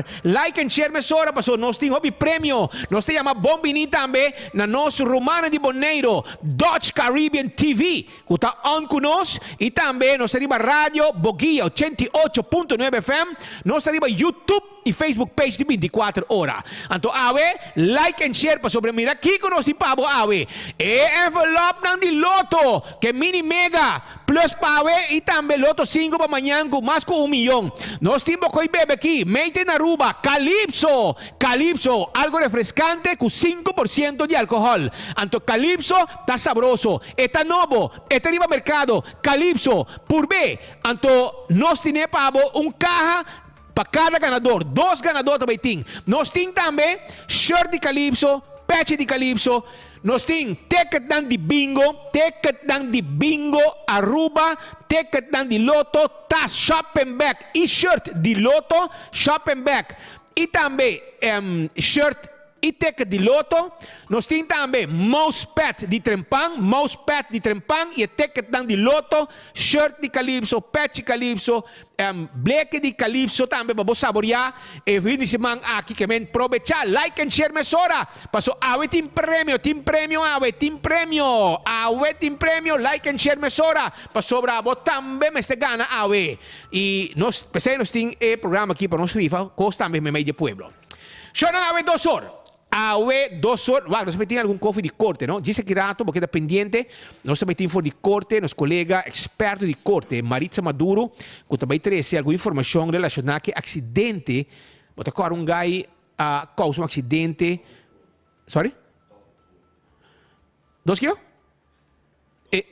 Favor, like and share mesora paso nos tin hopi premio. Nos ta yama bon bini tambe na nos rumannan di Boneiro, Dutch Caribbean TV, ku ta on ku nos. I tambe nos ta riba Radio Boguia 88.9 FM. Nos ta riba YouTube i Facebook page di 24 Ora. Anto awe, like and share pasobra mira kiko nos tin pa bo awe. E envelopnan di Lotto, ke mini mega, plus pa awe i tambe Lotto 5 pa mañan ku mas ku un miyon. Nos tin bo koi bebe aki, made in Aruba, Calypso! Calypso, algo refrescante ku 5% di alcohol. Anto Calypso ta sabroso, e ta nobo, e ta riba mercado, Calypso, purbe! Anto nos tine pa bo un caha Pa kada ganador, dos ganador ta bai tin. Nos tin tambe shirt di Calypso, pechi di Calypso. Nos tin ticketnan di bingo, ticketnan di bingo Aruba, ticketnan di Lotto, tas, shopping bag y shirt di Lotto, shopping bag y tambe shirt y ticket di Lotto. Nos tin tambe mousepad di Trempan, mousepad di Trempan y e ticketnan di Lotto, shirt di Calypso, pechi Calypso, bleke di Calypso tambe pa bo saborea e fin di siman aki. Ke men probecha, like and share mesora, paso awe tin premio, tin premio awe, tin premio, awe tin premio, like and share mesora, pasobra bo tambe mester gana awe. Y nos, p'esei nos tin e programa aki pa nos rifa cos tambe memey di e pueblo. Shownan awe 2 or. Awe 2 or. Wak, nos tambe tin algun kofi di korte, no? Djis aki rato bo keda pendiente. Nos tambe tin for di korte, nos kolega eksperto di korte, Maritza Maduro, ku ta bai trese algun informashon relashoná ku e aksidente. Bo ta kòrda un gai a kousa un aksidente. Sorry? Dos kio? E,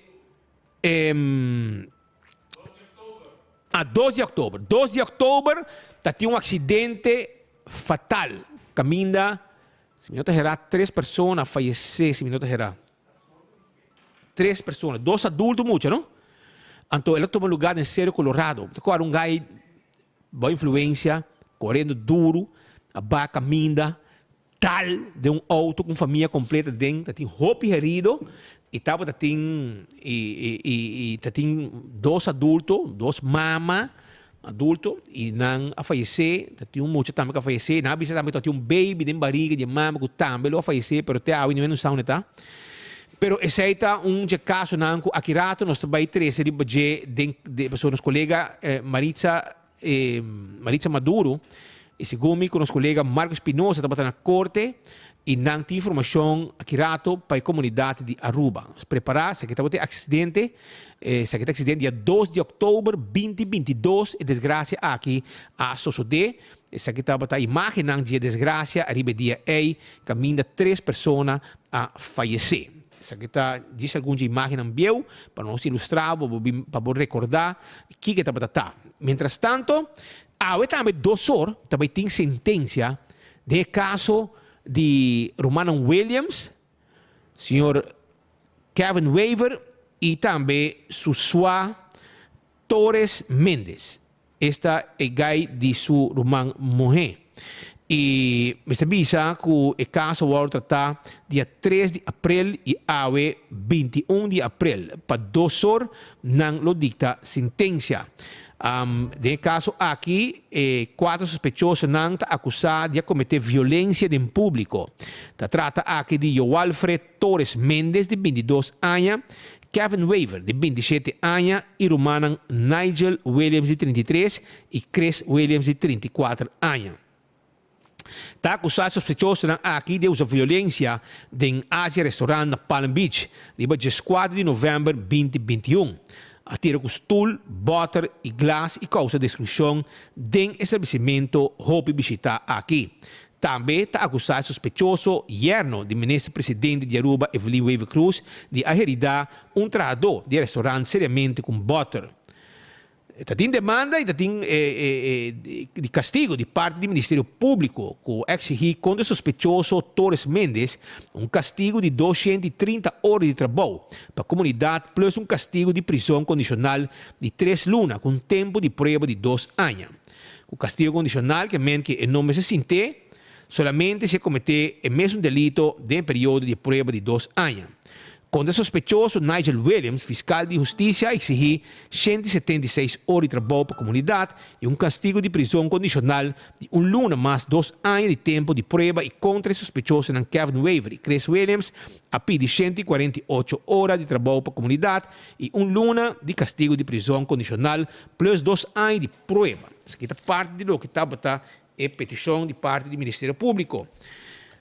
a 2 di òktober. 2 di òktober ta tin un aksidente fatal. Kaminda, si mi no ta herá, tres persona a fayesé, si mi no ta herá. Tres persona, dos adulto mucha, no? Anto el a tuma lugá den Cerro Colorado. Ta kòrda un gai bou influensia, koriendo duru, a baha kaminda, dal den un auto ku un famia kompleto aden, ta tin hopi herido i tabata tin i ta tin dos adulto, dos mama adulto i nan a fayesé, ta tin un mucha tambe ku a fayesé, nan a bisa tambe ku ta tin un baby den bariga di e mama ku tambe lo a fayesé pero te awe niun hende no sa unda e ta. Pero esei ta un dje kasonan ku aki rato nos ta bai trese riba dje den pasobra nos kolega Maritza Maritza Maduro y segun mi cu nos colega Marco Espinosa tabata na corte y nan tin informacion aki rato pa e comunidad di Aruba. Nos prepara, esaki tabata e accidente, esaki ta accidente dia 2 di october 2022 e desgracia aki a sosode. Esaki tabata imagennan di e desgracia ariba e dia ey caminda tres persona a fayece. Esaki ta djis algun dje imágennan bieu pa nos ilustrá bo, pa bo rekordá kiko e tabata ta. Miéntras tanto, awe tambe 2 or ta bai tin sentensia den e kaso di rumannan Williams, señor Kevin Wever i tambe su sua Torres Mendez. Esta e gai di su ruman muhé. I mester bisa ku e kaso a wòrdu tratá dia 3 di aprel i awe 21 di aprel pa 2 or nan lo dikta sentensia. Den e kaso aki e kuater sospechosonan ta akusá di a kometé violensia den públiko. Ta trata aki di Joalfred Torres Mendez di 22 aña, Kevin Wever di 27 aña i rumannan Nigel Williams di 33 i Chris Williams di 34 aña. Ta akusá sospechosonan aki di usa violensia den Asia Restaurant na Palm Beach riba 14 di novèmber 2021. A tira ku stul, bòter i glas i kousa destrukshon den establesimentu hopi bishitá aki. Tambe ta akusá e sospechoso yerno di minister presidente di Aruba Evelyn Wever-Croes di a heridá un trahadó di e restaurant seriamente ku un bòter. Ta tin demanda i ta tin di kastigo di parti di Ministerio Públiko ku a eksigí kontra e sospechoso Torres Mendez un kastigo di 230 ora di trabou pa komunidat plus un kastigo di prizon kondishonal di 3 luna ku un tempu di prueba di 2 aña. Ku kastigo kondishonal ke men ku e no mester sint'é solamente si e kometé e mesun delito den e periodo di prueba di 2 aña. Kontra sospechoso Nigel Williams, fiskal di hustisia a eksigí 176 ora di trabou pa komunidat i un kastigu di prizon kondishonal di un luna mas dos aña di tempu di prueba i kontra e sospechosonan Kevin Wever i Chris Williams a pidi 148 ora di trabou pa komunidat i un luna di kastigu di prizon kondishonal plus dos aña di prueba. Esaki ta parti di loke tabata e petishon di parti di Ministerio Públiko.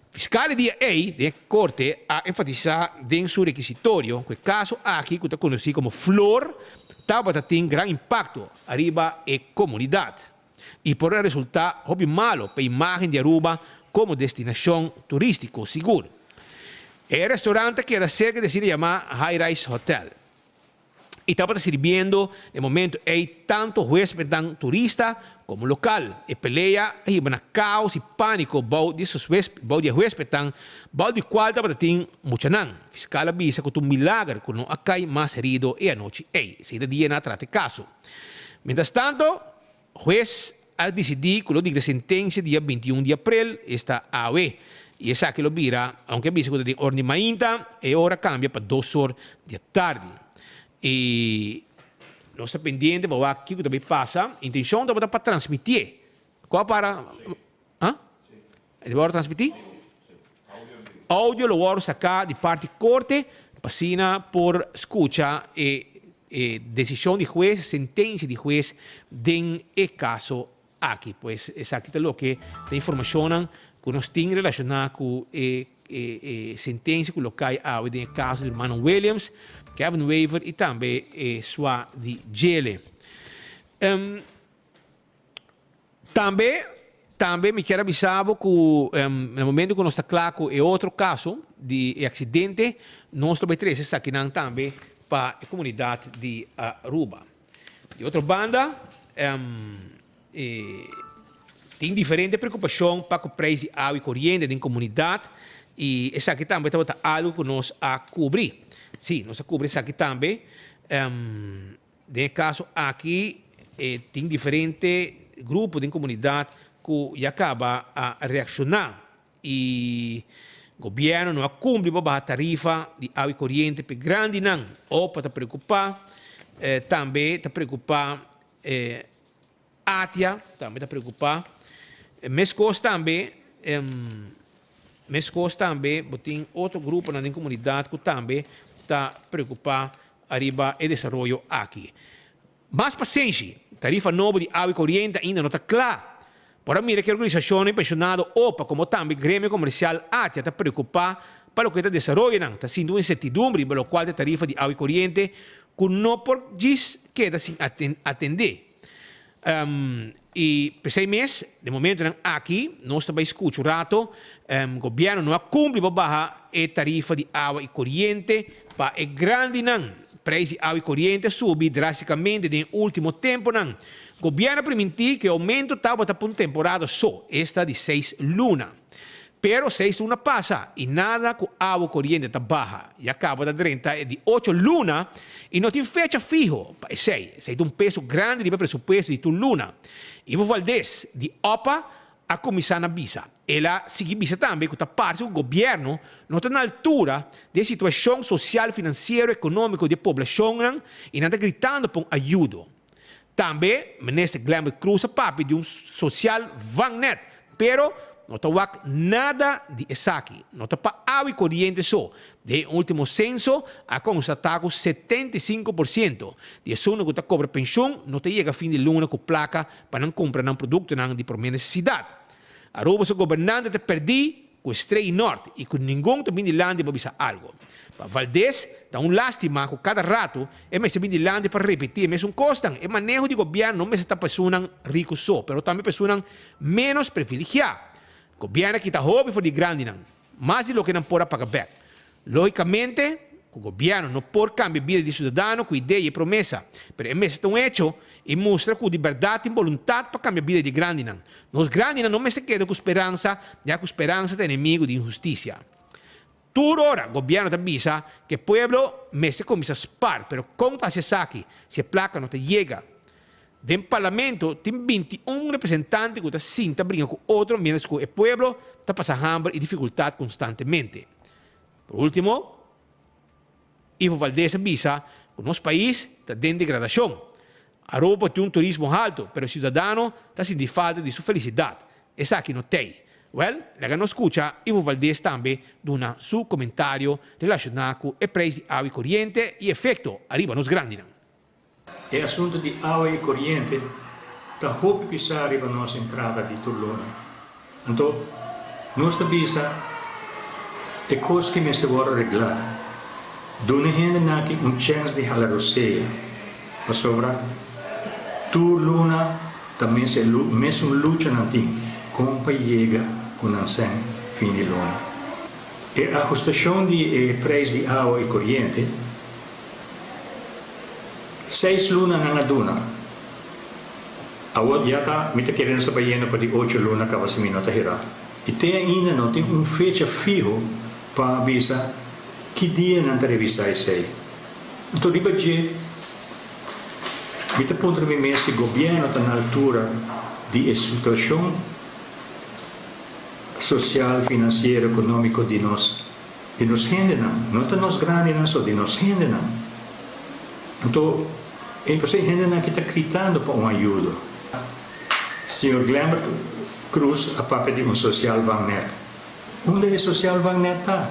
Fiskal e dia ei den e korte a enfatisá den su rekisitorio ku e kaso aki ku ta konosí komo Flor tabata tin gran impakto ariba e komunidat i por a resultá hopi malo pa e imágen di Aruba komo destinashon turístiko sigur. E restorant ta keda serka di asina yamá High Rise Hotel. I tabata sirbiendo e momento ei tanto huespednan turista komo lokal. E pelea a hiba na kaos i pániko bou di bou di e huespednan, bou di kual tabata tin muchanan. Fiskal a bisa ku ta un milager ku no a kai mas herido e anochi ei. Esei ta dia nan a trata e kaso. Mientras tanto, hues a disidí ku lo dikta sentensia dia 21 di aprel, esta awe. I esaki lo bira, aunke a bisa ku ta den ora di mainta, e ora kambia pa dos or di atardi. I nos ta pendiente pa wak kiko ta bay pasa. Intenshon tabata pa transmitié. Kua para? Ah? E ta wòrdu transmití? Audio lo wòrdu saká di parti korte pa asina por skucha e e desishon di hues, sentensia di hues den e kaso aki. Pues esaki ta loke ta informashonnan ku nos tin relashoná ku e e e sentensia ku lo kai awe den e kaso di rumannan Williams, Kevin Wever i tambe e swa di djele. Tambe, tambe mi kier a bisa bo ku na momento ku nos ta kla ku e otro kaso di e aksidente, nos lo bai trese esakinan tambe pa e komunidat di Aruba. Di otro banda, e tin diferente preokupashon pa ku preis di awa i koriente den komunidat i esaki tambe tabata algu ku nos a kubri. Sí, nos a kubri esaki tambe. Den e kaso aki e tin diferente grupo den komunidat ku ya kaba a reakshoná i gobièrnu no a kumpli pa baha tarifa di awa i koriente p'e grandinan. Opa ta preokupá, tambe ta preokupá Atia, tambe ta preokupá. Meskos tambe meskos tambe bo tin otro gruponan den komunidat ku tambe ta preokupá ariba e desaroyo aki. Mas pasenshi, tarifa nobo di awa i koriente ainda no ta kla. Por a mira ku e organisashonnan penshonado opa komo tambe gremio komersial Atia ta preokupá pa loke ta desaroyonan, ta sinti un insertidumbre riba lokual ta e tarifa di awa i koriente ku no por djis keda sin atendé. I p'esei mes, den momentonan aki, nos ta bai skucha un rato, gobièrnu no a kumpli pa baha e tarifa di awa i koriente pa e grandinan. Preis di awa i koriente a subi drástikamente den e último tempunan. Gobièrnu a primintí ku e oumento tabata pa un temporada so, esta di seis luna. Pero seis luna pasa y nada cu awa coriente ta baha. Ya caba ta drenta e di ocho luna y no tin fecha fiho pa esey. Esey ta un peso grandi riba e presupuesto di tur luna. Ivo Valdez di opa a cuminsa na bisa. El a sigui bisa tambe cu ta parce cu gobierno no ta na altura di e situacion social, financiero, economico di e poblacionnan y nan ta gritando pa un ayudo. Tambe Minister Glenbert Croes a papia di un social vangnet, pero no ta wak nada di esaki. No ta pa awa y coriente so. Den e ultimo censo a constata cu 75% di esunnan cu ta cobra pensioen no ta yega fin di luna cu placa pa nan cumpra nan productonan di prome necesidad. Aruba su gobernante ta perdi cu e strei nort y cu ningun ta bin dilanti pa bisa algo. Pa Valdez ta un lastima cu cada rato e mester bin dilanti pa repeti e mesun cosnan. E maneho di gobierno no mester ta pa esunnan rico so, pero tambe pa esunnan menos previligia. Gobierno a kita hopi for di grandinan, mas di loke nan por a paga bek. Logicamente cu gobierno no por cambia bida di ciudadano cu idea y promesa, pero e mester ta un hecho y mustra cu di berdad tin boluntad pa cambia bida di grandinan. Nos grandinan no mester keda cu speransa, ya cu speransa ta enemigo di inhusticia. Tur ora gobierno ta bisa cu e pueblo mester cuminsa spar, pero con ta haci esaki si e placa no ta yega? Den parlamento tin 21 representante cu ta sinta bringa cu otro mientras cu e pueblo ta pasa hamber y dificultad constantemente. Por ultimo, Ivo Valdez a bisa ku nos pais ta den degradashon. Aruba por tin un turismo haltu, pero e siudadano ta sinti falta di su felisidat. Esaki no t'ei. Wèl, laga nos skucha Ivo Valdez tambe duna su komentario relashoná ku e preis di awa i koriente i efekto ariba nos grandinan. E asuntu di awa i koriente ta hopi pisá riba nos entrada di tur luna. Anto, nos ta bisa e kos ki mester wòrdu reglá. Duna e hendenan aki un chèns di hala rosea, pasobra tur luna ta mes e mesun lucha nan tin kon pa yega ku nan sèn fin di luna. E ahustashon di e preis di awa i koriente, seis luna nan a duna. Awor ya ta, mi ta kere nos ta bayendo pa di ocho luna kaba si mi no ta hera. I te ainda no tin un fecha fiho pa bisa ki dia nan ta revisá esei. Anto riba dje mi ta puntra mi mes si gobièrnu ta na altura di e situashon sosial, finansiero, ekonómiko di nos di nos hendenan. No ta nos grandinan so, di nos hendenan. Anto E pasobra e hendenan aki ta gritando pa un ayudo. Señor Glembert Croes a papia di un sociaal vangnet. Unda e sociaal vangnet ta?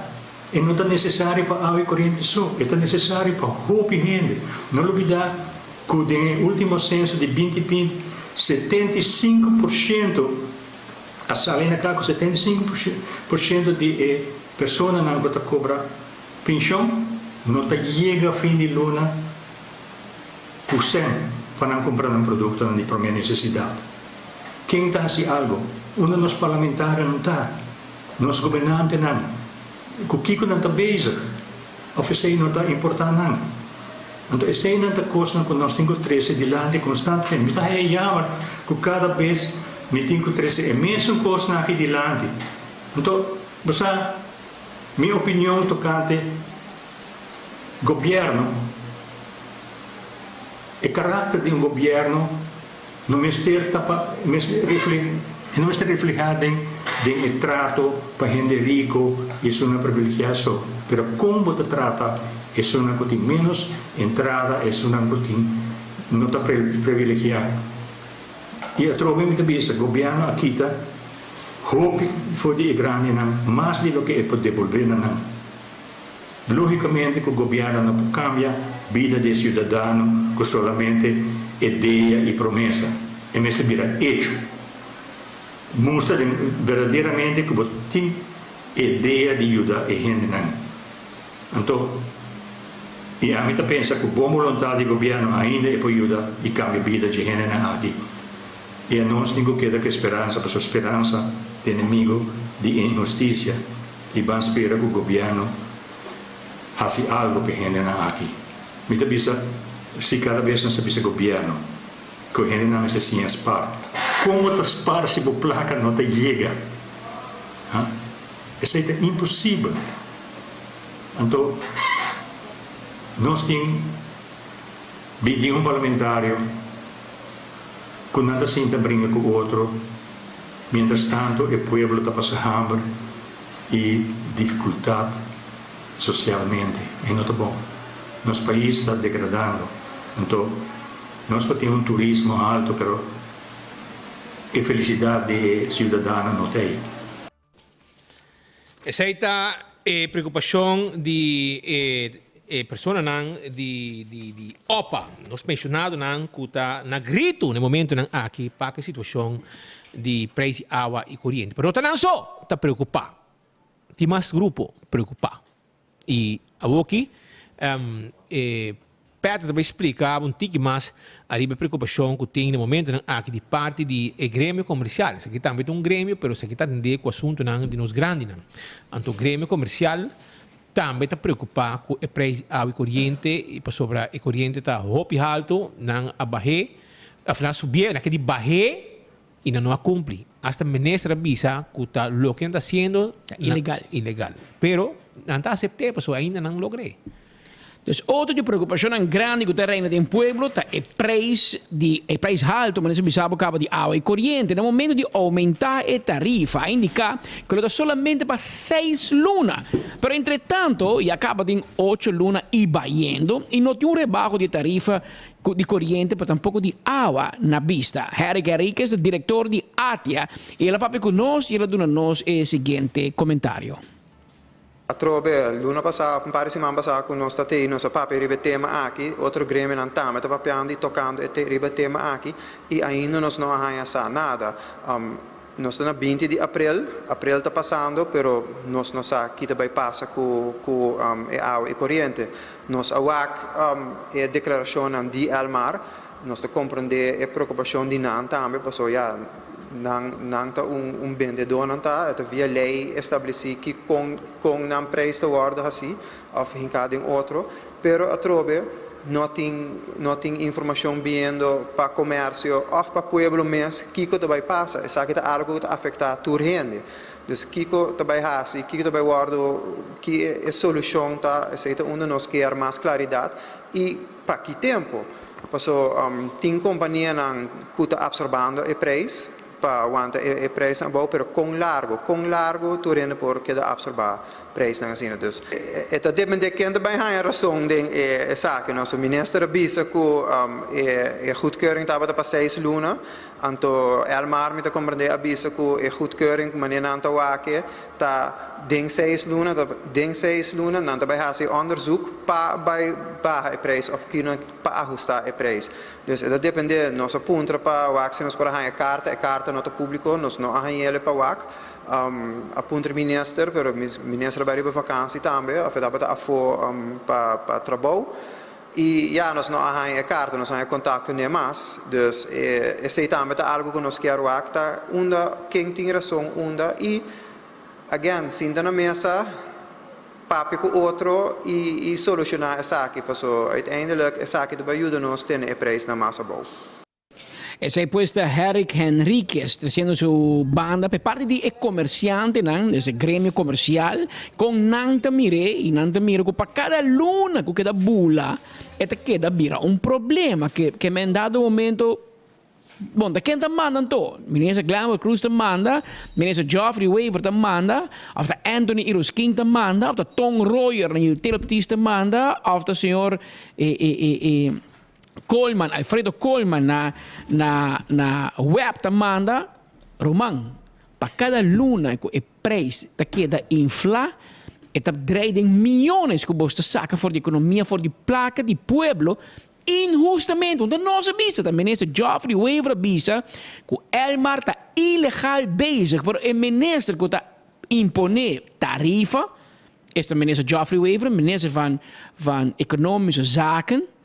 E no ta necesario pa awe coriente so, e ta necesario pa hopi hende. No lubida cu den e ultimo censo di 2020, 75% a sali na cla cu 75% di e personanan cu ta cobra pension no ta yega fin di luna ku sèn pa nan kumpra nan produktonan di promé nesesidat. Ken ta hasi algu? Unda nos parlamentarionan ta? Nos gobernantenan? Ku kiko nan ta bezig? Òf esei no ta importá nan? Anto eseinan ta kosnan ku nos tin ku trese dilanti konstantemente. Mi ta haña yammer ku kada bes mi tin ku trese e mesun kosnan aki dilanti. Anto, bo sa, mi opinion tokante Gobierno, E karakter di un gobierno no mester ta pa no mester reflehá den den e trato pa hende riko i esunnan privilegiá so, pero kon bo ta trata esunnan ku tin ménos entrada, esunnan ku tin no ta privilegiá. I atrobe mi ta bisa gobierno a kita hopi for di e grandinan mas di loke e por debolbé na nan. Lógicamente cu gobierno no por cambia bida di e ciudadano cu solamente idea y promesa. E mester bira hecho. Mustra den berdaderamente cu bo tin idea di yuda e hendenan. Anto, y ami ta pensa cu bon boluntad di gobierno ainda e por yuda y cambia bida dje hendenan aki. Y anos tin cu keda cu e speransa, pasobra speransa ta enemigo di e inhusticia. I ban spera ku gobièrnu hasi algu pa e hendenan aki. Mi ta bisa si kada bes nos ta bisa gobièrnu ku e hendenan mester siña spar. Kon bo ta spar si bo plaka no ta yega? Ha? Esei ta imposibel. Anto nos tin 21 parlamentario ku nan ta sinta bringa ku otro. Mientras tanto e pueblo ta pasa hamber y dificultad socialmente. E no ta bon. Nos pais ta degradando. Anto nos por tin un turismo alto pero e felicidad di e ciudadano no ta ey. Esei ta e preokupashon di e personanan di di opa, nos penshonadonan ku ta na gritu na e momentonan aki pa ku e situashon di preis di awa i koriente. Pero no ta nan so ta preokupá, tin mas grupo preokupá. I awoki e Patrick ta bai splika un tiki mas ariba e preokupashon ku tin na momentonan aki di parti di e gremio komersial. Esaki tambe ta un gremio, pero esaki ta atendé ku asuntunan di nos grandinan. Anto gremio komersial tambe ta preokupá ku e preis di awa i koriente i pasobra e koriente ta hopi haltu, nan a bah'é, òf nan a subié, nan a keda di bah'é I nan no a cumpli. Hasta minister a bisa cu ta loke nan ta haciendo Ta ilegal. Ilegal. Pero nan ta acepte pasobra ainda nan logr'e. Dus otro di preocupacionnan grandi cu ta reina den pueblo ta e prijs di e prijs halto, manera bisa bo caba di awa y coriente. Na momento di aumenta e tarifa a indica cu lo ta solamente pa seis luna. Pero entre tanto ya caba tin ocho luna y bayendo y no tin un rebaho di e tarifa di coriente pero tampoco di awa na bista. Harry Henriquez ta director di ATIA y el a papia cu nos y el a duna nos e siguiente comentario. Atrobe, luna pasá òf un par di siman pasá ku nos ta tei nos a papia riba e tema aki, otro gremionan tambe ta papiando i tokando e riba e tema aki i ainda nos no a haña sa nada. Nos ta na binti di aprel, aprel ta pasando pero nos no sa ki ta bai pasa ku ku e awa i koriente. Nos a wak e deklarashonnan di Elmar, nos ta komprendé e preokupashon di nan tambe pasobra ya, Nan nan ta un un bendedó nan ta, e ta via lei establesí ki kon kon nan preis ta wòrdu hasí òf hinká den otro, pero atrobe no tin no tin informashon biendo pa komersio òf pa pueblo mes kiko ta bai pasa. Esaki ta algu ku ta afektá tur hende. Dus kiko ta bai hasi, kiko ta bai wòrdu, ki e solushon ta, esei ta unda nos kier mas klaridat i pa ki tempu. Paso tin kompanianan ku ta apsorbando e preis pa wanta e preisnan abou, pero kon largu, kon largu tur hende por keda apsorbá preisnan asina. Dus e ta dependé ken ta bai haña rason den e esaki. Nos minister a bisa ku e goedkeuring tabata pa seis luna, anto Elmar mi ta komprendé a bisa ku e goedkeuring manera nan ta wak e Ta den seis luna ta den seis luna nan ta bai hasi onderzoek pa bai baha e prijs of kino pa ahusta e prijs. Dus e ta depende, nos a puntra pa wak si nos por a haña e karta, e karta no ta publico, nos no a hañ'ele pa wak. A puntra minister, pero minister a bai riba vakansi tambe of e tabata afo pa pa trabou. I ya nos no a haña e karta, nos no a haña kontakto n'e mas. Dus e esei tambe ta algu ku nos kier wak ta unda ken tin rason unda i again sinta na mesa papia ku otro i i solushoná esaki paso uiteindelijk esaki ta bai yuda nos tene e preisnan mas abou. Esei pues ta Herrick Henriquez treciendo su banda p'e parti di e comerciantenan, es e gremio comercial, con nan ta mir'é y nan ta mira cu pa cada luna cu keda bula e ta keda bira un problema ke ke men dado momento, bon ta ken ta manda anto? Minister Glenbert Croes ta manda, Minister Geoffrey Wever ta manda, of ta Anthony Iroskin ta manda, of ta Ton Royer na Utilipties ta manda, of ta señor e e e e. Koolman, Alfredo Koolman na na na web ta manda, Ruman, pa kada luna ku e preis ta keda infla, e ta drei den miyones ku bos ta saka for di ekonomia, for di plaka di pueblo inhustamente. Unda nos a bisa, ta minister Geoffrey Wever a bisa ku Elmar ta ilegal bezig, pero e minister ku ta impone tarifa, esta minister Geoffrey Wever, minister van van Economische Zaken,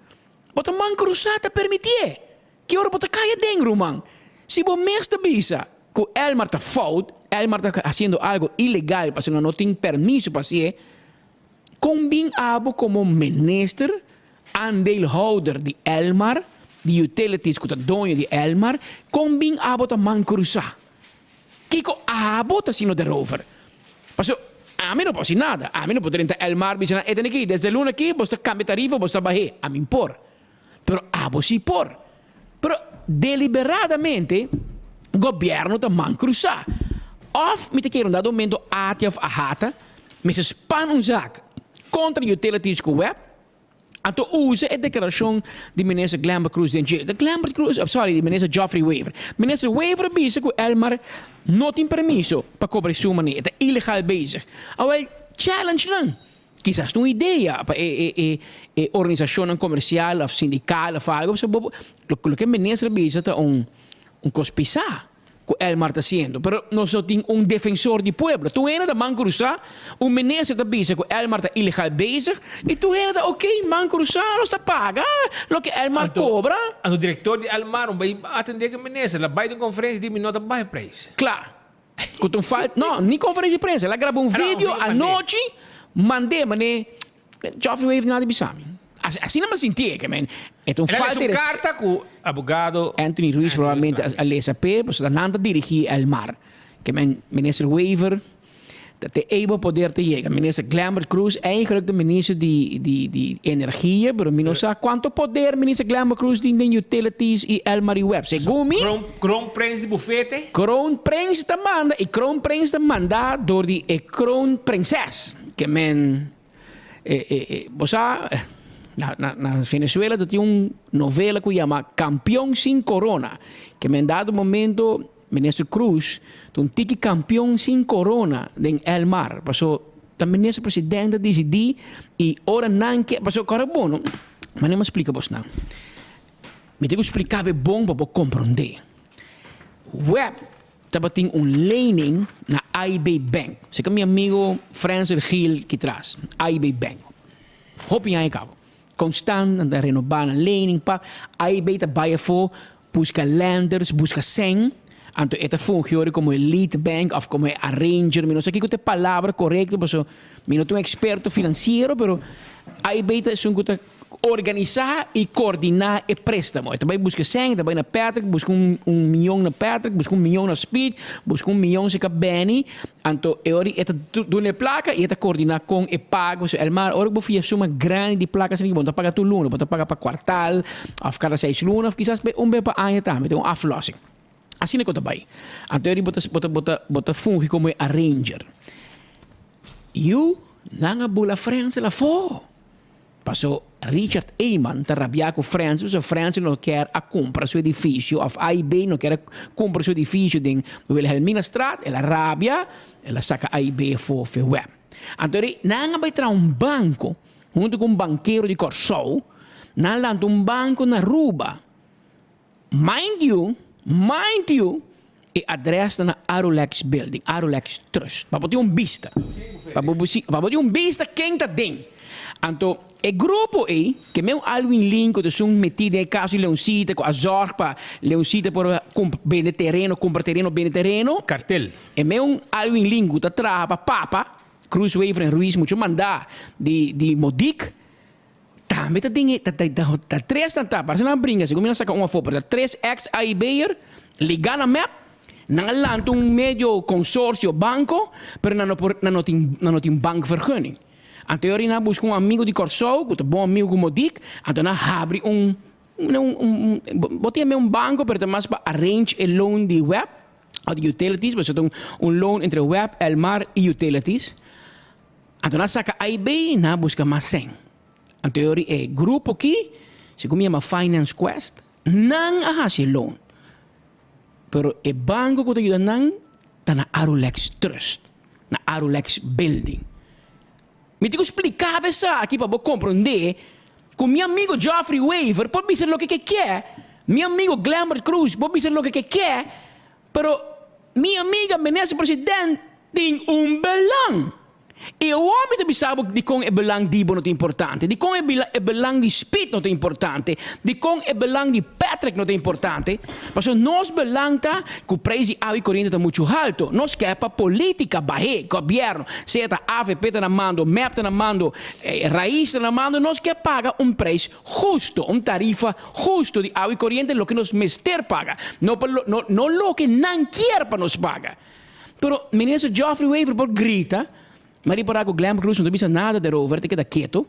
Bo ta man krusá ta permitié. Ki ora bo ta kai aden, ruman? Si bo mes ta bisa ku Elmar ta fout, Elmar ta hasiendo algo ilegal pasobra no tin permiso pa hasié, kon bin abo komo minister, aandeelhouder di Elmar, di Utilities ku ta doño di Elmar, kon bin abo ta man krusá? Kiko abo ta haciendo derover? Paso ami no por haci nada. Ami no por drenta Elmar bisa nan, Eten aki, desde luna aki bos ta cambia tarifa, bos ta bah'é. Ami por. Pero abo si por. Pero deliberadamente gobierno ta man cruza. Of mi ta kere un dado momento ATIA of AHATA mester span un zak contra utilities cu web. Anto usa e deklarashon di Minister Glenbert Croes den dje. Glenbert Croes, sorry, di Minister Geoffrey Wever. Minister Wever a bisa ku Elmar no tin permiso pa kobra e suma ni, e ta ilegal bezig. Awel, challenge nan. Kisas ta un idea pa e e e e organisashonnan komersial òf sindikal òf algu, pasobra bo loke minister a bisa ta un un kos pisá. Cu Elmar ta haciendo, pero nos no tin un defensor di pueblo. Tur hende ta man cruza, un minister ta bisa cu Elmar ta ilegal bezig y tur hende ta ok, man cruza, nos ta paga loke Elmar cobra. Anto director di Elmar un bay atende cu e minister, el a bay den conferencia di mi no ta baha e prijs. Cla. Cu ta un fal, no, ni conferencia di prensa, el a graba un video anochi, mande, mane. Geoffrey Wever nada bisa mi. Asina mi a sintié ke men e ta un falta di respeto. Karta ku abogado Anthony Ruiz probablemente a lesa p'e, pasobra nan ta dirigí Elmar. Ke men Minister Wever Ta te ei bo poder ta yega. Minister Glenbert Croes eigenlijk de minister di di di energia, pero mi no sa cuanto poder minister Glenbert Croes tin den utilities y Elmar y web. Segun mi. Kroon kroonprins di bufete. Kroonprins ta manda y kroonprins ta manda door di e kroonprinses. Ke men e e e bo sa na na na Venezuela ta tin un novela cu yama Campeon sin corona. Ke men dado momento. Minister Croes ta un tiki campeon sin corona den Elmar paso ta minister president a dicidi y ora nan ke paso kore bon no mane mi a splica bosnan mi tin ku splica bo bon pa bo comprende web tabatin un lening na AIB bank seka mi amigo Francer Gil kitras AIB bank hopi aña cabo constant nan ta renoba nan lening pa AIB ta bay afo Buska lenders, buska sèn, anto e ta fungi ora komo e lead bank òf komo e arranger, mi no sa kiko ta e palabra korekto paso mi no ta un eksperto finansiero pero AIB ta esun ku ta organisá i koordiná e préstamo. E ta bai buska sèn, e ta bai na Patrick buska un un mion na Patrick, buska un mion na Speed, buska un mion serka Benny, anto e ora e ta duna e plaka i e ta koordiná kon e pago. So Elmar, ora ku bo fia suma grandi di plaka asina bo no ta paga tur luna, bo ta paga pa kuartal òf kada seis luna òf kisas un bes pa aña tambe, ta un aflossing. Asina ku ta bai. Anto e ora bo ta bo ta bo ta bo ta fungi komo e arranger. Yu nan a bula Frensel afó. Paso Richard Eman ta rabia cu Frensel pasobra Frensel no kier a cumpra su edificio of AIB no kier a cumpra su edificio den Wilhelminastraat, el a rabia, el a saca AIB for fe web. Anto ri nan a bay traha un banco hunto cu un bankero di Corsou, nan a lanta un banco na Aruba. Mind you, mind you, e adres ta na Arulex Building, Arulex Trust. Pa bo tin un bista. Pa bo pa bo tin un bista ken ta den. Anto e grupo ei, ke men Alwin Lin ku ta esun metí den e kaso di Leoncita ku a zòrg pa Leoncita por kump bende tereno, kumpra tereno, bende tereno. Kartel. E men Alwin Lin ku ta traha pa Papa, Cruz Wever en Ruiz mucho mandá di di Modik. Tambe ta den e ta ta ta tres nan ta parece nan a bringa segun mi nan saca un afo pero ta tres ex AIB'er liga na mep nan a lanta un medio consorcio banco pero nan no por nan no tin nan no tin bankvergunning anto e ora nan a busca un amigo di Corsou cu ta bon amigo cu Modic anto nan a habri un un un bo tin un banco pero ta mas pa arrange e loan di web of di utilities pasobra ta un un loan entre web Elmar y utilities. Anto nan a saka AIB, nan a buska mas sèn. Anto e ora e grupo aki, segun mi yama Finance Quest, nan a hasi e loan. Pero e banko ku ta yuda nan ta na Arulex Trust, na Arulex Building. Mi tin ku splika bo esaki pa bo komprondé ku mi amigo Geoffrey Wever por bisa loke ke ke, mi amigo Glenbert Croes por bisa loke ke ke, Pero mi amiga minister president tin un belang. I awor mi ta bisa bo dikon e belang di bo no ta importante, dikon e e belang di Speed no ta importante, dikon e belang di Patrick no ta importante. Pasobra nos belang ta ku prijs di awa i koriente ta muchu halto. Nos ke pa politica bah'é, gobierno, sea ta avp ta na mando, mep ta na mando, Raiz ta na mando, nos ke paga un prijs husto, un tarifa husto di awa i koriente loke nos mester paga, no pa lo no no loke nan kier pa nos paga. Pero Minister Geoffrey Wever por grita, ma ripará ku Glenn Cruz no ta bisa nada derover, ta keda keto.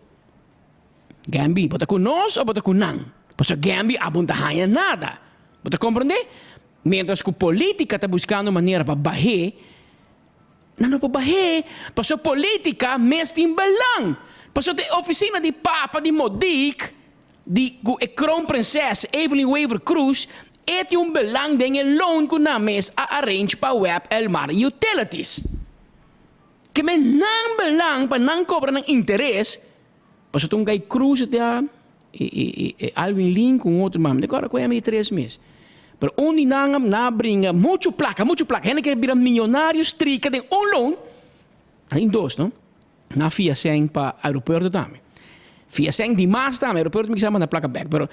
Gambi, bo ta ku nos o bo ta ku nan? Pasobra Gambi abo no ta haña nada. Bo ta komprendé? Mientras ku politika ta buskando manera pa bah'é, Nan no por bah'é, pasobra politica mes tin belang. Pasobra ta e oficina di papa di Modic, di cu e kroonprinses Evelyn Wever Croes, e tin un belang den e loan cu nan mes a arrange pa web Elmar Utilities. Ke men nan belang pa nan cobra nan interes, pasobra ta un guy Croes e ta e Alwin Lin cu un otro man, mi ta acorda cu e mi di tres mes. Pero un di nan a bringa mucho placa, mucho placa. Hende ke bira miyonario strika den un loan. Nan dos, no? Nan a fia sèn pa aeropuerto tambe. Fia sèn dimas tambe, aeropuerto mi kisa manda placa bek, pero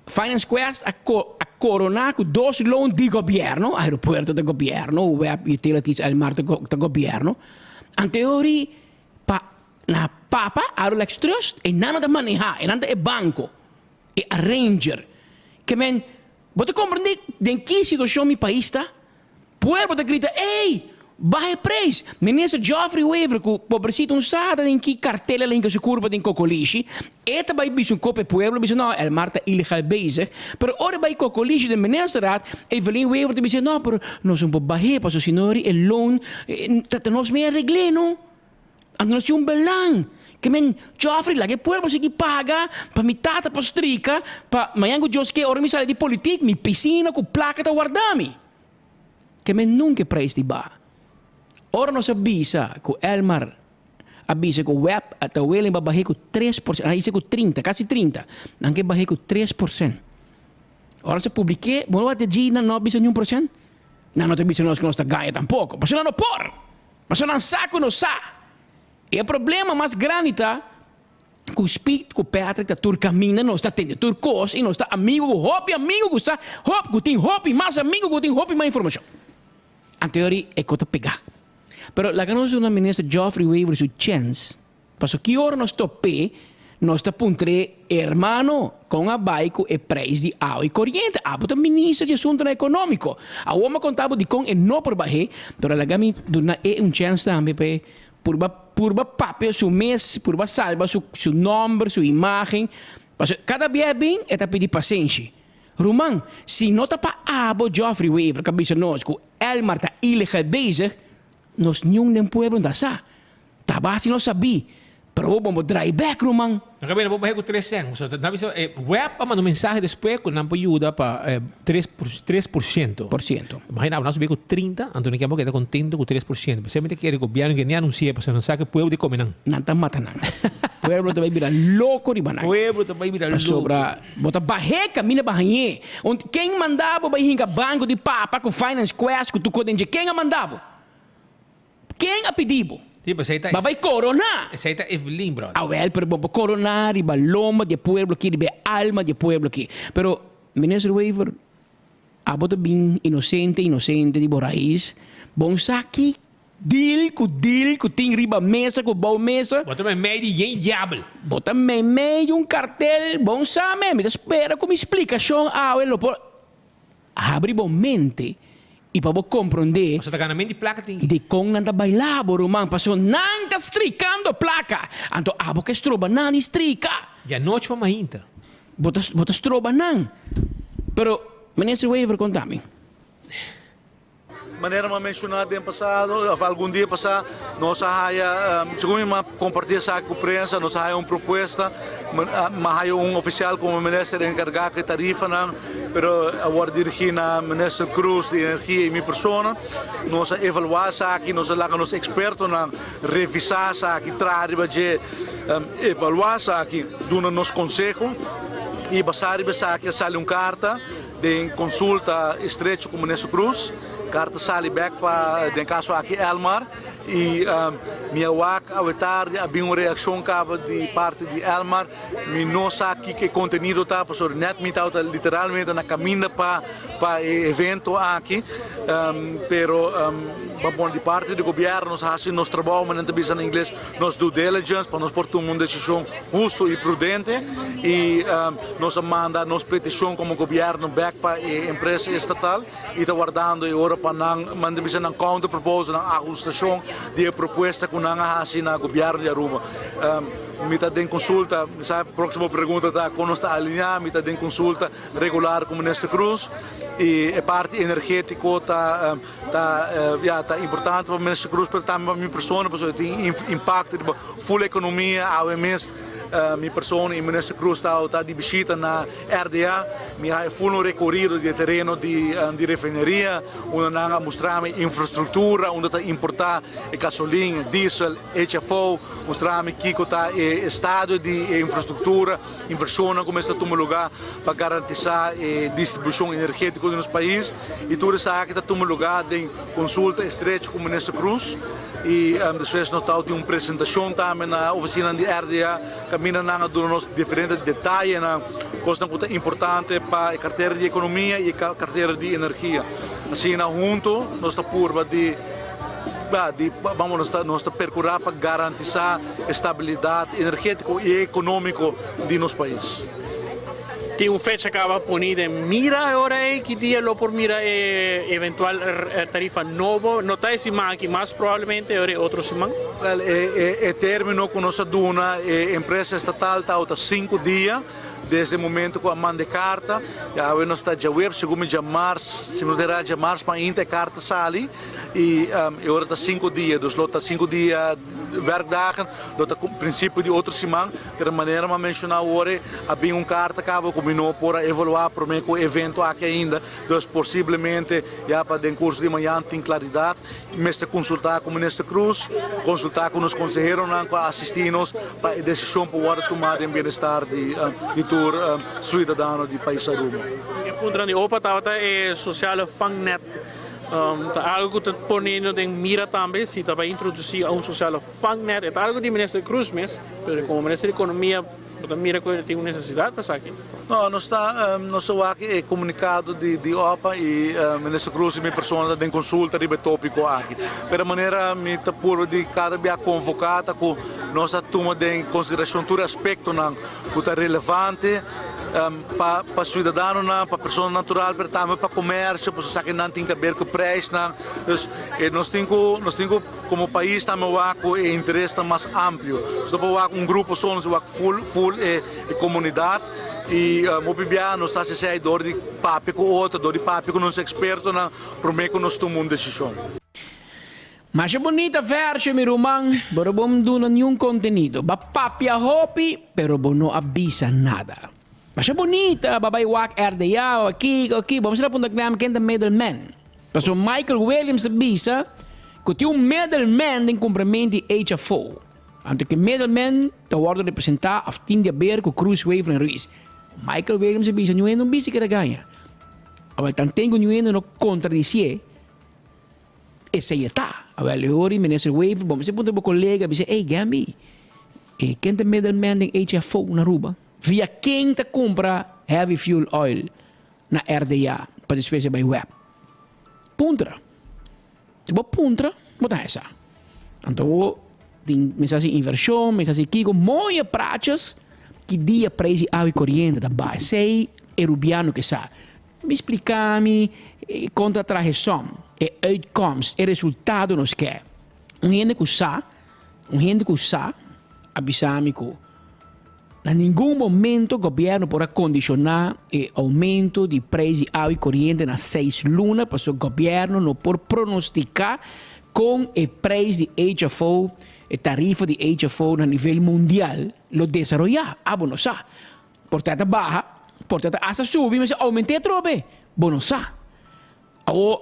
Finance Quest a a corona cu dos loan di gobierno, aeropuerto ta gobierno, web utilities Elmar ta gobierno. Anteori pa na papa Arulex Trust e nan no ta maneha, e nan ta e banco, e arranger. Ke men, bo ta comprende den ki situacion mi pais ta? Pueblo ta grita, ey! Baha e prijs. Minister Geoffrey Wever cu pobrecito un sa ta den ki cartel el a hinca su curpa den cocolishi, e ta bay bisa un cop e pueblo bisa no Elmar ta ilegal bezig, pero ora e bay cocolishi den ministerraad, Evelyn Wever ta bisa no pero nos un por bah'e pasobra si no e loon ta ta nos mee arregl'e no. Anto nos tin un belang. Ke men Geoffrey laga e pueblo sigui paga pa mi tata por strika pa mañan cu Dios ke ora mi sali di politik mi piscina cu placa ta warda mi. Ke men nunca e prijs di ba. Ora nos a bisa cu Elmar a bisa cu web a ta willing pa bahe cu 3%, nan a bisa cu 30, casi 30, nan ke bahe cu 3%. Ora nos a publike, bo no wak dje nan no a bisa ni un porcent? Nan no ta bisa nos cu nos ta gaña tampoco, pasobra nan no por! Pasobra nan sa cu nos sa. E problema mas grandi ta cu Speed cu Patrick ta tur caminda nos ta tende tur cos y nos ta amigo cu hopi amigo cu sa hopi cu tin hopi mas amigo cu tin hopi mas informacion. Anto yori e co ta pega. Pero laga nos duna Minister Geoffrey Wever su chens pasobra ki ora nos top'e nos ta puntr'e hermano con a bay cu e prijs di awa y coriente? Abo ta Minister di Asuntonan Economico. Awor mi a conta bo dicon e no por bah'e pero laga mi duna e un chens tambe p'e Purba purba papia su mes, purba salba su su nomber, su imagen. Pasobra cada bia e bin e ta pidi pasenshi. Ruman, si no ta pa abo Geoffrey Wever ka bisa nos ku Elmar ta ilegal bezig, nos niun den pueblo no ta sa. Ta basi nos sabí, pero bo bo draai bek ruman. Nan ka bira bo bahe ku tres sen. So nan bisa e web a manda un mensahe despues ku nan por yuda pa 3%. Por ciento. Imagina bo nan subi ku 30, anto nan ke bo keda kontento ku 3%. P'esei mi ta kere gobièrnu ke ni anunsi'é pasobra nan sa ku e pueblo ta kome nan. Nan ta mata nan. Pueblo ta bai bira loko riba nan. Pueblo ta bai bira loko. Pasobra bo ta bah'é kaminda pa hañ'é. Un ken manda bo bai hinka banko di papa ku Finance Quest ku tur kos den dje? Ken a manda bo? Ken a pidi bo? Sí, pero esei ta. Ba bai koroná. Esei ta Evelyn, brother. Awel, pero bo por koroná riba lomba di e pueblo aki, riba e alma di e pueblo aki. Pero, Minister Wever, abo ta bin inosente, inosente di bo rais. Bon sa ki deal ku deal ku tin riba mesa ku bou mesa. Bo ta meimei di yen diabel. Bo ta meimei di un kartel. Bon sa me, mi ta spera ku mi splikashon awe lo por Habri bo mente i pa bo komprondé. Pasobra ta gana menti plaka tin. Dikon nan ta baila bo ruman? Pasobra nan ta strikando plaka. Anto abo ke stroba nan di strika. Di anochi pa mainta. Bo ta bo ta stroba nan. Pero Minister Wever konta mi. Manera mi a menshoná den pasado, òf algun dia pasá, nos a haya, segun mi a kompartí esaki ku prensa, nos a haya un propuesta, mi a haya un ofisial komo minister enkargá ku e tarifanan, pero a wòrdu dirigí na minister Croes di Energia i mi persona. Nos a evaluá esaki, nos a laga nos ekspertonan revisá esaki, traha riba dje, evaluá esaki, duna nos konseho i basá riba esaki a sali un karta. Den konsulta estrecho ku Minister Cruz, karta sali bek pa den kaso aki Elmar i mi a wak awe tardi a bin un reakshon kaba di parti di Elmar. Mi no sa kiko e kontenido ta pasobra nèt mi tabata literalmente na kaminda pa pa e evento aki pero bon di parti di gobièrnu nos a hasi nos trabou manera nan ta bisa na ingles nos due diligence pa nos por tuma un desishon husto i prudente i Nos a manda nos peticion como gobierno bek pa e empresa estatal y ta wardando e ora pa nan manda bisa nan counter proposal, nan ahustacion di e propuesta cu nan a haci na gobierno di Aruba. Mi ta den consulta, mi sa proximo pregunta ta con nos ta alinea, mi ta den consulta regular cu Minister Croes y e parti energetico ta ta ya ta importante pa Minister Croes pero tambe pa mi persona pasobra tin impacto riba full economia awe mes. Mi persona y Minister Croes ta di bishita na RDA. Mi a full un recorido di e tereno di refineria unda nan a mustra mi infrastructura unda ta importa e gasolin, diesel, HFO, mustra mi kico ta e estado di e infrastructura, inversionnan cu mester tuma lugar pa garantisa e distribucion energetico di nos pais y tur esaki ta tuma lugar den consulta estrecho cu Minister Croes. Y despues nos tawata tin un presentacion tambe na oficinanan di RDA caminda nan a duna nos diferente detayenan, cosnan cu ta importante pa e cartera di economia y e cartera di energia. Asina hunto nos ta purba di di vamos nos ta nos ta percura pa garantisa e stabilidad energetico y economico di nos pais. Tin un fecha caba poni den mira e ora ey? Ki dia lo por mira e eventual tarifa nobo? No ta e siman aki, mas probablemente e ora e otro siman? Wel, e termino cu nos a duna e empresa estatal ta ota cinco dia desde e momento cu a manda e carta. Ya awe nos ta djaweps, segun mi djamars, si mi no ta erá djamars mainta e carta sali y e ora ta cinco dia, dus lo ta cinco dia. Werkdagen lo ta principio di otro siman, pero manera mi a menciona awor a bin un carta caba cu mi no por a evalua prome cu e evento aki ainda, dus posiblemente ya pa den curso di mañan tin claridad. Mester consulta cu Minister Croes, consulta cu nos conseheronan cu a asisti nos pa e decision por wordo tuma den bienestar di di tur ciudadano di pais Aruba. E puntonan di opa tabata e sociale vangnet. Ta algo cu ta poniendo den mira tambe si ta bay introduci a un sociale vangnet. E ta algo di Minister Croes mes, pero como Minister di Economia bo ta mira cu e tin un necesidad pa esaki. No, nos ta nos ta wak e comunicado di di opa y Minister Croes y mi persona ta den consulta riba e topico aki. Pero manera mi ta purba di cada bia convoca ta cu nos a tuma den consideracion tur e aspectonan cu ta relevante pa pa ciudadanonan, pa persona natural, pero tambe pa comercio, pasobra esaki nan tin que ver cu prijsnan. Dus nos tin cu nos tin cu como pais tambe wak cu e interesnan mas amplio. Nos no por wak un grupo so, nos wak full full e comunidad y hopi bia nos ta haci esey door di papia cu otro, door di papia cu nos expertonan prome cu nos tuma un decision. Masha bunita version mi ruman, pero bo no duna niun contenido. Ba papia hopi, pero bo no a bisa nada. Masha bunita, ba bay wak RDA o aki o aki, bo mester a punta Clem ken ta middleman. Pasobra Michael Williams ta bisa cu tin un middleman den cumpramento di HFO. Anto cu e middleman ta wordo representa of tin di haber cu Croes Wever en Ruiz. Michael Williams a bisa niun hende no bisa keda gaña. Awel tanten cu niun hende no contradicie. Esei e ta. Awel e ora Minister Wever bo mester puntra bo colega bisa ey Gamby e ken ta middleman den HFO na Aruba? Via ken ta cumpra heavy fuel oil na RDA pa despues e bay web? Puntra. Si bo puntra bo ta hesa. Anto bo tin mester haci inversion, mester haci kico, mooie praatjes ki dia prijs di awa y coriente ta baha. Esey e Rubiano ke sa. Mi splica mi con ta traha e som, e uitkomst, e resultado nos ke. Un hende cu sa, un hende cu sa a bisa mi cu na ningun momento gobierno por a condiciona e aumento di prijs di awa y coriente na seis luna pasobra gobierno no por pronostica con e prijs di HFO, e tarifa di HFO na nivel mundial lo desaroya. Abo no sa. Por ta ta baha, por ta ta hasta subi, mester aument'é atrobe. Bo no sa. Awor,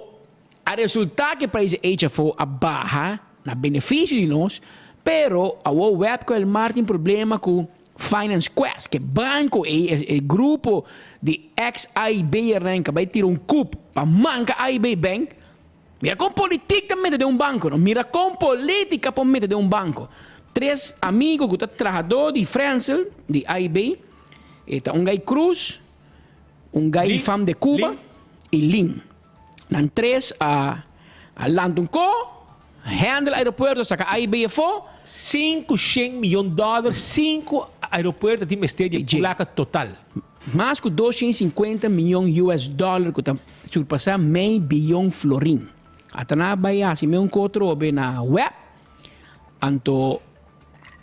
a resultá ku e prijs di HFO a baha na benefisio di nos, pero awor web ku Elmar tin problema ku Finance Quest, ku e banko ei, e grupo di ex AIB'ernan ku a bai tira un kùp pa manka AIB Bank. Mira kon politik ta mete den un banko, no? Mira kon politika por mete den un banko. Tres amigo ku ta trahadó di Frensel, di AIB, e ta un gai Cruz, un gai fam de Cuba i Lin. Nan tres a a lanta un ko, handle aeropuerto saka AIB afó. Sinku shen miyon dòler, sinku aeropuerto tin mester di e plaka total. Mas ku 250 miyon US dòler ku ta surpasá mei biyon florin. Ata nan a bai hasi meun ku otro obe na web. Anto,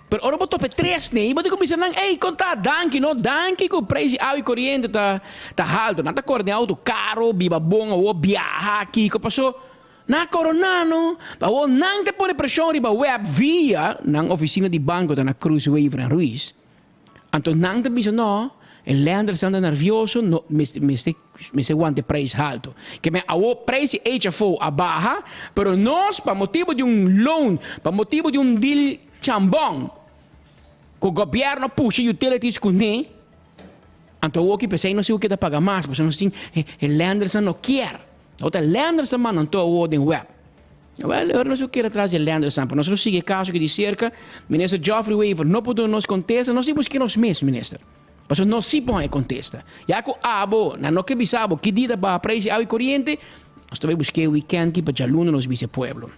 pero ora bo topa e tres nei, bo tin ku bisa nan, ey, kon ta? Danki no, danki ku preis di awa i koriente ta ta haltu. Nan ta kore den outo karo, biba bon awor, biaha, kiko. Paso nan a koroná no. Awor nan ta pone preshon riba web via nan ofisina di banko ta na Cruz Wever en Ruiz. Anto nan ta bisa no, e lendersnan ta nervioso, no mester mester mester wanta e prijs halto. Ke men awo prijs di HFO a baha, pero nos pa motibo di un loan, pa motibo di un deal chambon ku gobierno a pusha utilities kuné, anto awo ki p'esei nos tin ku keda paga mas, pasobra nos tin e lendersnan no kier. Awo ta lendersnan manda anto awo den web. Wel, ora nos lo keda tras di Leandro Samper, nos lo sigui e caso aki di cerca. Minister Geoffrey Wever no por duna nos contesta, nos tin busca nos mes, minister. Pasobra nos si por haña e contesta. Ya cu abo, nan no ke bisa abo ki dia ta baha prijs di awa y coriente, nos ta bay busca e weekend ki pa djaluna nos bisa e pueblo.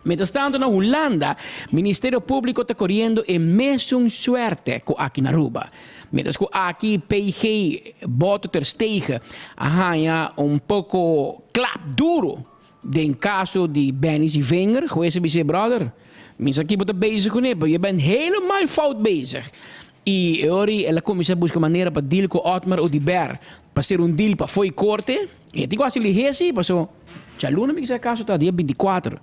Mientras tanto na Hulanda, Ministerio Publico ta coriendo e mesun suerte cu aki na Aruba. Mientras cu aki PG Boto ter Stegen a haya un poco klap duro den caso di Benny Zievinger, hues a bis'é, Brother, mi sa ki bo ta bezig cune, pero je bent helemaal fout bezig. Y e ora el a cuminsa busca manera pa deal cu Otmar Oduber pa ser un deal pa fo'i corte. E tin cu haci lihe si, paso djaluna mi kisa caso ta dia binticuatro.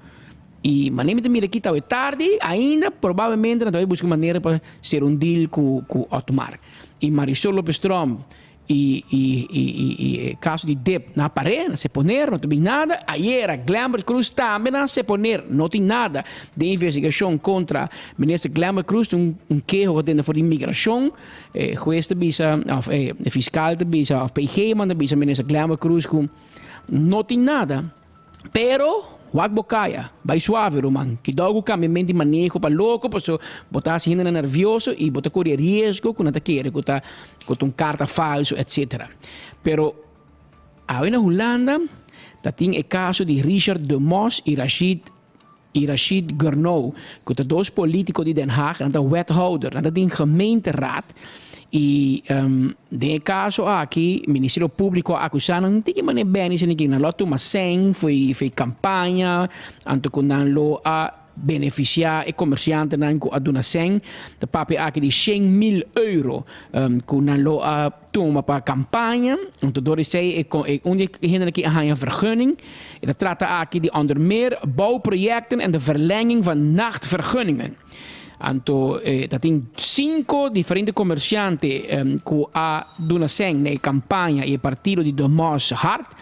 Y manera mi ta mira aki ta awe tardi, ainda probablemente nan ta bay busca manera pa ser un deal cu cu Otmar. Y Marisol Lopez Tromp y y y y y e caso di dip nan a par'é, nan seponer, no ta bin nada. Ayera Glenbert Croes tambe nan a seponer, no tin nada den investigacion contra minister Glenbert Croes. Tin un keho cu a tende for di migracion. E hues ta bisa of e fiscal ta bisa of PG man ta bisa minister Glenbert Croes cu no tin nada. Pero, wak bo kaya, bai suave ruman. Kidou ku kambia mente di maneho pa loko paso bo ta hasi hendenan nervioso i bo ta kore riesgo ku nan ta kere ku ta ku ta un karta falso etsetera. Pero awe na Hulanda ta tin e kaso di Richard de Mos i Rashid i Rashid Gurnow ku ta dos politiko di Den Haag, nan ta wethouder, nan ta den gemeenteraad i den e kaso aki Ministerio Públiko a akusá nan tin ki manera beni esaki nan lo a tuma sèn fo'i fo'i kampaña anto ku nan lo a benefisiá e komersiantenan ku a duna sèn ta papia aki di shen mil euro ku nan lo a Tuma pa campaña, anto door esey e e un di e hendenan aki a haña vergunning. E ta trata aki di onder meer bouwprojecten en de verlenging van nachtvergunningen. Anto e ta tin cinco diferente comerciante cu a duna sèn na e campaña y e partido di De Mos Hart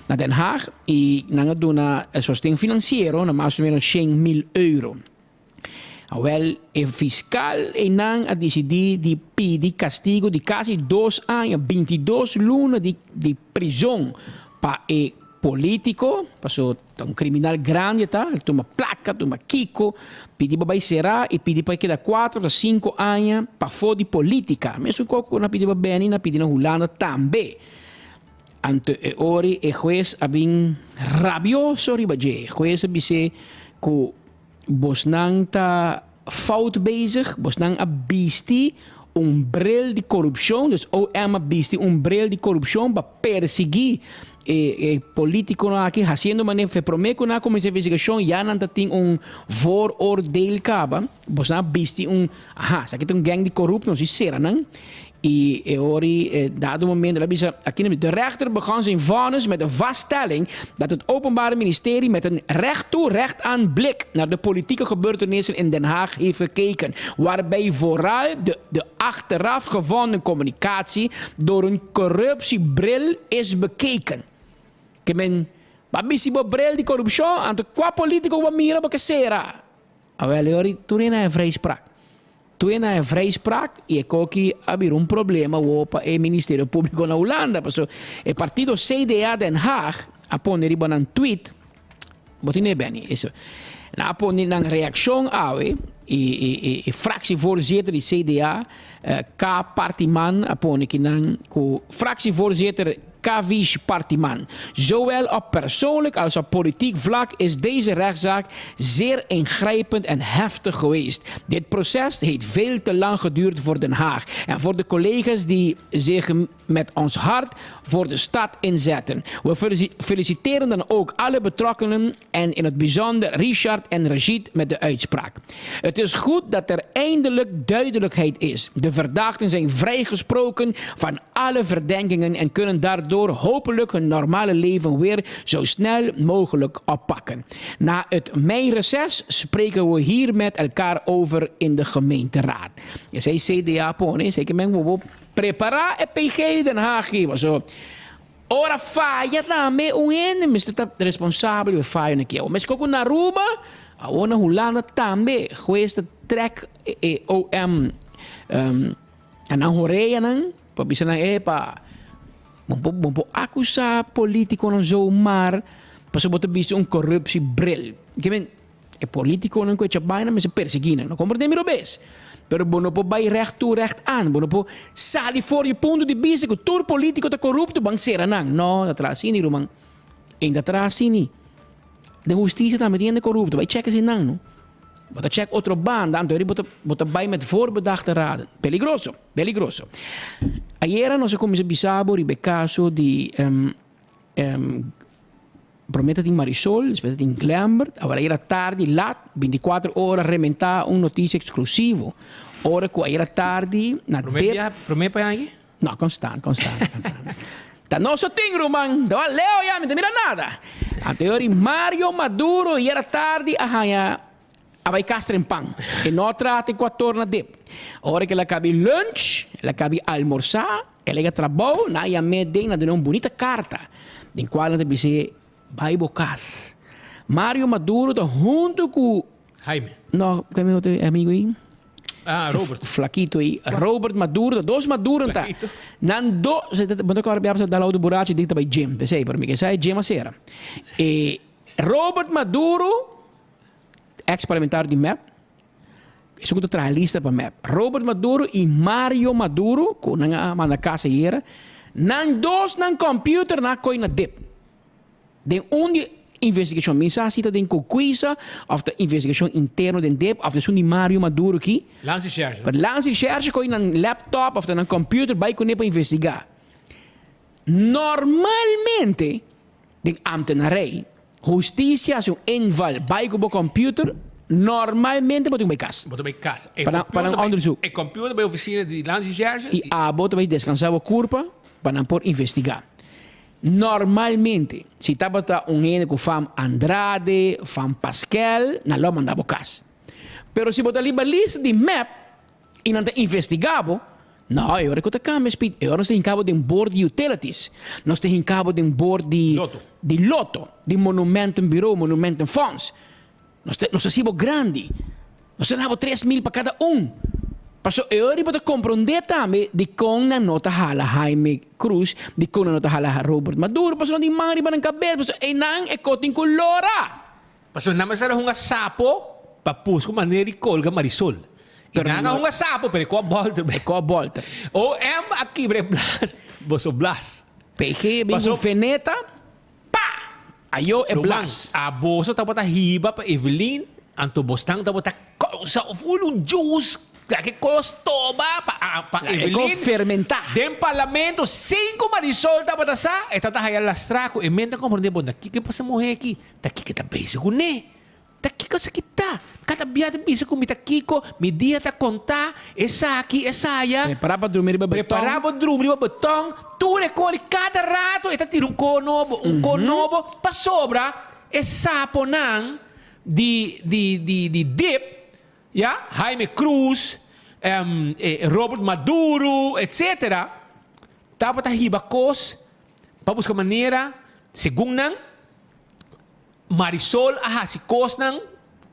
na Den Haag y nan a duna sosten financiero na mas o menos 100.000 euro. Awel, e fiskal einan a disidí di pidi kastigu di kasi dos aña, bintidos luna di di prizon pa e polítiko, paso ta un kriminal grandi e ta, el tuma plaka, tuma kiko, pidi pa bai será i pidi pa e keda kuater òf sinku aña pafó di polítika. Mesun kos ku nan a pidi pa Benny, nan a pidi na Hulanda tambe. Anto e ora e hues a bin rabioso riba dje. E hues a bis'é ku Bosnan ta fout bezig, bosnan a bisti un bril di korupshon, dus OM a bisti un bril di korupshon pa persiguí e e politikonan aki, hasiendo manera fe promé ku nan a kuminsá investigashon ya nan ta tin un vooroordeel kaba, bosnan a bisti un, aha, esaki ta un gang di korupto, nos di sera nan. I e ora e dado momento el a bisa, aki na de rechter begon zijn vonnis met de vaststelling dat het Openbare Ministerie met een recht toe recht aan blik naar de politieke gebeurtenissen in Den Haag heeft gekeken, waarbij vooral de de achteraf gevonden communicatie door een corruptiebril is bekeken. Ke men, bo a bisti bo bril di corrupcion, anto kua politico bo a mira bo ke sera? Awel, e ora tur hende a vrijspraak. Tur na e vrijspraak y e koki a bira un problema awo pa e Ministerio Publico na Hulanda. Paso e partido CDA Den Haag a pone riba nan tweet, bo tin e Benny, eso. Nan a pone nan reaccion awe y e e fractievoorzitter di CDA K. Partiman a pone ki nan cu fractievoorzitter Kavish Partiman. Zowel op persoonlijk als op politiek vlak is deze rechtszaak zeer ingrijpend en heftig geweest. Dit proces heeft veel te lang geduurd voor Den Haag en voor de collega's die zich met ons hart voor de stad inzetten. We feliciteren dan ook alle betrokkenen en in het bijzonder Richard en Rashid met de uitspraak. Het is goed dat er eindelijk duidelijkheid is. De verdachten zijn vrijgesproken van alle verdenkingen en kunnen daardoor hopelijk hun normale leven weer zo snel mogelijk oppakken. Na het meireces spreken we hier met elkaar over in de gemeenteraad. Esei CDA pone, esei ke men wowo prepara e PG di Den Haag ki, paso ora faya tambe un hende mester ta responsabel pa e fayonan aki. Awor meskos ku na Aruba, awor na Hulanda tambe hues ta trek e OM A nan horeanan pa bisa nan, epa, bo por, bo por akusá polítikonan zomaar pasobra bo ta bisti un korupsiebril. Ke men, e polítikonan ku e chabaina mester persiguí nan. No komprendé mi robes. Pero bo no por bai règt toe règt aan. Bo no por sali for di punto di bista ku tur polítiko ta korupto, ban sera nan. No, ta traha asini, ruman. E ta traha asini. Den hustisia tambe tin hende korupto, bai chèk eseinan no. Bo ta chèk otro banda, anto bo ta bo ta bai met voorbedachte raden. Peligroso, peligroso. Ayera nos a kuminsá bisa bo riba e kaso di promé ta tin Marisol, despues ta tin Glembert, awor ayera tardi lat, bintikuater ora rementá un notisia eksklusivo, ora ku ayera tardi na Promé dep. bia, promé pa aki? No, constant, constant, constant. Ta nos so tin, ruman. Ta wak leo ya, mi ta mira nada. Anto yori Mario Maduro yera tardi a haña a bai kas trempan. E no traha te kuator na dip. Ora ku el a kabi lunch, el a kabi almorsá, el a yega trabou, nan a yam'é den, nan dun'é un bunita karta den kual nan ta bis'é bai bo kas. Mario Maduro ta huntu ku. Jaime. No, ken mi otro amigo ei? Ah, Robert. Flaquito ei. Robert Maduro, ta dos Maduro ta. Flaquito. Nan do, bo ta kòrda biaha dal auto burachi di ta bai gym, p'esei, pero mi ke sa e gym a sera. E Robert Maduro, ex parlamentario di mep, esun ku ta traha lista pa mep. Robert Maduro i Mario Maduro, ku nan a manda kas ayera, nan dos nan computer nan a koi na dip. Den un di investigashon, mi sa si ta den Cocuiza of ta investigashon interno den dep of ta esun di Mario Maduro aki. Landsrecherche. Pero Landsrecherche koy nan laptop of ta nan computer bay cune pa investiga. Normalmente den ambtenarij, husticia haci un inval bay cu bo computer, normalmente bo tin cu bay cas. Bo ta bay cas. Pa nan pa nan onderzoek. E computer bay oficina di Landsrecherche. Y abo ta bay descansa bo curpa pa nan por investiga. Normalmente, si tabata un hende ku fam Andrade, fam Paskel, nan lo manda bo kas. Pero si bo ta riba lista di mep i nan ta investigá bo, no, e ora ku ta kambia speed, e ora nos ta hinká bo den board di utilities, nos ta hinká bo den board di Loto. di loto, di monumentenbureau, monumentenfonds. Nos ta nos ta hasi bo grandi. Nos ta dabo 3000 pa kada un. Paso e ora bo ta komprondé tambe dikon nan no ta hala Jaime Cruz, dikon nan no ta hala Robert Maduro, paso nan tin man riba nan kabes, paso einan e ko tin ku lora. Paso nan mester a hunga sapo pa busca un manera di colga Marisol. Y Pero nan a no- hunga sapo, pero e ko a bolter. E ko a bolter. OM a kibra e blas, boso blas. PG bin Paso- ku Veneta. Pa! Ayo e Ruman, blas. a boso tabata hiba pa Evelyn, anto bosnan tabata kousa full un juice, la ke kos toba pa pa La e kos Evelyn. fermentá. Den parlamento, sin ku Marisol tabata sa, e tabata haya lastra ku e men ta komprendé, bon, na kiko e pasa muhé aki? Ta kiko ta bezig kuné? Ta kiko esaki ta? Kada bia ta bisa ku mi ta kiko, mi dia ta kontá, esaki, esaya. Prepará pa drumi riba beton. Prepará pa drumi riba beton. Tur e kos di kada rato e ta tira un ko nobo, un ko nobo, pasobra e saponan di di di di dip, ya, Jaime Cruz, Robert Maduro, etcetera, tabata hiba kos pa buska manera, segun nan, Marisol a hasi kosnan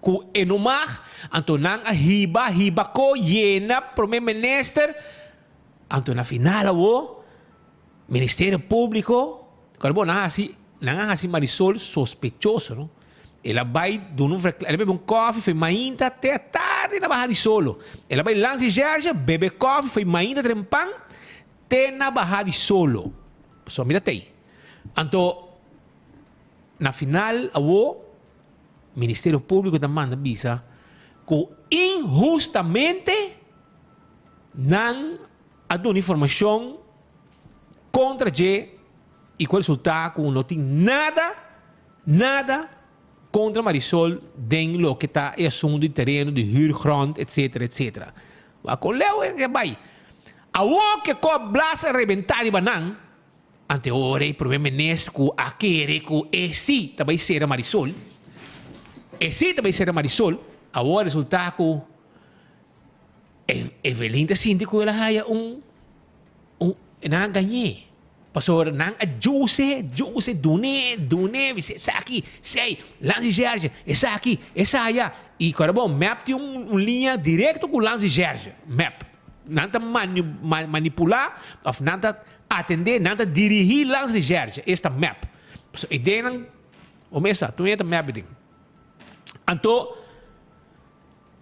ku e no mag, anto nan a hiba hiba ko yena prome minister, anto na final awo Ministerio Publico, kòrda bo nan a hasi nan a hasi Marisol sospechoso no, el a bai duna un el a bebe un kòfi foi mainta te a tardi na baha di solo, el a bai lansi Jerje bebe kòfi foi mainta trempan te na baha di solo, pasobra mi ta tei, anto. Na final awo Ministerio Publico ta manda bisa cu inhustamente nan a duna informacion contra dje y cu a resulta cu no tin nada, nada contra Marisol den loke ta e asunto di tereno, di huurgrond, etcetera, etcetera. Wak con leu e bay. Awo ke cop blas a rebenta riba nan. Ante ora e prome minister ku a kere ku e si ta bai sera Marisol, e si ta bai sera Marisol, awor a resulta ku Evelyn ta sinti ku el a haya un, un, nan a gañ'é. Pasobra nan a djuse, djuse, dun'é, dun'é, bis'é esaki, esei, Lansi Jerje, esaki, esaya. I kòrda bon, mep tin un liña direkto ku Lansi Jerje, mep. Nan ta manipulá òf nan ta atendé, nan ta dirigí Landsrecherche, esta mep. Pasobra e ideanan, o mesa, tur hende ta mep den. Anto,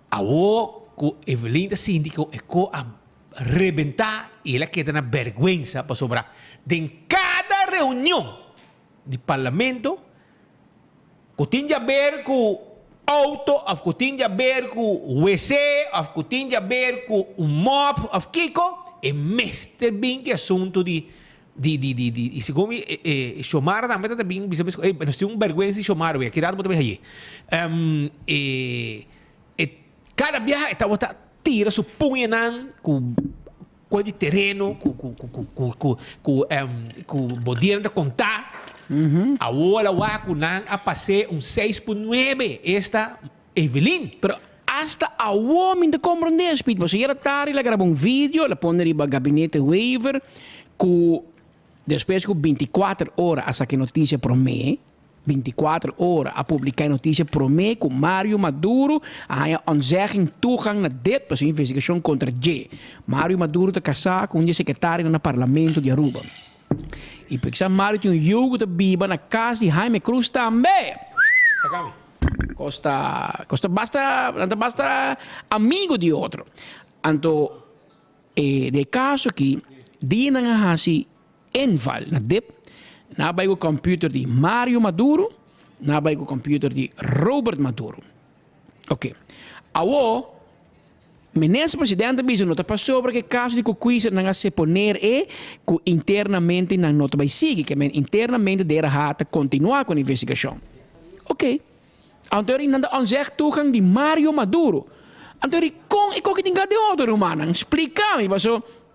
awor ku Evelyn ta sinti ku e ko a rebentá i el a keda na bèrgwensa pasobra den kada reunion di parlamento. Ku tin di haber ku auto of ku tin di haber ku wc of ku tin di haber ku un mop of kiko, e mester bin ku e asuntu di di di di di i segun mi e e Xiomara tambe ta bin bisa mes ku ey nos tin un bèrgwensa di Xiomara wea ki rato bo ta bin haye. E e kada biaha e tabata tira su puñanan ku Koe di tereno ku ku ku ku ku ku ku ku bo dianan ta kontá. Awor a wak ku nan a pas'é un seis pun nuebe, esta Evelyn. Pero hasta awor mi no ta komprondé, Speed. Pasobra yera tardi el a graba un video, el a pone riba Gabinete Wever ku despues ku binti kuater ora a saka e notisia promé. 24 ora a publica e noticia prome cu Mario Maduro a haya ontzegging toegang na dip pa su investigacion contra dje. Mario Maduro ta casa cu un di e secretarionan na Parlamento di Aruba. Y por kisa Mario tin un yiu cu ta biba na cas di Jaime Cruz tambe. Sacami. Cos ta, cos ta basta, nan ta basta amigo di otro. Anto e den e caso aki dia nan a haci Inval na dip, nan a bai ku computer di Mario Maduro, nan a bai ku computer di Robert Maduro. Ok. Awo, Minister Presidente a bisa no ta pasobra ku e kaso di Kukwisa nan a seponer e ku internamente nan no ta bai sigui, ke men internamente DRH ta kontinuá ku e investigashon. Ok. Anto ri nan ta onzeg toegang di Mario Maduro. Anto ri kon e koki tin ka den otro rumannan? Splika mi paso.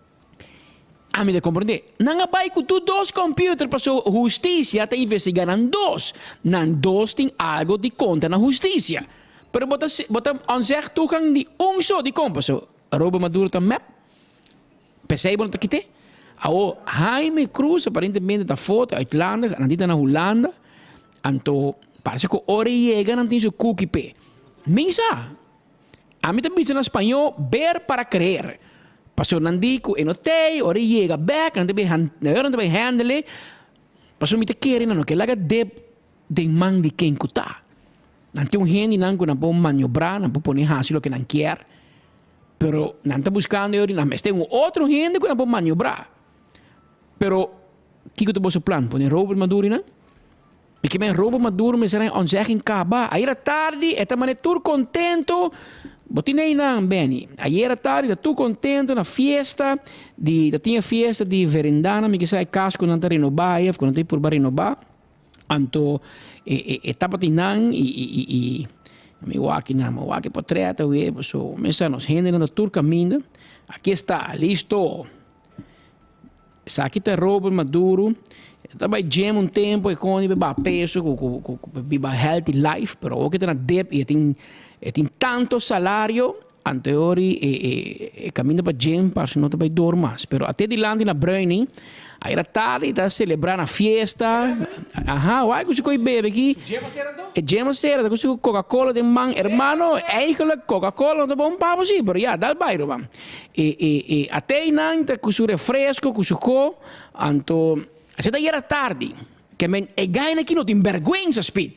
Ami ta komprendé. Nan a bai ku tur dos computer paso hustisia ta investigá nan dos. Nan dos tin algo di konta na hustisia. Pero bo ta bo ta onzeg toegang di un so dikon paso Robert Maduro ta mep. P'esei bo no ta kit'é. Awor Jaime Cruz aparentemente ta foto uitlandig nan tin ta na Hulanda. Anto parse ku ora e yega nan tin su kuki p'e. Mi sa. Ami ta bisa na spañó ver para creer. Pasobra nan di ku e no tei, ora e yega bek nan ta bin nan ta bin handle, pasobra mi ta kere nan no ke laga deb den man di ken ku ta. Nan tin un hendenan ku nan por maniobrá, nan por pone hasi loke nan kier, pero nan ta buskando e ora nan mester un otro hende ku nan por maniobrá. Pero kiko ta boso plan? Pone Robert Maduro nan? Mi ke men robo Maduro mester haña ontzegging kaba. Ayera tardi e ta mane tur kontento. Bo tin einan, Benny. Ayera tardi ta tur kontento na fiesta di ta tin e fiesta di Verendana mi ke sa e kas ku nan ta renobá ei of ku nan ta purba renobá. Anto e e e tabatin nan i i i i mi wak nan, mi wak e potret awe paso mester nos hendenan ta tur kaminda. Aki esta, listo. Esaki ta Robert Maduro. E ta bai gym un tempo e con di baha peso cu cu cu cu biba healthy life pero awor ke ta na dip y e tin e tin tanto salario anteori e e e caminda pa gym paso no ta bai door mas pero ate dilanti na Bruining ayera tardi ta celebra na fiesta aha wai cu su coi bebe aki E gym a sera ta cu su coca cola den man hermano eigenlijk coca cola no ta bon pa bo si pero ya dal bai ruman. E e e ateinan ta ku su refresko, ku su ko, anto asina ta yera tardi. Ke men e gainan aki no tin bèrgwensa, Speed.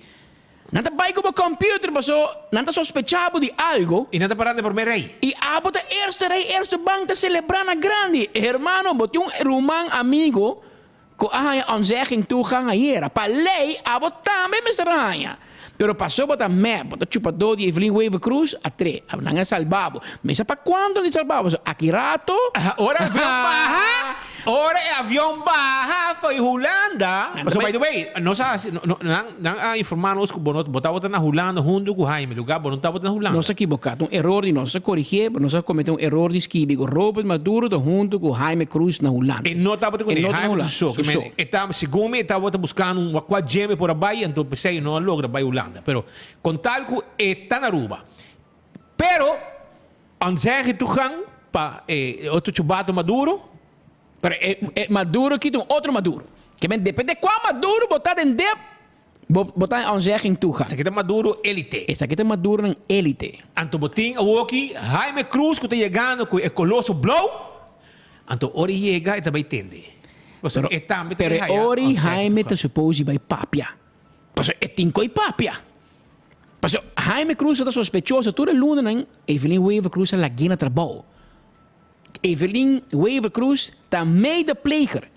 Nan ta bai ku bo computer paso nan ta sospecha bo di algo. I nan ta para den promé rei. I abo ta eerste rei, eerste bank ta selebrá na grandi. Hermano, bo tin un ruman amigo Ku a haña ontzegging toegang ayera. Pa lei abo tambe mester a haña. Pero paso bo ta mep, bo ta chupadó di Evelyn Wever Croes, a tre. Nan a salba bo. Mi sa pa kuantu nan di salba bo. So aki rato. Ora e avion baha, ora e avion baha fo'i Hulanda. Pasobra by the way, nos a hasi, nan nan a informa nos ku bo no bo tabata na Hulanda huntu ku Jaime Lugá bo no tabata na Hulanda. Nos a kiboká. Ta un eror di nos. Nos a korigié, pero nos a kometé un eror di skibi ku Robert Maduro ta huntu ku Jaime Croes na Hulanda. E no tabata ku E no ta na Jaime Hulanda. su so. Su so. E ta, segun mi, e tabata buskando un kua djembe por a bai, anto p'esei e no a logra bai Hulanda. Pero kon tal ku e ta na Aruba. Pero, ontzegging toegang pa e otro chubato Maduro. Pero e e Maduro kita un otro Maduro. Ke men depende kua Maduro bo ta den dep, bo bo ta ontzegging toegang. Esaki ta Maduro elite. Esaki ta Maduronan elite. Anto bo tin awoki Jaime Cruz ku ta yegando ku e koloso blou. Anto ora e yega e ta bai tende. Pasobra e tambe ta Pero bai e haya ora ontzegging Jaime ta toegang. suppose di bai papia. Pasobra e tin koi papia. Pasobra Jaime Cruz ta sospechoso tur e lunanan Evelyn Wever Cruz a lag'é na trabou. Evelyn Wever Cruz ta medepleger.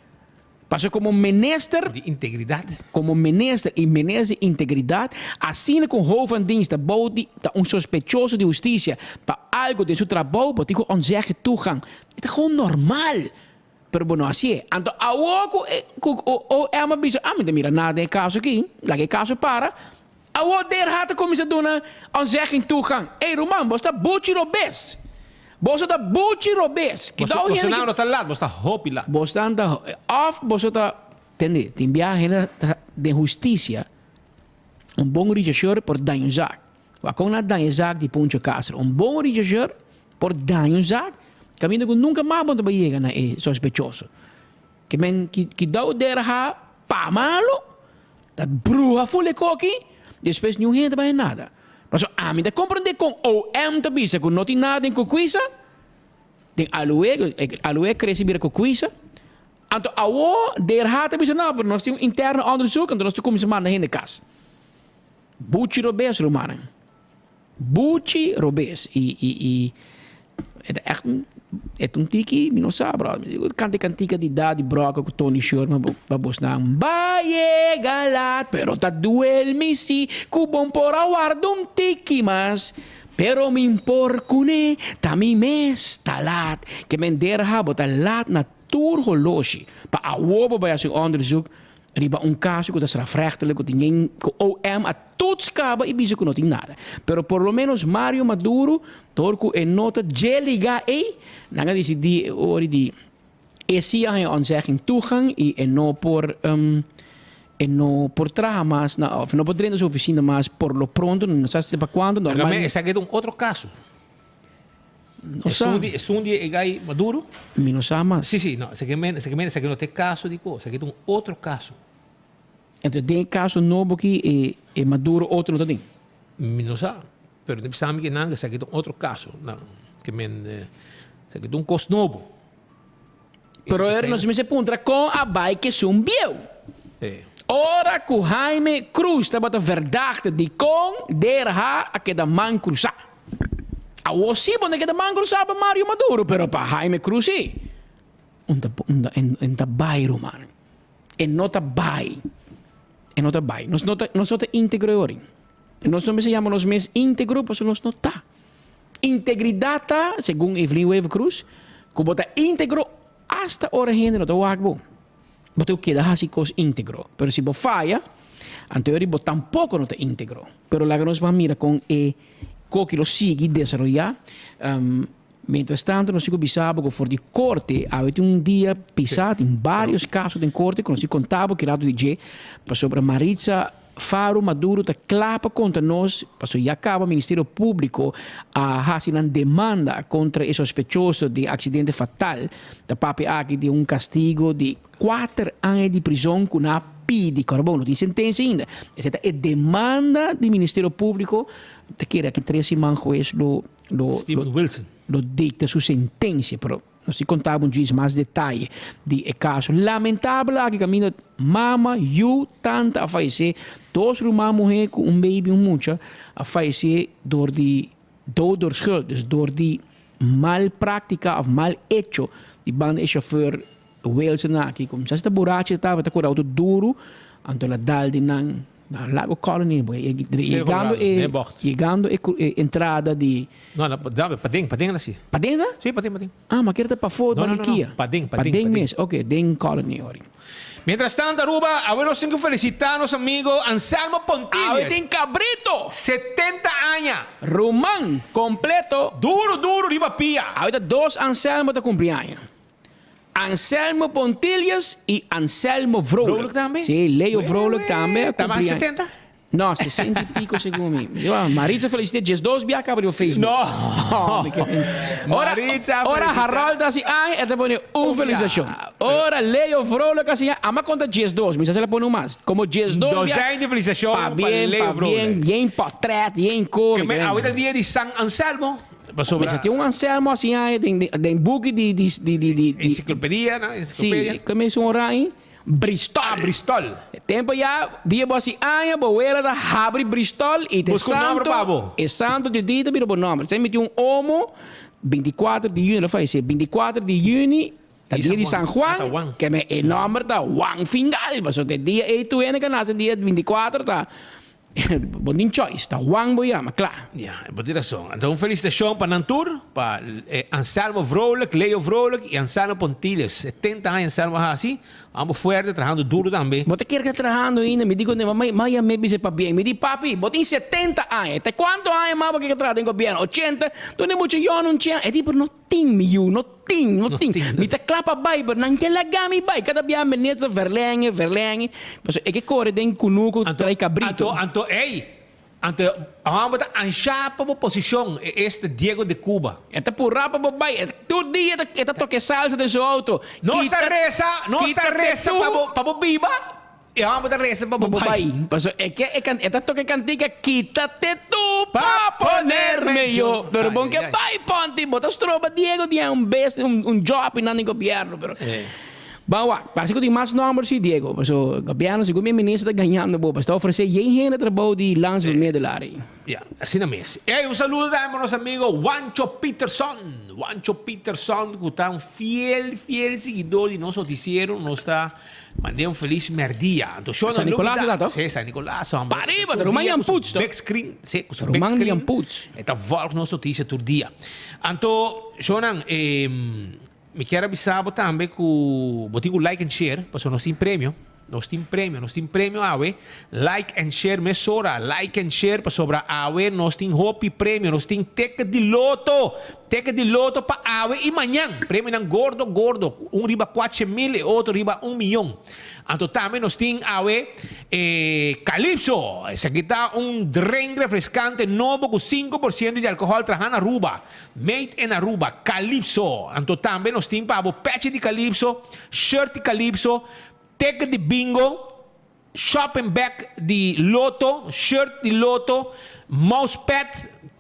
Paso como minister. Di integridad. Como minister y minister di integridad, asina cu un hoofd van dienst ta bou di ta un sospechoso di husticia pa algo den su trabou, bo tin cu ontzegje toegang. E ta gewoon normal. Pero bo no hacié. Anto awor cu e cu OM a bisa, ah mi ta mira nada den e caso aki, laga e caso para. Awor DRH ta cuminsa duna ontzegging toegang. Ey ruman, bo sta buchi robes. Boso ta buchi robes. Ki dou hende ki. Boso ta lat, boso ta hopi lat. Boso ta of boso ta tende, tin biaha hende ta den husticia, un bon rechercheur por daña un zaak. Wak kon nan a daña e zaak di Poncho Castro. Un bon rechercheur por daña un zaak kaminda ku nunka mas bo ta bai yega na e sospechoso. Ke men ki dou DRH pa malo ta bruha ful e koki, despues niun hende ta bai nada. Pasobra ami ta komprende kon OM ta bisa ku no tin nada den Kukwisa, den Alué, Alué krese bira Kukwisa. Anto awo DRH ta bisa no, pero nos tin un interno onderzoek, anto nos ta kuminsa manda hende kas. Buchi robes rumannan. Buchi robes y y y e ta echt un e ta un tiki mi no sa bro mi digo canta e cantica di Daddy Broca cu Tony Sherman pa bos nan ba yega laat pero ta duel mi si cu bon por a warda un tiki mas pero mi por cune ta mi mes ta laat ke men derha bo ta laat na tur holoshi pa awo bo bay haci un onderzoek Riba un caso cu ta strafrechtelijk, cu tin gen, cu OM a toets caba y bisa cu no tin nada. Pero por lo menos Mario Maduro, door cu e no ta dje liga ey, nan a dicidi e ori di e si a haña ontzegging toegang y e no por, e no por traha mas na, of no por drenta su oficina mas por lo pronto, no sa pa cuanto, normalmente. Esaki ta un otro caso. No sa. Esun di, esun di e gai Maduro? Mi no sa mas. Sí, sí, no, esaki men, esaki men, esaki no ta e caso di ko, esaki ta un otro caso. Entonces den e caso nobo aki e, e Maduro otro no ta den? Mi no sa, pero mi sa mi ke nan esaki ta un otro caso, nan, ke men, esaki ta un cos nobo. Pero er nos mester puntra kon a bai ke esun bieu. Ora ku Jaime Cruz tabata verdachte dikon DRH a keda man krusá. Awor sí bo no keda man krusá pa Mario Maduro pero pa Jaime Cruz sí. Un ta un ta bai ruman. E no ta bai. E no ta bai. Nos no ta nos no ta íntegro e ora. Nos no mester yama nos mes íntegro pasobra nos no ta. Integridat ta, segun Evelyn Wever Croes, ku bo ta íntegro asta ora hende no ta wak bo. Bo ta keda hasi kos íntegro. Pero si bo faya, anto eri bo tampoko no ta íntegro. Pero laga nos ban mira kon e koki lo sigui desaroyá. Mientras tanto nos tin ku bisa bo ku for di korte awe tin un dia pisá, tin vários kaso den korte ku nos tin konta bo ki rato di dje pasobra Maritza Faro Maduro ta kla pa konta nos pasobra ya kaba Ministerio Públiko a hasi nan demanda kontra e sospechoso di aksidente fatal. Ta papia aki di un kastigo di kuater aña di prizon ku nan a pidi. Kòrda bo no tin sentensia ainda. Esei ta e demanda di Ministerio Públiko. Ta kere aki tres siman hues lo lo Steven Wilson. lo dicta su sentencia, pero nos tin contaba un djis mas detaye di e caso lamentabel aki caminda mama, yu, tanta a fayece, dos ruman muhe cu un baby, un mucha a fayece door di dood door schuld, dus door di mal practica of mal hecho di banda e chauffeur Wilson aki, cu sa si ta burachi tabata cu auto duro, anto el a dal di nan. Na Lago Colony, bo yegando e yegando e e entrada di No, no, paden, paden la si. Paden ta? Si, paden, paden. Ah, ma kere ta pafó no, no, no, no, paden, paden, paden mes. Ok, den Colony ori. Mientras tanto, Aruba, awe nos tin ku felicita nos amigo Anselmo Pontillas. Awe tin cabrito! 70 aña. Ruman completo. Duro, duro riba pia. Awe ta dos Anselmo ta cumpli aña. Anselmo Pontilius y Anselmo Vrolijk. Vrolijk tambe? Sí, Leo Vrolijk tambe. Ta mas 70? No, 60 y pico segun mi. Yo, Maritza felicité 12 bia caba riba Facebook. No. Ora, Maritza ora felicita. Harold haci aña, e ta pone un felicitacion. Ora Leo Vrolijk haci aña, ama conta 12, mi sa si el a pone un mas. Como 12 bia. Dozijn di felicitacion Pa pa bien, Leo pa bien, Vrolijk. bien portret, bien co. Que me, awita dia di San Anselmo. Pasobra. Mester tin un Anselmo asina ei den den buki di di di di di. Enciclopedia, no? Enciclopedia. Si, kome esun ora ei? Bristol. Ah, Bristol. E tempo ya, dia bo hasi aña, bo wela ta habri Bristol i te Busca un nomber santo, pa bo. e santo di dia ta bira bo nomber. Esei miti un omo, 24 di juni, lo fayesé, 24 di juni. Ta dia di San Juan, ke me e nomber ta Juan Fingal, pasobra e dia ei tur hende ke nase dia 24 ta bo tin choice, ta Juan bo yama, kla. Ya, bo tin rason. Anto un felicitacion pa nan tur, pa Anselmo Vrolijk, Leo Vrolijk y Anselmo Pontiles. 70 aña Anselmo a haci, ambos fuerte, trahando duro tambe. Bo ta kere ta trahando ainda? Mi di ku m'a yam'é bisa pabien. Mi di, Papi, bo tin 70 aña. Ta kuantu aña mas bo kere traha den gobierno? Ochenta? Duna e mucha yòn un chèns. E di, pero no tin, mi yu, no tin, no tin. Mi ta kla pa bai, pero nan ke laga mi bai. Kada bia minister ta verlenge, verlenge. Pasobra e ke kore den kunuku trae kabrito. Anto, anto, ey, anto e homber ta anshá pa bo posishon, e este Diego de Cuba. E ta purá pa bo bai. E tur dia e ta toke salsa den su auto. Nos ta resa, nos ta resa pa bo, pa bo biba. E homber ta resa pa bo bai. Paso e ke e kan e ta toka e kantika Quítate tú pa ponerme yo. Pero bon ke bai Ponti bo ta stroba Diego di un bes un un job nan di gobierno pero Ban wak parse ku tin mas nomber si Diego paso gobierno segun mi minister ta gañando bo paso ta ofrece yen hende trabou di landsbemiddelaar. Ya, asina mes. Ey, un saludo tambe pa nos amigo Wancho Peterson. Wancho Peterson, cu ta un fiel, fiel siguidor di nos noticiero. Nos ta mand'é un feliz merdia. Anto, Shona, San Nicolas lubida. ta, toch? Sí, San Nicolas, hombre. Pariba, Tur ruman dia Jan cu su Poets, toch? Big screen, sí, cu su big Ruman screen. Jan Poets. E ta volg nos noticia tur dia. Anto, Shona, mi kier a bisa bo tambe cu bo tin cu like and share, pasobra nos tin premio. Nos tin premio, nos tin premio awe. Like and share mesora, like and share pasobra awe nos tin hopi premio. Nos tin ticket di loto, ticket di loto pa awe y mañan. Premionan gordo, gordo. Un riba cuache mil y otro riba un miyon. Anto tambe nos tin awe e Calypso. Esaki ta un drink refrescante nobo cu 5% di alcohol traha na Aruba. Made in Aruba, Calypso. Anto tambe nos tin pa bo pechi di Calypso, shirt di Calypso, ticket di bingo, shopping bag di Lotto, shirt di Lotto, mousepad,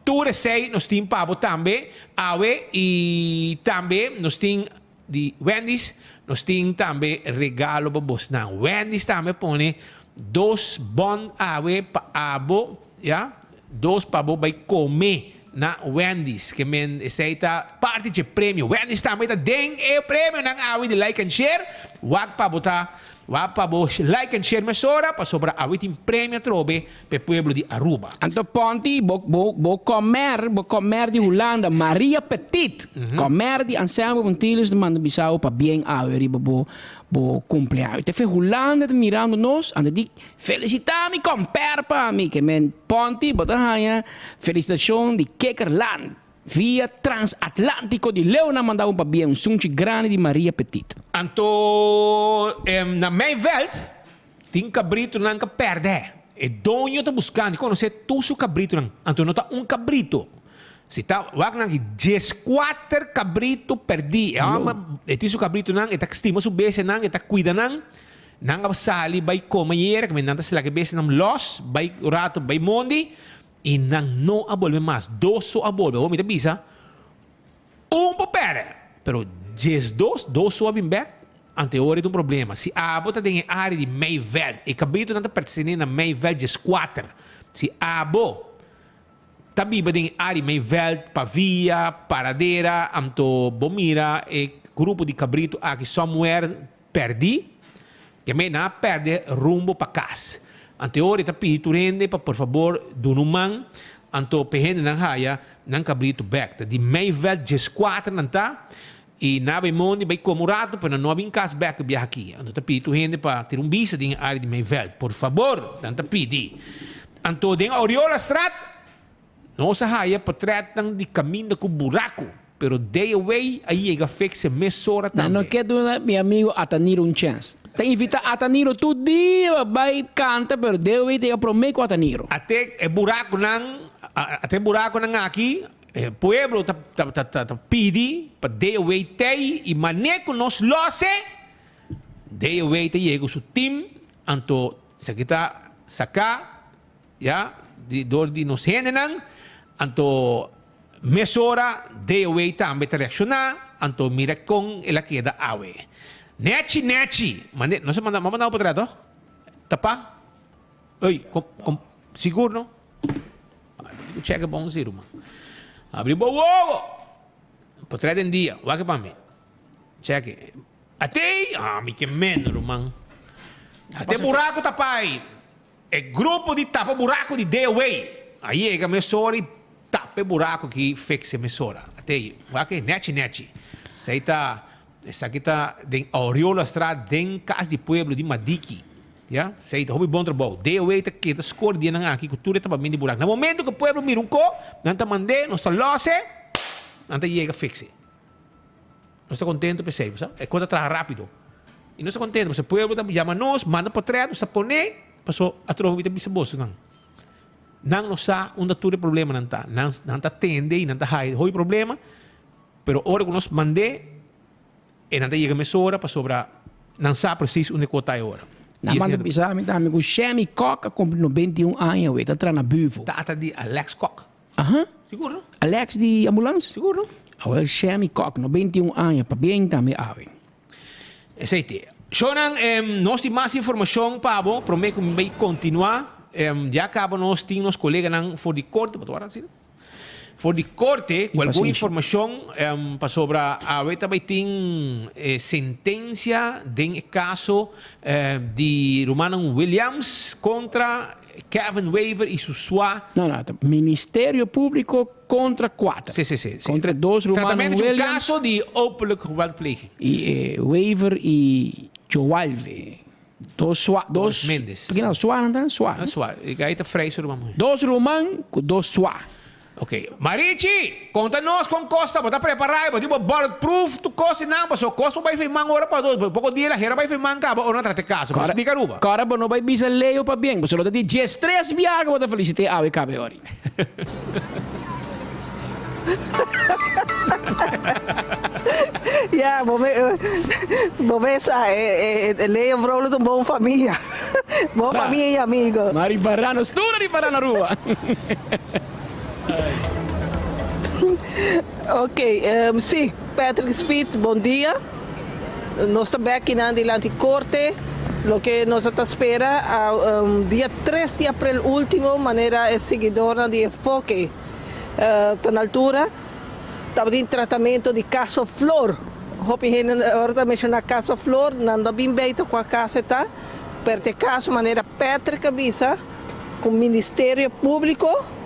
tur esey nos tin pa bo tambe awe y tambe nos tin di Wendy's, nos tin tambe regalo pa bosnan. Wendy's tambe pone dos bon awe pa abo, ya, dos pa bo bay come na Wendy's. Ke men esey ta parti dje premio. Wendy's tambe ta den e premionan awe di like and share. Wak pa bo ta, wak pa bo like and share mesora pasobra awe tin premio atrobe pa e pueblo di Aruba. Anto Ponti, bo, bo, bo comer, bo comer di Hulanda, Maria Petit, comer di Anselmo Pontilius ta manda bisa bo pabien awe riba bo, bo cumpleaños. Te fe Hulanda ta mirando nos, anto di Felicita mi comper pa mi ke men Ponti bo ta haña felicitacion di Kikkerland via transatlantico di leu nan manda un pabia un sunchi grandi di Maria Petit. Anto na Meiveld tin cabritonan ka perde. E doño ta buscando y conoce tur su cabritonan. Anto no ta un cabrito. Si ta wak nan ki 14 cabrito perdi. E homber e tin su cabritonan, e ta stima su bestianan, e ta cuida nan. Nan a sali bai kome yera, kome nan ta sila ke bestianan los, bai un rato bai mondi, i nan no a bolbe mas. Dos so a bolbe. Awor mi ta bisa, un por pèrdè, pero 12, dos so a bin bèk, anto e ora ei ta un problema. Si abo ta den e área di Meiveld, e kabritonan ta pertenesé na Meiveld 14. Si abo ta biba den e área di Meiveld, Pavia, Paradera, anto bo mira e grupo di kabrito aki somewhere, Pèrdí, ke mei nan a pèrdè rumbo pa kas. Anto e ora e ta pidi tur hende pa por fabor duna un man, anto p'e hendenan haya nan kabritu bèk. Ta di Meiveld 14 nan ta, i nan a bai mondi bai kome un ratu, pero nan no a bin kas bèk e biaha aki. Anto ta pidi tur hende pa tira un bista den e área di Meiveld. Por fabor, nan ta pidi. Anto den Aureolastraat Nos a haya potretnan di kaminda ku buraku, pero Day Away a yega fix e mesora Nan no tambe. ke duna mi amigo Ataniro un chèns. Ta invitá Ataniro tur dia pa bai kanta, pero Day Away ta yega promé ku Ataniro. Ate e burakunan, ate e burakunan aki, e pueblo ta ta ta pidi pa Day Away tei i man'é ku nos lose, Day Away ta yega ku su team, anto esaki ta saká. Ya, di dor di nos hendenan, anto mesora DOW tambe ta reakshoná, anto mira kon el a keda awe. Nèchi, nèchi! Mande, nos a manda, m'a manda bo pa trato? Ta pa? Ey, kom, kom, sigur no? Ay, bo tin ku chèk e bon si, ruman. Abri bo wowo! Por trae den dia, wak e pa mi. Check. Atei, ah, mi ke men, ruman. Ate buraco tapai. E grupo di tapa buraco di DOW. A yega mesora y tapa e buraco ki fixe mesora. Atei, wak e nechi nechi. Esei ta, esaki ta den Aureolastraat den Cas di Pueblo di Madiki. Ya, esei ta hopi bon trabou. DOW ta keda score dianan aki cu tur e tapamento di buraco. Na momento cu pueblo mira un co, nan ta mand'e, nos ta los'e, nan ta yega fixe. Nos ta contento p'esei, bo sa. E cos ta traha rapido. Y nos ta contento pasobra e pueblo ta yama nos, manda potret, nos ta pone, paso atrobe mi ta bisa bosonan, nan no sa unda tur e problemanan ta. Nan nan ta tende y nan ta haya hopi problema, pero ora cu nos mand'e, e nan ta yega mesora pasobra nan sa precies unda e cos ta e ora. Nan manda bisa mi tambe cu Shemmy Kok a cumpli 91 aña awe, ta traha na Buvo. Tata di Alex Kok. Aha. Sigur no? Alex di ambulans? Sigur no? Awel Shemmy Kok, 91 aña, pabien tambe awe. Esei te. Shownan, nos tin mas informashon pa bo, prome ku mi bai kontinuá. Ya kaba nos tin nos koleganan for di korte, bo ta wak asina? For di korte ku algun informashon pasobra awe ta bai tin e sentensia den e kaso di rumannan Williams kontra Kevin Wever y su sua. No, no, ta Ministerio Publico contra cuater. Si, si, si, si. Contra e dos rumannan Tratamentu di un Williams. caso di openlijk geweldpleging. Y e Wever y Joalve. Dos sua, dos. Dos Mendes. Por kinan sua nan ta? Sua, No sua, e gai ta vrij su ruman muher. Dos ruman cu dos sua. Ok, Marichi, konta nos kon kos ta, bo ta prepará, bo tin bo bulletproof tur kos i nan, pasobra kos bo bai firman ora pa dos, poko dia la hera bai firman kaba ora nan trata e kaso, bo splika Aruba. Kòrda bo no bai bisa Leo pabien, pasobra lo ta di diestres biaha ku bo ta felisit'é awe kabe ori. Ya, bo me bo me sa e Leo Vrolijk ta un bon famia, bon famia i amigo. Ma ripará nos tur a ripará na Aruba. Ok, si, Patrick Speed, bon dia. Nos ta bek kinan dilanti korte. Loke nos a ta spera a dia tres di aprel ultimo, manera e siguidornan di Enfoke ta na altura, tabatin tratamento di Caso Flor. Hopi hende ora ta menshoná Caso Flor, nan no bin beita kua kaso e ta, pero ta e kaso manera Patrick a bisa. Ku Ministerio Públiko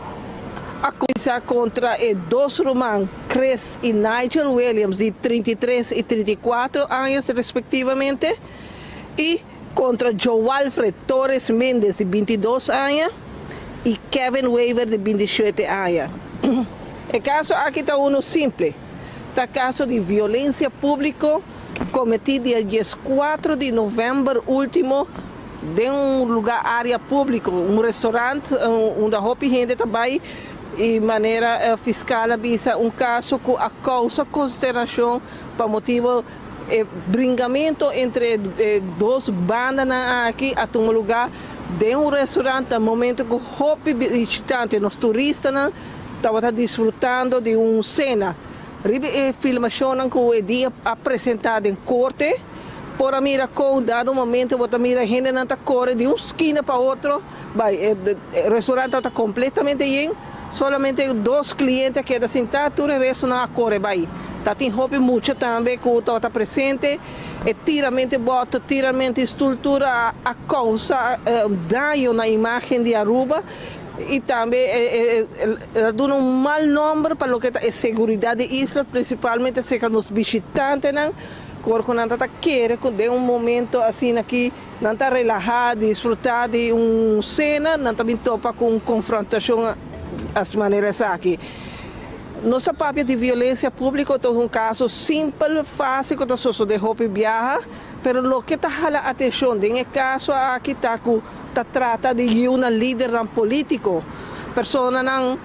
a kuminsá kontra e dos ruman Chris i Nigel Williams di 33 i 34 años respektivamente i kontra Joalfred Torres Mendez di 22 aña i Kevin Wever di 27 aña. E kaso aki ta unu simple, ta kaso di violensia públiko kometí dia 14 di novèmber último Den un lugar area publico, un restaurant unda hopi hende ta bay y manera fiscal a bisa un caso cu a causa consternacion pa motibo e bringamento entre e dos bandanan aki a tuma lugar den un restaurant na momento cu hopi bishitante, nos turistanan, tabata disfrutando di un cena. Riba e filmacionnan cu e dia a presenta den corte. Por a mira kon dado momento bo ta mira hendenan ta kore di un skina pa otro, bai e restaurant tabata kompletamente yen, solamente dos kliente a keda sintá, tur e restonan a kore bai. Ta tin hopi mucha tambe ku tabata presente, e tiramente bòter, tiramente stul tur a a kousa daño na imágen di Aruba i tambe el a duna un mal nòmber pa loke ta e seguridat di isla, prinsipalmente serka nos bishitantenan. Kor ku nan ta ta kere ku den un momento asina aki nan ta relahá, disfrutá di un sena, nan ta bin topa ku un konfrontashon as manera esaki. Nos ta papia di violensia públiko ta un kaso simpel, fásil ku ta sosodé hopi biaha, pero loke ta hala atenshon den e kaso aki ta ku ta trata di yiunan lidernan polítiko, personanan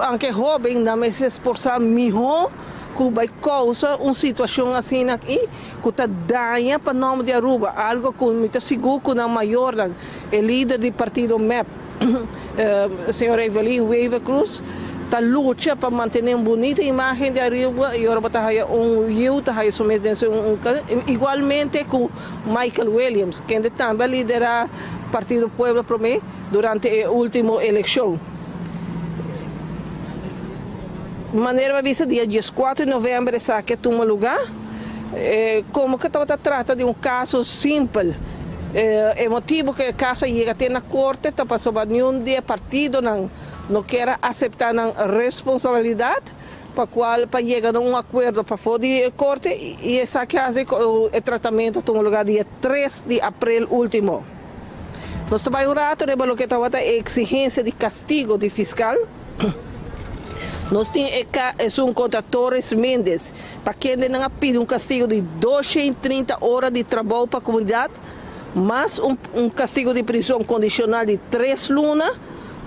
anke hóben nan mester esforsá mihó ku bai kousa un situashon asina aki ku ta daña pa nòmber di Aruba, algo ku mi ta sigur ku nan mayornan, e lider di partido mep, señor Evelyn Wever Croes, ta lucha pa mantené un bunita imágen di Aruba i ora bo ta haya un yiu ta haya su mes den su un igualmente ku Michael Williams, kende tambe a liderá Partido Pueblo Promé durante e último elekshon. Manera mi a bisa dia dieskuater di novèmber esaki a tuma lugá. Komo ku tabata trata di un kaso simpel, e motibu ku e kaso a yega te na korte ta pasobra niun di e partidonan no kier a aseptá nan responsabilidat pa kual pa yega na un akuerdo pafó di e korte i esaki hasi ku e tratamentu a tuma lugá dia tres di aprel último. Nos ta bai un rato riba loke tabata e eksigensia di kastigo di fiskal. Nos tin e esun kontra Torres Mendez, pa kende nan a pidi un kastigo di 230 ora di trabou pa komunidat, mas un un kastigo di prizon kondishonal di tres luna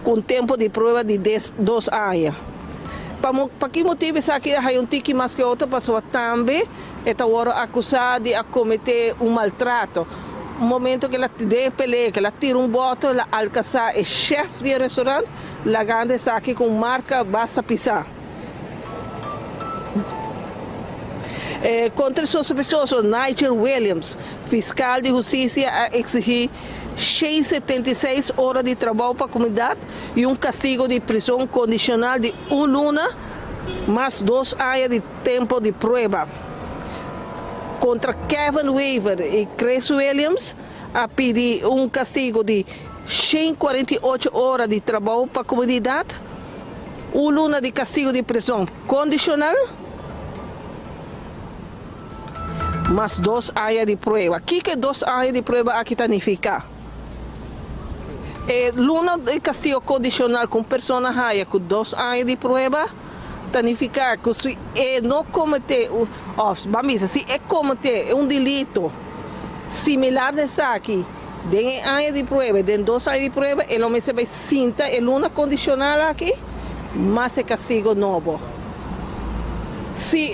ku un tempu di prueba di des dos aña. Pa pa ki motibu esaki a haya un tiki mas ku e otro? Pasobra tambe e ta wòrdu akusá di a kometé un maltrato. Un momento ku el a den e pelea, ku el a tira un bòter, el a alkansá e shèf di e restorant, Lagando esaki ku un marka basta pisá. E kontra e sospechoso Nigel Williams, fiskal di hustisia a eksigí 676 ora di trabou pa komunidat i un kastigo di prison kondishonal di un luna mas dos aña di tempu di prueba. Kontra Kevin Wever i Chris Williams, a pidi un kastigo di 148 ora di trabou pa komunidat, un luna di kastigo di prison kondishonal, mas dos aña di prueba. Kiko e dos aña di prueba aki ta nifiká? E luna di kastigo kondishonal ku un persona haya ku dos aña di prueba ta nifiká ku si e no kometé òf ban bisa si e kometé un delito, Similar na esaki, den e aña di prueba i den dos aña di prueba e lo mester bai sinta e luna kondishonal aki mas e kastigo nobo. Si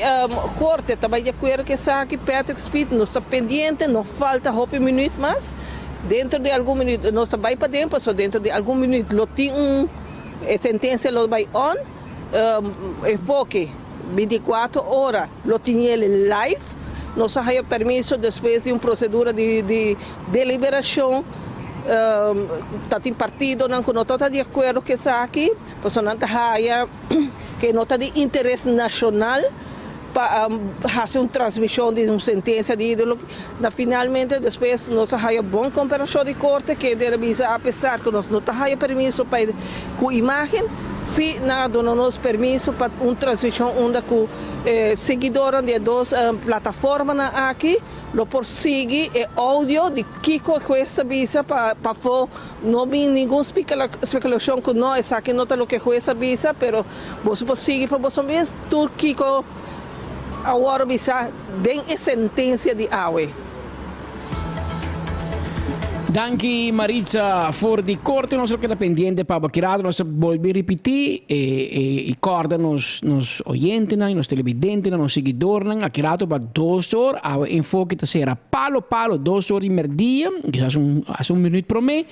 korte ta bai di akuerdo ku esaki, Patrick Speed, nos ta pendiente, no falta hopi minuut mas. Dentro di algun minuut nos ta bai paden, pasobra dentro di algun minuut lo tin un e sentensia lo bai on. Enfoke 24 ora lo tin el live. Nos a haya permiso despues di un procedura di deliberacion. Ta tin partidonan cu no ta di acuerdo cu esaki, pasobra nan ta haya cu no ta di interes nacional pa haci un transmision di un sentencia di ideologia. Na finalmente despues nos a haya bon cooperacion di corte kende a bisa apesar cu nos no ta haya permiso pa cu imagen, si nan a duna nos permiso pa un transmision unda cu e siguidornan di e dos plataformanan aki lo por sigui e audio di kico e hues ta bisa pa pafo no bin ningun speculacion cu no esaki no ta loke e hues a bisa pero boso por sigui pa boso mes tur kico a wòrdu bisá den e sentensia di awe. Danki Maritza for di korte nos lo keda pendiente pa bo kirado nos ta bolbe ripiti i kòrda nos nos oyentenan i nos televidentenan nos siguidornan a kirato pa dos or awe enfoke ta sera palo palo dos or di merdia kisas un hasta un minuut prome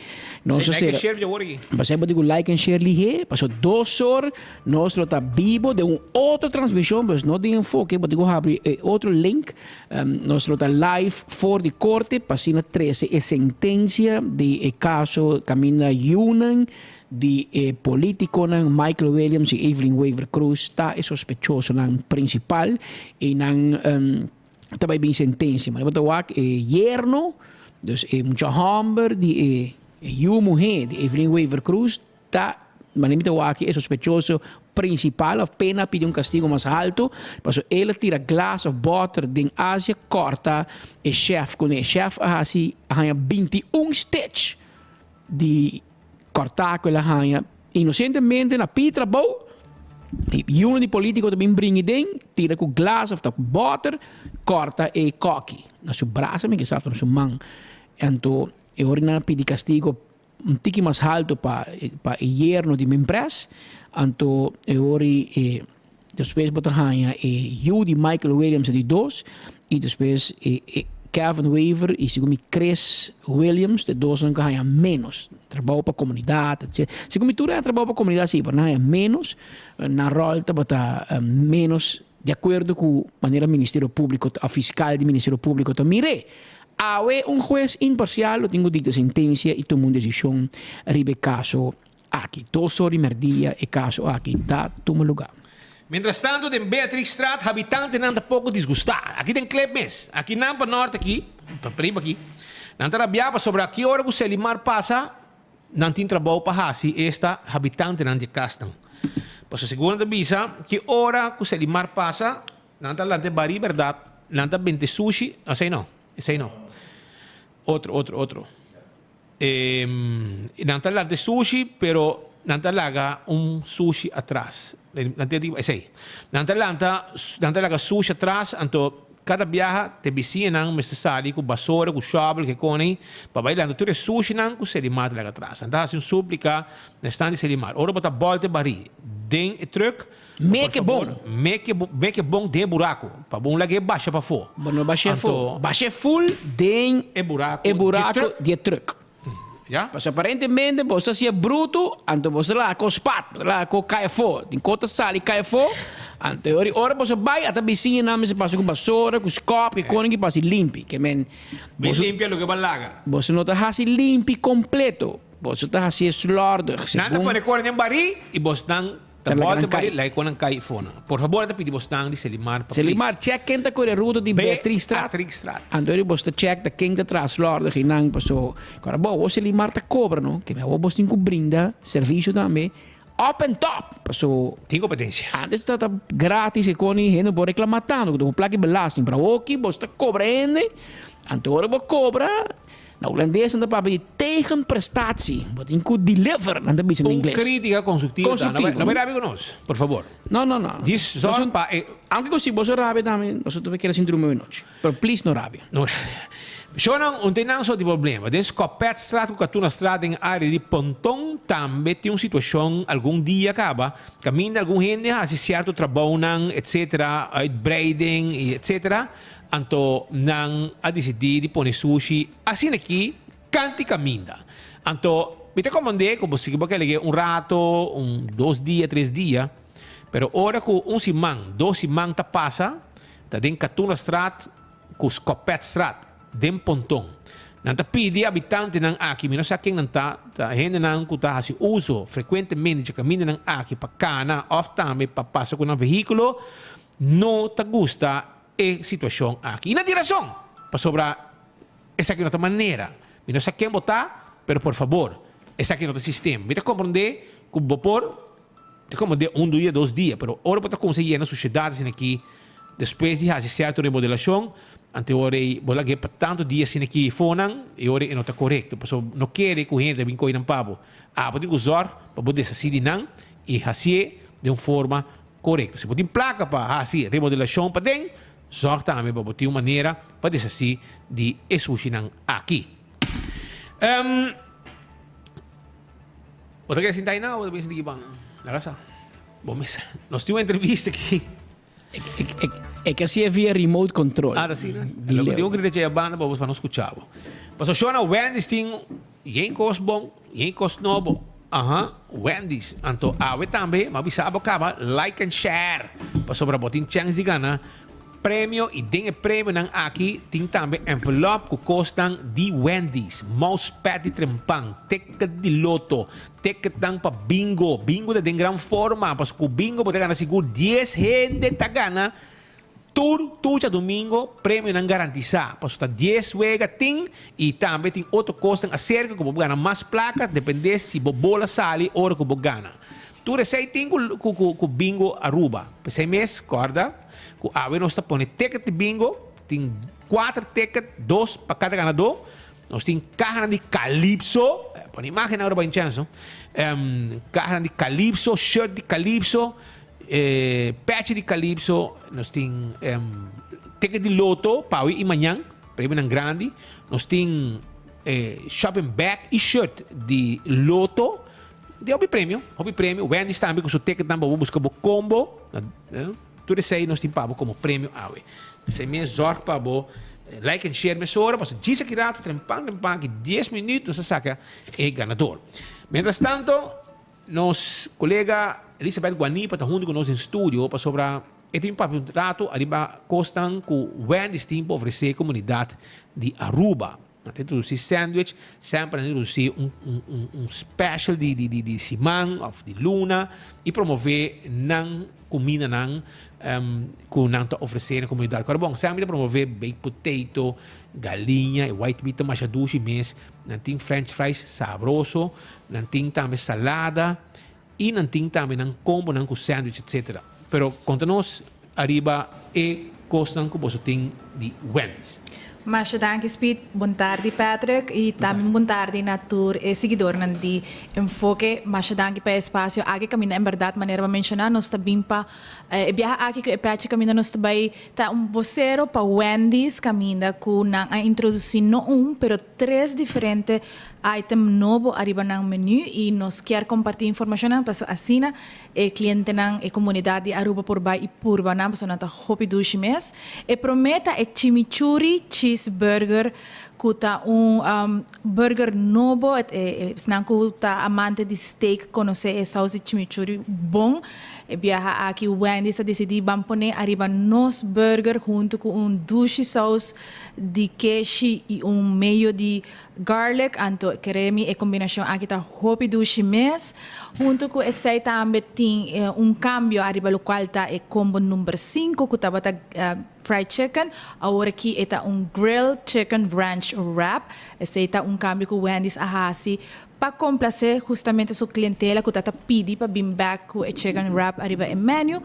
nos ta Like and sera share dje wor aki. Pasei bo di ku like and share lihé paso dos or Nos lo ta bibo den un otro transmision, pues no den enfoke, bo tin cu habri e otro link. Nos lo ta live for di corte pa asina trece e sentencia di e caso caminda yunan di e politiconan Michael Williams y Evelyn Wever Croes ta e sospechosonan principal y nan ta bay bin sentencia. Bo ta wak e yerno, dus e mucha homber di e yu muhe di Evelyn Wever Croes Ta manera mi ta wak e sospechoso principal of pena pidi un castigo mas halto paso el a tira glas of boter den Asia corta e chef cune. E chef a haci a haya 21 stitch di corta cu el a haya inocentemente na pidi trabou y uno di politico ta bin bringi den tira cu glas of ta cu boter corta e koki na su brasa mi kisa of na su man. Anto e ora nan a pidi castigo Un tiki mas halto pa pa e yerno di Minpres, anto e ori e despues bo ta haña e yu di Michael Williams di dos i despues e e Kevin Wever i segun mi Chris Williams de dosnan ku haña menos trabou pa komunidat etc. Segun mi tur a trabou pa komunidat si pero nan haña menos nan ròl tabata menos di akuerdo ku manera Ministerio Públiko òf fiskal di Ministerio Públiko ta mir'é. Awe un hues imparsial lo tin ku dikta sentensia i tuma un desishon riba e kaso aki. Dos or di merdia e kaso aki ta tuma lugá. Mientrastanto den Beatrixstraat habitantenan ta poko disgustá. Aki den klep mes. Aki nan pa nort aki, pa riba aki, nan ta rabiá pasobra ki ora ku Selimar pasa nan tin trabou pa hasi esta habitantenan di e kasnan. Pasobra segun nan ta bisa ki ora ku Selimar pasa nan ta lanta e barí bèrdat, nan ta bente sushi, esei no, esei no. Otro, otro, otro. E nan ta lanta e sushi, pero nan ta laga un sushi atras. Nan ta di esei. Nan ta lanta, nan ta laga sushi atras, anto kada biaha te bisiñanan mester sali ku basora, ku shòbel, ke koni, pa bai lanta tur e sushinan ku Selimar ta laga atras. Nan ta hasi un súplika na esnan di Selimar. Ora bo ta bòlta e barí den e trùk, Meke bon. Meke, meke bon den e buraku. Pa bo un lag'é basha pafó. Bo no bash'é afó. Bash'é full den e buraku, e buraku di e truck. Ya. Pasobra aparentemente bo ta hasié brutu, anto bo ta laga kos spat, bo ta laga kos kai afó. Tin kos ta sali kai afó, anto e ora ora boso bai ata bisiñanan mester pasa ku basora, ku skòp, ku kos ki pa hasi limpi. Ke men Bin limpia loke bo a laga. Boso no ta hasi limpi kompleto. Boso ta hasié slòrdig, Nan ta segun. pone kore den barí i bosnan Ta Ta laga bòlta nan bari kai. laga kon nan kai fona. Por fabor ta pidi bosnan di Selimar pa Selimar, please. check ken ta kore ruta di Beatriz-straat. Beatrixstraat. Anto eri bos ta check ta ken ta tras lòrdig i nan paso. Kora bo, awor Selimar ta kobra no, ke mi awor bos tin ku brinda servisio tambe up and top paso. Tin kompetensia. Antes ta ta gratis e kon i hende por reklama tantu ku ta un plaka di belasting pero awor ki bos ta kobra hende anto ora bo kobra. Na hulandes nan ta papia di tegenprestatie. Bo tin ku deliver, nan ta bisa na Un ingles. kritika konstruktivo ta. Konstruktivo. No bai rabia ku nos, por fabor. No, no, no. Dis zorg pa e. Aunke ku si boso rabia tambe, nos ta keda sin drumi anochi. Pero please no rabia. No rabia. Shownan, un tin nan sort di problema. Den Skopetstraat ku Katunastraat den e área di Ponton tambe tin un situashon algun dia kaba kaminda algun hende hasi sierto trabounan etcetera, uitbreiding i etcetera. Anto nan a disidí di pone sushi asina aki kanti kaminda. Anto mi ta komand'é ku bo sigui bo ke lag'é un rato, un dos dia, tres dia, pero ora ku un siman, dos siman ta pasa, ta den Katunastraat ku Skopetstraat, den Ponton. Nan ta pidi habitantenan aki, mi no sa ken nan ta, ta hendenan ku ta hasi uso frekuentemente dje kamindanan aki pa kana òf tambe pa pasa ku nan vehíkulo, no ta gusta e situacion aki. Y nan tin razon, pasobra esaki no ta manera. Mi no sa ken bo ta, pero por fabor, esaki no ta sistema. Mi ta comprende cu bo por ta comprende un dia, dos dia, pero ora bo ta cuminsa yena suciedad asina aki, despues di haci cierto remodelacion, anto e ora ey bo lag'e pa tanto dia asina aki fonan, e ora ey no ta corecto, pasobra no kere cu hende ta bin coge nan pa bo. Abo tin cu zorg pa bo deshaci di nan y haci'e den un forma Korekto. Si bo tin plaka pa hasi remodelashon paden, zòrg tambe pa bo tin un manera pa deshasí di e sushinan aki. Bo ta kere sinta aina o bo ta bin sinti ki ban? Laga sa. Bo mes. Nos tin un entrevista aki. E ke hasié via remote control. Ah, ta asina? Lo tin un grita dje banda pa bo pa no skucha bo. Pasobra shona Wendy's tin Yen kos bon, yen kos nobo. Aha, Wendy's. Anto awe tambe m'a bisa abo kaba like and share pasobra bo tin chèns di gana premio i den e premionan aki tin tambe envelop ku kosnan di Wendy's, mousepad di trempan, ticket di loto, ticketnan pa bingo. Bingo ta den gran forma pasobra ku bingo bo ta gana sigur dies hende ta gana. Tur tur djadumingo premionan garantisá, pasobra ta dies wega tin i tambe tin otro kosnan aserka ku bo por gana mas plaka dependé si bo bola sali ora ku bo gana. Tur esei tin ku ku ku Bingo Aruba. P'esei mes kòrda ku awe nos ta pone ticket di bingo, tin kuater ticket, dos pa kada ganadó. Nos tin kahanan di Calypso, pone imágennan ora bo a chèns no, kahanan di Calypso, shirt di Calypso. E pechi di Calypso, nos tin ticket di loto pa awe i mañan, premionan grandi. Nos tin shopping bag i shirt di loto. Di hopi premio, hopi premio. Wendy's tambe ku su ticketnan pa bo buska bo combo. Tur esei nos tin pa bo komo premio awe. Esei mes zorg pa bo like en share mesora, pasobra djis aki rato, trempan trempan aki dies minuut nos ta saka e ganador. Mientras tanto. Nos kolega Elizabeth Guanipa ta huntu ku nos den studio pasobra e tin papia un rato ariba kosnan ku Wendy's tin pa ofresé komunidat di Aruba. Nan ta introdusí sandwich, semper nan ta introdusí un un un special di di di di siman òf di luna i promové nan kumindanan ku nan ta ofresé na komunidat. Kòrda bon, semper ta promové baked potato, galiña, e white meat ta masha dushi mes. Nan tin french fries sabroso, nan tin tambe salada i nan tin tambe nan kombonan ku sandwich etcetera. Pero konta nos ariba e kosnan ku boso tin di Wendy's. Masha danki Speed, bon tardi Patrick y tambe un bon tardi na tur e siguidornan di Enfoke. Masha danki pa e espacio aki caminda en berdad manera bo a menciona nos ta bin pa e biaha aki cu e pechi caminda nos ta bay ta un vocero pa Wendy's caminda cu nan a introduci no un pero tres diferente item nobo ariba nan menu y nos kier comparti informacionnan pasobra asina E clientenan, e comunidad di Aruba por bay y purba nan pasobra nan ta hopi dushi mes. E prome ta e chimichurri cheese burger cu ta un burger nobo. Esnan cu ta amante di steak conoce e saus di chimichurri bon. E biaha aki Wendy's a dicidi ban pone ariba nos burger hunto cu un dushi saus di keshi y un meyo di Garlic, anto kere mi e combinacion aki ta hopi dushi mes. Hunto cu esey tambe tin un cambio ariba locual ta e combo number cinco cu tabata fried chicken, awor aki e ta un grilled chicken ranch wrap. Esey ta un cambio cu Wendy's a haci pa complace justamente su clientela cu ta ta pidi pa bin bek cu e chicken wrap ariba e menu.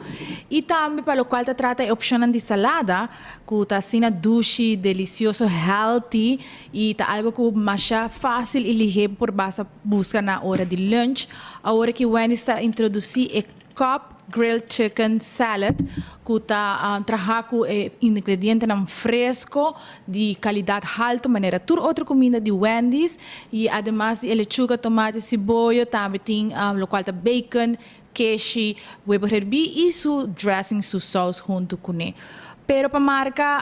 Y tambe pa locual ta trata e opcionnan di salada cu ta asina dushi, delicioso, healthy. Y ta algo cu masha facil y lihe por basa busca na ora di lunch. Awor ki Wendy's ta introduci e Cobb Grilled Chicken Salad cu ta traha cu e ingredientenan fresco di calidad halto manera tur otro cuminda di Wendy's. Y ademas di e lechuga, tomate, siboyo tambe tin locual ta bacon, keshi, webo herbi y su dressing, su saus hunto cune. Pero pa marca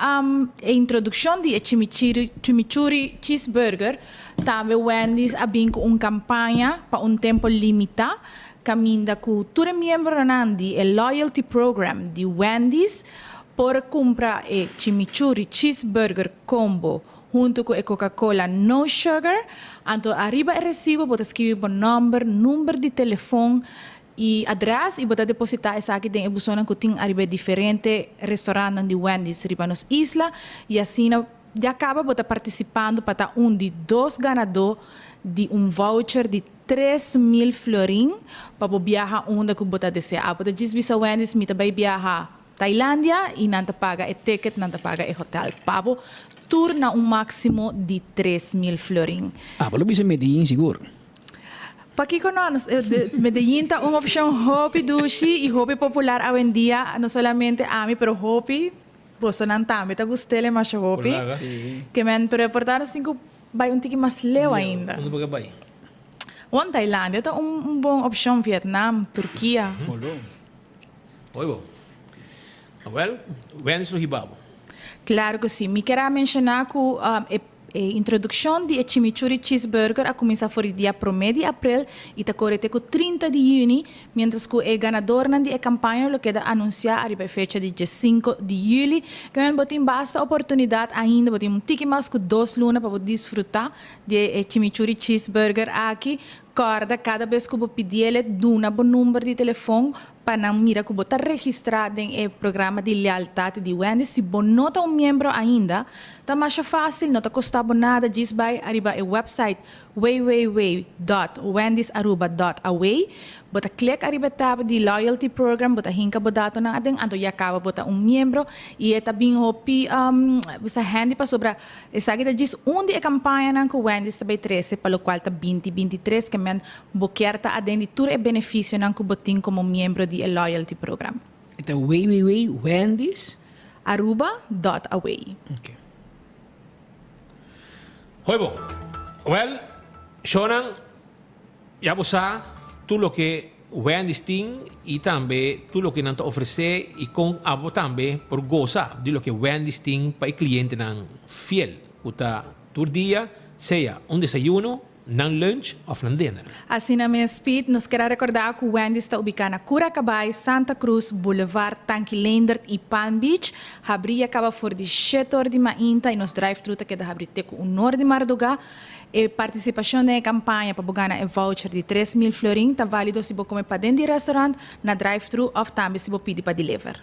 e introduccion di e chimichurri chimichurri cheeseburger, tambe Wendy's a bin cu un campaña pa un tempo limita caminda cu tur e miembronan di e loyalty program di Wendy's por cumpra e chimichurri cheeseburger combo hunto cu e Coca-Cola no sugar. Anto ariba e recibo bo ta scribi bo nomber, number di telefon y adres y bo ta deposita esaki den e buzonnan cu tin ariba e diferente restaurantnan di Wendy's riba nos isla y asina ya caba bo ta participando pa ta un di dos ganador di un voucher di 3000 florin pa bo biaha unda cu bo ta desea. Bo ta djis bisa Wendy's mi ta bay biaha Tailandia y nan ta paga e ticket, nan ta paga e hotel pa bo tur na un maximo di 3000 florin. Ah, bo lo bisa Medellin sigur. Pakico no? Medellin ta un opcion hopi dushi y hopi popular awendia, no solamente ami pero hopi bosonan tambe ta gust'el e masha hopi. Ke men, pero e por ta nos tin cu bai un tiki mas leu ainda. Unda bo ke bai? Bon, Tailandia ta un bon opcion, Vietnam, Turkia. Hoi bo. Awel, wens lo hiba bo. Claro cu si. Mi kier a menciona cu e introduccion di e chimichurri cheeseburger a cuminsa for di dia prome di april y ta core te cu 30 di juni, mientras cu e ganadornan di e campaña lo keda anuncia ariba e fecha di diescinco di juli. Kimen bo tin basta oportunidad ainda, bo tin un tiki mas cu dos luna pa bo disfruta di e chimichurri cheeseburger aki. Corda, cada bes cu bo pidiele duna bo number di telefon pa nan mira cu bo ta registra den e programa di lealtad di Wendy's. Si bo no ta un miembro ainda, ta masha facil, no ta costa bo nada, djis bay ariba e website www dot wendysaruba dot away, bo ta click ariba e tab di loyalty program, bo ta hinca bo datonan aden, anto ya caba bo ta un miembro y e ta bin hopi bisa handy pasobra Esaki ta djis un di e kampañanan ku Wendy's ta bai trese pa lokual ta binti 23 ke men bo kier ta aden di tur e benefisionan ku bo tin komo miembro di e loyalty program. E ta www Wendy's. Aruba dot away. Ok. Hoi bo. Wel, shownan ya bo sa tur loke Wendy's tin y tambe tur loke nan ta ofrece y con abo tambe por goza di loke Wendy's tin pa e clientenan fiel cu ta tur dia, sea un desayuno. Nan lunch of nan dinner. Asina mes, Piet, nos kier a recorda cu Wendy's ta ubica na Curacabay, Santa Cruz, Boulevard, Tanki Leendert y Palm Beach. Habri ya caba for di 7 or di mainta y nos drive-thru ta keda habri te cu 1 or di marduga. E participacion den e campaña pa gana e voucher di 3 mil florin ta valido si bo come paden di restaurant, na drive-thru of tambe si bo pidi pa deliver.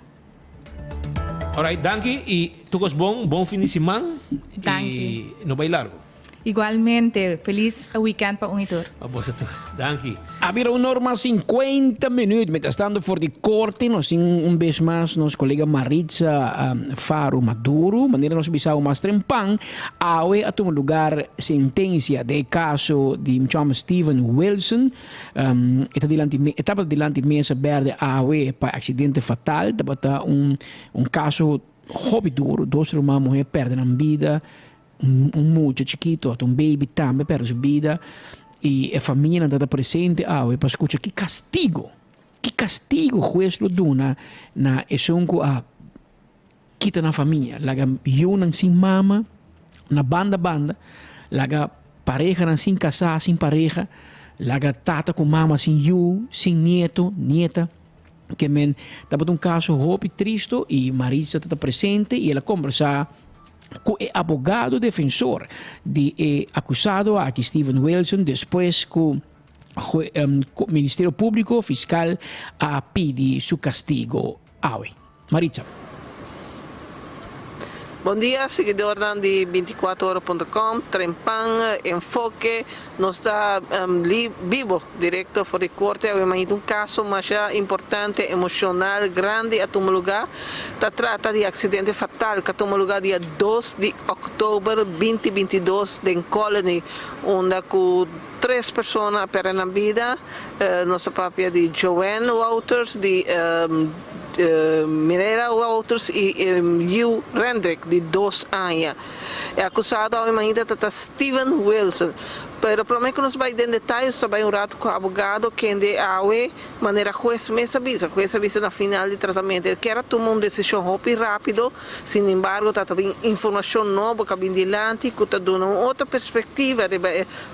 Alright, danki y tur cos bon, bon fin di siman. Danki. Y no bay largo. Igualmente, feliz weekend pa un y tur. Pa bo tur. Danki. A bira 1 or mas 50 minuut. Mientras tanto, for di corte, nos tin un bes mas nos colega Maritza Faro Maduro. Manera nos a bisa mas trempan. Awe a tuma lugar sentencia di caso di chama Steven Wilson. E tabata dilanti mesa berde awe pa accidente fatal. Tabata un caso hopi duro. Dos ruman muhe a perde nan bida. Un mucha chikito, un baby tambe a perde su bida. Y e famia no tabata presente awe pa scucha ki castigo hues lo duna na esun cu a kita nan famia, laga yiunan sin mama, na banda banda, laga pareha sin casa, sin pareha, laga tata cu mama sin yiu, sin nieto, nieta. Kiermen tabata un caso hopi tristo y Marisa tabata presente y el a combersa cu e abogado defensor di e acusado aki, Steven Wilson, despues cu Ministerio Publico Fiscal a pidi su castigo awe. Maritza. Bon dia, siguidor di 24ora.com, Trempan, Enfoke, nos ta bibo, directo for di corte. Un caso mas importante, emocional, grandi a tuma lugar. Ta trata di accidente fatal cu a tuma lugar dia 2 di october 2022 na Colony, unda cu tres persona a perde nan bida. Nos ta papia di Joanne Wouters, di Mirela Wouters y Hugh Rendrick, di 2 aña. E acusado ainda ta Steven Wilson. Pero prome cu nos bay den detaye, bay un rato cu e abogado cu awe, manera hues mes a bisa, hues a bisa na final di tratamento, e kier tuma un decision hopi rapido, sin embargo, ta tambe informacion nobo cu a bin dilanti, cu ta duna un otro perspectiva di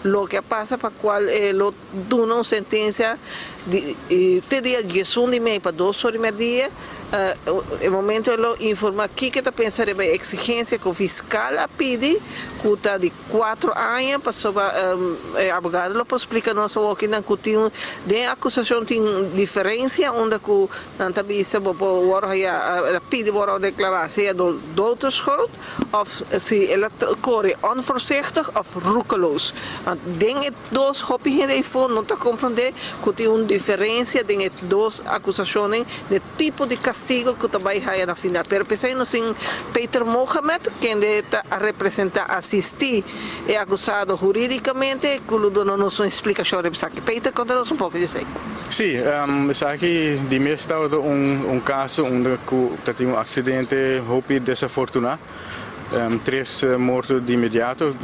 loke a pasa, pa cual lo duna un sentencia di te dia 11 di mei pa 2 or di dia, e momento el a informa kico e ta pensa di e exigencia cu fiscal a pidi, cu ta di 4 aña, pasobra e abogado lo por splica nos aki nan cu tin den acusacion tin diferencia, unda cu nan ta bisa bo por ya pidi por declara sea dood schuld of si el a core onvoorzichtig of roekeloos. Want den e dos hopi hende ei no ta comprende cu tin un diferencia den e dos acusacion di tipo di castigo cu ta bay haya na final. Pero pesey nos tin Peter Mohamed, kende ta representa, asisti e acusado huridicamente, cu lo duna nos un explicacion riba esaki. Peter, conta nos un poco di esey. Si, esaki di mes tabata un caso unda cu tin un accidente hopi desafortuna. Tres morto di inmediato,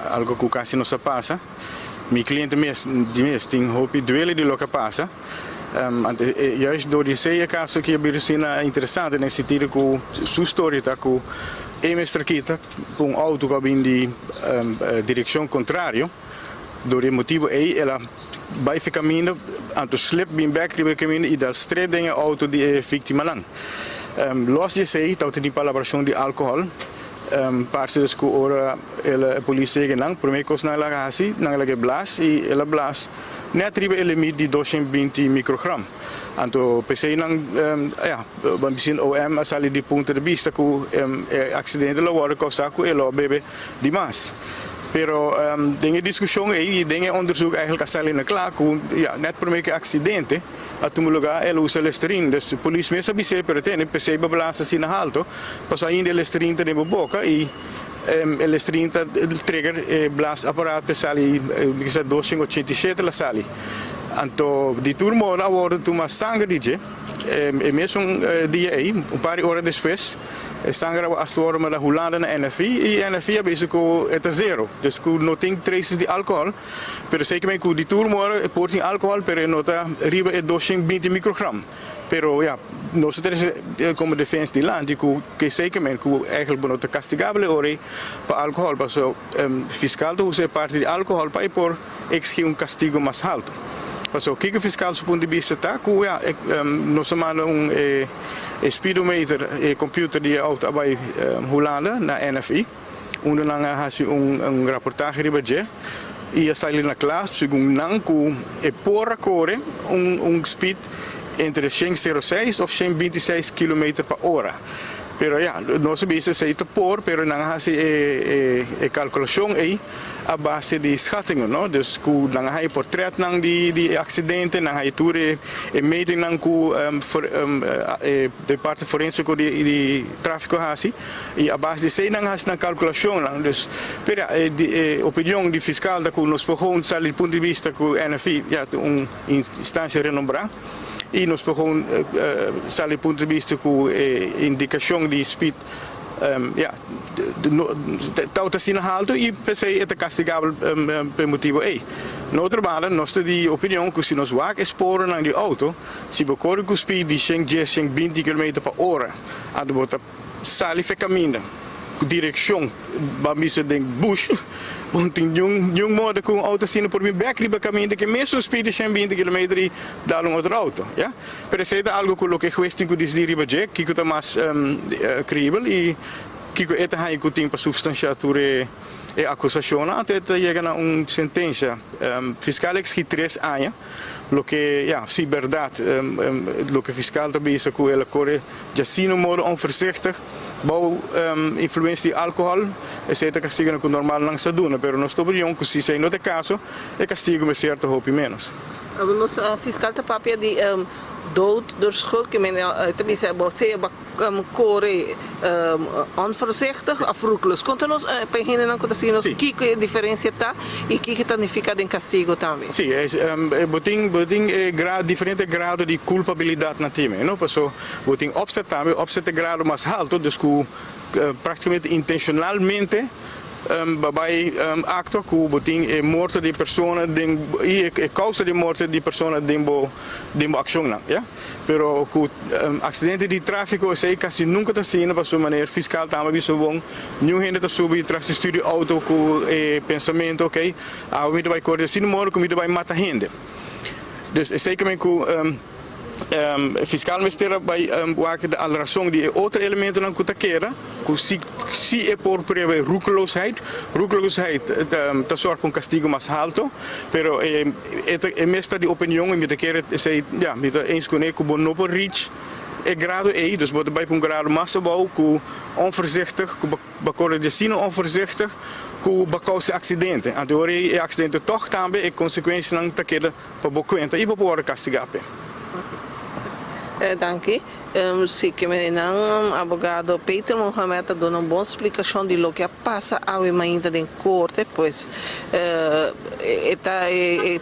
algo cu casi no sa pasa. Mi cliente mes, di mes, tin hopi duele di loke a pasa. Juist door di e caso cu ta interesante den sentido cu su story ta cu e mester kita un auto cu a bin di direccion contrario. Door e motibo ey el a bay e caminda, anto slip bin back riba e caminda y dal straight den e auto di e victima nan. Los di esey, tabatin palabracion di alcohol. Parce dus cu ora el polis yega nan, prome cos nan a haci, nan a blaas y el a blaas net riba e limit di 220 microgram. Anto pesey nan ja, ban bisa OM a sali di punto di vista cu accidente lo wordo causa cu el a bebe demas. Pero den e discusion ey, den e onderzoek eigenlijk a sali na cla cu ja, net prome cu accidente a tuma lugar el a usa Listerine. Dus polis mes a bis'e, pero tene pesey bo a blaas asina halto, paso ainda Listerine ta den bo boca y Listerine ta trigger e blaasapparaat pa sali, 287 el a sali. Anto di tur modo a wordo tuma sanger di dje, e mesun dia ey, un par di ora despues, e sanger a wordo manda Hulanda na NFI y NFI a bisa cu e ta zero. Dus cu no tin traces di alcohol, pero zeker cu di tur modo por tin alcohol, pero no ta riba e 220 microgram. Pero ja, nos a trece como defensa dilanti cu ke zekermente cu eigenlijk bo no ta castigabel e ora ey pa alcohol, paso fiscal ta usa e parti di alcohol pa e por exigi un castigo mas halto. Paso kico fiscal su punto di bista ta cu ja, nos a manda un e speedometer, e computer di e auto a bay Hulanda na NFI, unda nan a haci un raportahe riba dje y a sali na cla segun nan cu e por a core un speed entre 106 of 126 kilometer pa ora. Pero ya, nos a bisa esey ta por, pero nan a haci e calculacion ey a base di schattingen, no? Dus ku nan a haña portretnan di di e aksidente, nan haña tur e e metingnan ku e de parte forensiko di di trafiko a hasi i a base di esei nan a hasi nan kalkulashonnan. Dus, pero ya, e di e opinion di fiskal ta ku nos por gewoon sali di punto di bista ku NFI ya ta un instansia renombrá i nos por gewoon sali di punto di bista ku e indikashon di speed Ya, tau ta asina haltu i p'esei e ta kastigabel p'e motibu ei. Na otro banda, nos ta di opinion ku si nos wak e sporonan di outo, si bo kore ku speed di 110, 120 kilometer pa ora, anto bo ta sali f'e kaminda ku direkshon ban bisa den bush, bo no tin niun moda ku un outo asina por bin bèk riba kaminda ku e mesun speed di 120 kilometer i dal un otro outo, ya. Pero esei ta algu ku loke e hues tin ku disidí riba dje, kiko ta mas kribel i kiko e ta haña ku tin pa supstansiá tur e akusashonnan anto e ta yega na un sentensia. Fiskal a eksigí tres aña, loke ya, si bèrdat loke fiskal ta bisa ku el a kore djasina un modo onvoorzichtig bou influensia di alkohòl, esei ta kastigonan ku normal nan sa duna, pero nos ta opinion ku si esei no ta e kaso, e kastigo mester ta hopi ménos. Nos fiscal ta papia di dood door schuld, ke men ta bisa bo sea bo a kore onvoorzichtig of roekeloos. Konta nos pa e hendenan ku ta sigui nos kiko e diferensia ta i kiko ta nifiká den kastigo tambe. Sí, bo tin bo tin e diferente grado di kulpabilidat na time, no? Paso bo tin opzet tambe, opzet ta e grado mas halto, dus ku praktikamente intenshonalmente Bo bai actua cu bo tin e morto di persona den y e causa di morto di persona den bo den bo accionnan, ya. Pero cu accidente di trafico esey casi nunca ta asina pasobra maner fiscal tambe bisa bon niun hende ta subi tras di stuur di auto cu e pensamento ok awe mi ta bai core di asina modo cu mi ta bai mata hende. Dus esey ke men cu. Fiscal mester a bai wak de al rason di e otro elementonan ku ta keda, ku si si e por prueba e roekeloosheid. Roekeloosheid ta sòrg pa un kastigo mas halto, pero e ta e mes ta di opinion i mi ta kere esei, ya, mi ta eens kuné ku bo no por reach e grado ei, dus bo ta bai pa un grado mas abou ku onvoorzichtig, ku bo kore di asina onvoorzichtig ku bo kousa aksidente. Anto ora e aksidente tòg tambe e konsekuensianan ta keda. Pa bo kuenta i bo por wòrdu kastigá p'e. Danki. Si ke nan abogado Peter Mohamed a duna un bon splikashon di loke a pasa awe mainta den korte, pues e ta e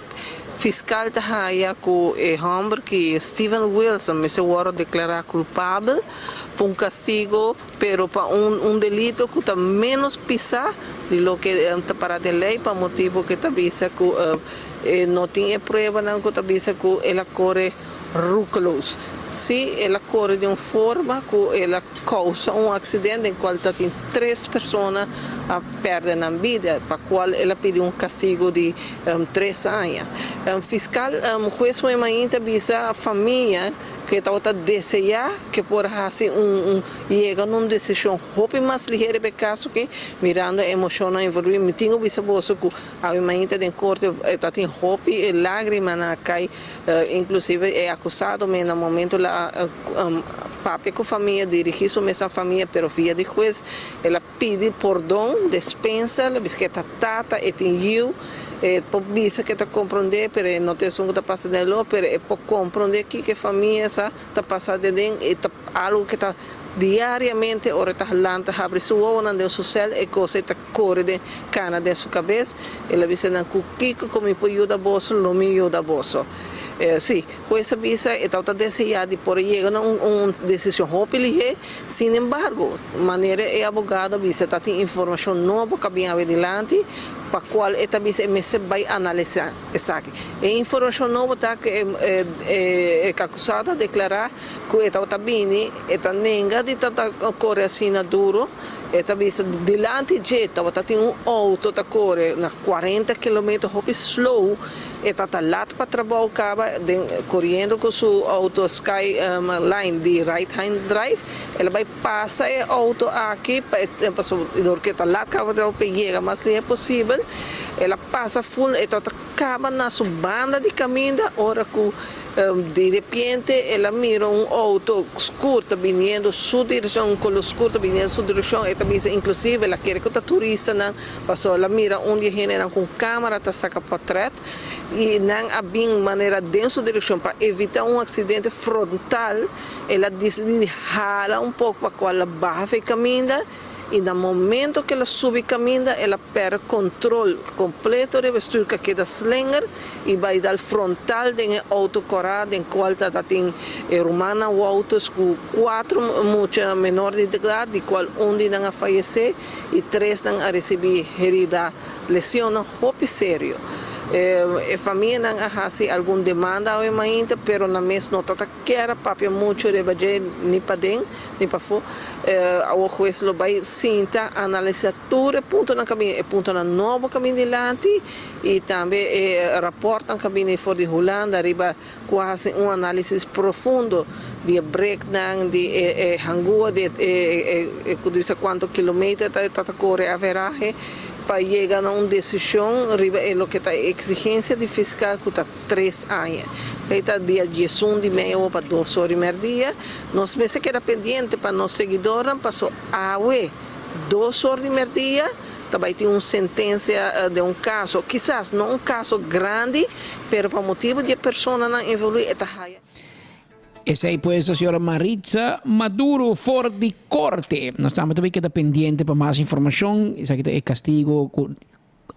fiskal ta haya ku e hòmber ki Steven Wilson mester wòrdu deklará kulpabel pa un kastigo pero pa un un delito ku ta ménos pisá di loke ta pará den lei pa motibu ku e ta bisa ku E no tin e pruebanan ku ta bisa ku el a kore roekeloos. Sí, el a kore di un forma ku el a kousa un aksident den kual ta tin tres persona a pèrdè nan bida, pa kual el a pidi un kastigu di tres aña. Fiskal hues Wemain ta bisa famia ku e tabata deseá ku e por hasi un yega na un desishon hopi mas lihé riba e kaso aki, mirando e emoshonnan envolví. Mi tin ku bisa boso ku Awe mainta den korte ta tin hopi lagrimanan a kai, inklusive e akusado mes na momento la papia ku famia, dirigí su mes na famia, pero via di hues el a pidi pordon, despensa, el a bisa ku e ta tata, e tin yiu, e por bisa ku e ta komprondé, pero e no ta esun ku ta pasa den lo, pero e por komprondé kiko e famia sa ta pasa den, e ta algu ku ta diariamente ora e ta lanta habri su wowonan den su sèl e kos ei ta kore den kana den su kabes. El a bisa nan, Ku kiko ku mi por yuda boso, lo mi yuda boso. Sí, hues a bisa e tabata deseá di por a yega na un un desishon hopi lihé. Sin embargo, manera e abogado a bisa ta tin informashon nobo ku a bin awe dilanti. pa cual e ta bisa e mester bay analisa esaki. E informacion nobo ta cu e e acusado a declara cu e tabata bini, e ta nenga di ta core asina duro, e ta bisa dilanti dje tabata tin un auto ta core na cuarenta kilometer hopi slow, e ta ta lat pa trabou caba den coriendo cu su auto sky line di right hand drive, el a bay Pasa e auto aki pa e pasobra dor ku e ta lat kaba trabou pa e yega mas lihe posibel. El a pasa ful e tabata kaba na su banda di kaminda ora ku di repente el a mira un auto skur ta biniendo su direkshon, un kolor skur ta biniendo su direkshon. E ta bisa inklusive el a kere ku ta turistanan pasobra el a mira un di e hendenan ku un kamera ta saka pòtrèt i nan a bin manera den su direkshon pa evita un aksidente frontal. El a disidí di hala un poko pa kual a baha fe kaminda i na momento ku el a subi kaminda el a pèrdè kontrol kompleto riba e stuur ku a keda slinger i bai dal frontal den e outo kòrá den kual tabatin e rumannan Wouters ku kuatro mucha menor di edat di kual un di nan a fayesé i tresnan a risibí herida lesionnan hopi serio. E famianan a hasi algun demanda awe mainta pero nan mes no ta Kier a papia mucho riba dje ni paden ni pafó. Awor hues lo bai sinta analisa tur e puntonan ka bini, e puntonan nobo ka bini dilanti i tambe e raportnan ka bini for di Hulanda riba ku a hasi un analisis profundo di e breknan, di e hangua, di e ku bisa kuantu kilometer ta ta kore averahe pa yega na un desishon riba e loke ta e eksigensia di fiskal ku ta tres aña. Esei ta dia diesun di mei awo pa dos or di merdia. Nos mester keda pendiente pa nos seguidornan paso awe dos or di merdia ta bai tin un sentencia den un caso, kisas no un caso grandi, pero pa motibo di e personanan envolvi e ta haya. Esei pues ta señora Maritza Maduro for di corte. Nos tambe ta bai keda pendiente pa mas informacion. Esaki ta e castigo cu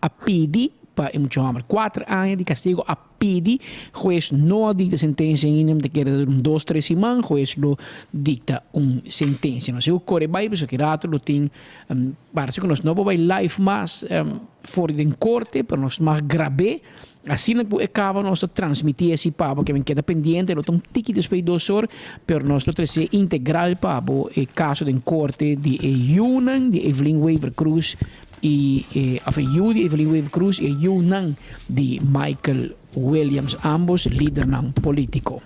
A pidi pa e mucha homber kuater aña di castigo a pidi. Hues no a dicta sentencia ainda, mi ta kere ta dura un dos tres siman hues lo dicta un sentencia. Nos sigur core bay pasobra ki rato lo tin parece cu nos no por bay live mas for di den corte pero nos mag grab'e asina cu e caba nos ta transmiti esi pa bo ke men keda pendiente lo ta un tiki despues di dos or pero nos lo trece integral pa bo e caso den corte di e yunan di Evelyn Wever Croes y e of e yu di Evelyn Wever Croes y e yunan di Michael Williams, ambos lidernan politico.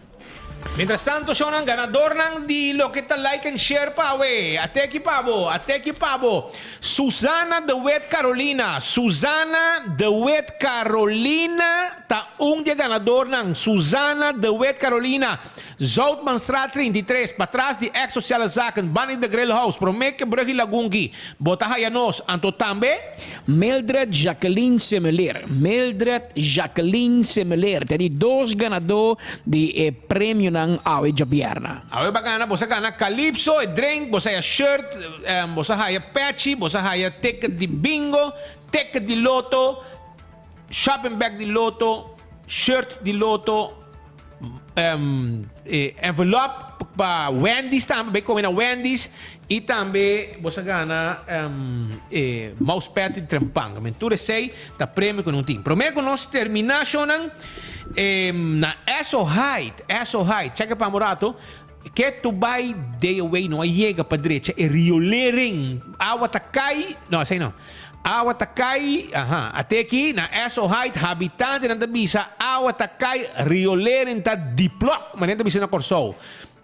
Mientras tanto shownan ganadornan di loke ta like and share pa awe. Ate aki pa bo, ate aki pa bo. Susana de Wet Carolina, Susana de Wet Carolina ta un di e ganadornan. Susana de Wet Carolina. Zoutmanstraat 33, patras di ex Sociale Zaken, banda di The Grill House, prome ke brug di Lagunki. Bo ta haya nos, anto tambe. Mildred Jacqueline Semeleer Mildred Jacqueline Semeleer ta di dos ganadó di e premionan awe djabièrna. Awe bo a gana, bo sa gana Calypso, e drink, bo sa haya shirt, bo sa haya pechi, bo sa haya ticket di bingo, ticket di loto, shopping bag di loto, shirt di loto, envelop pa Wendy's tambe, bai come na Wendy's y tambe bo sa gana e mousepad di Trempan. Men tur esey ta premio cu nos tin. Prome cu nos termina shownan na Esso Hyde, Esso Hyde, check pa un rato, ke tu bai day away no a yega pa drecha e riolering, awa ta cay, no esey no. Awa ta kai, aha, ate aki na Esso Height habitantenan ta bisa awa ta kai rioleren ta diplòk, manera ta bisa na Kòrsou.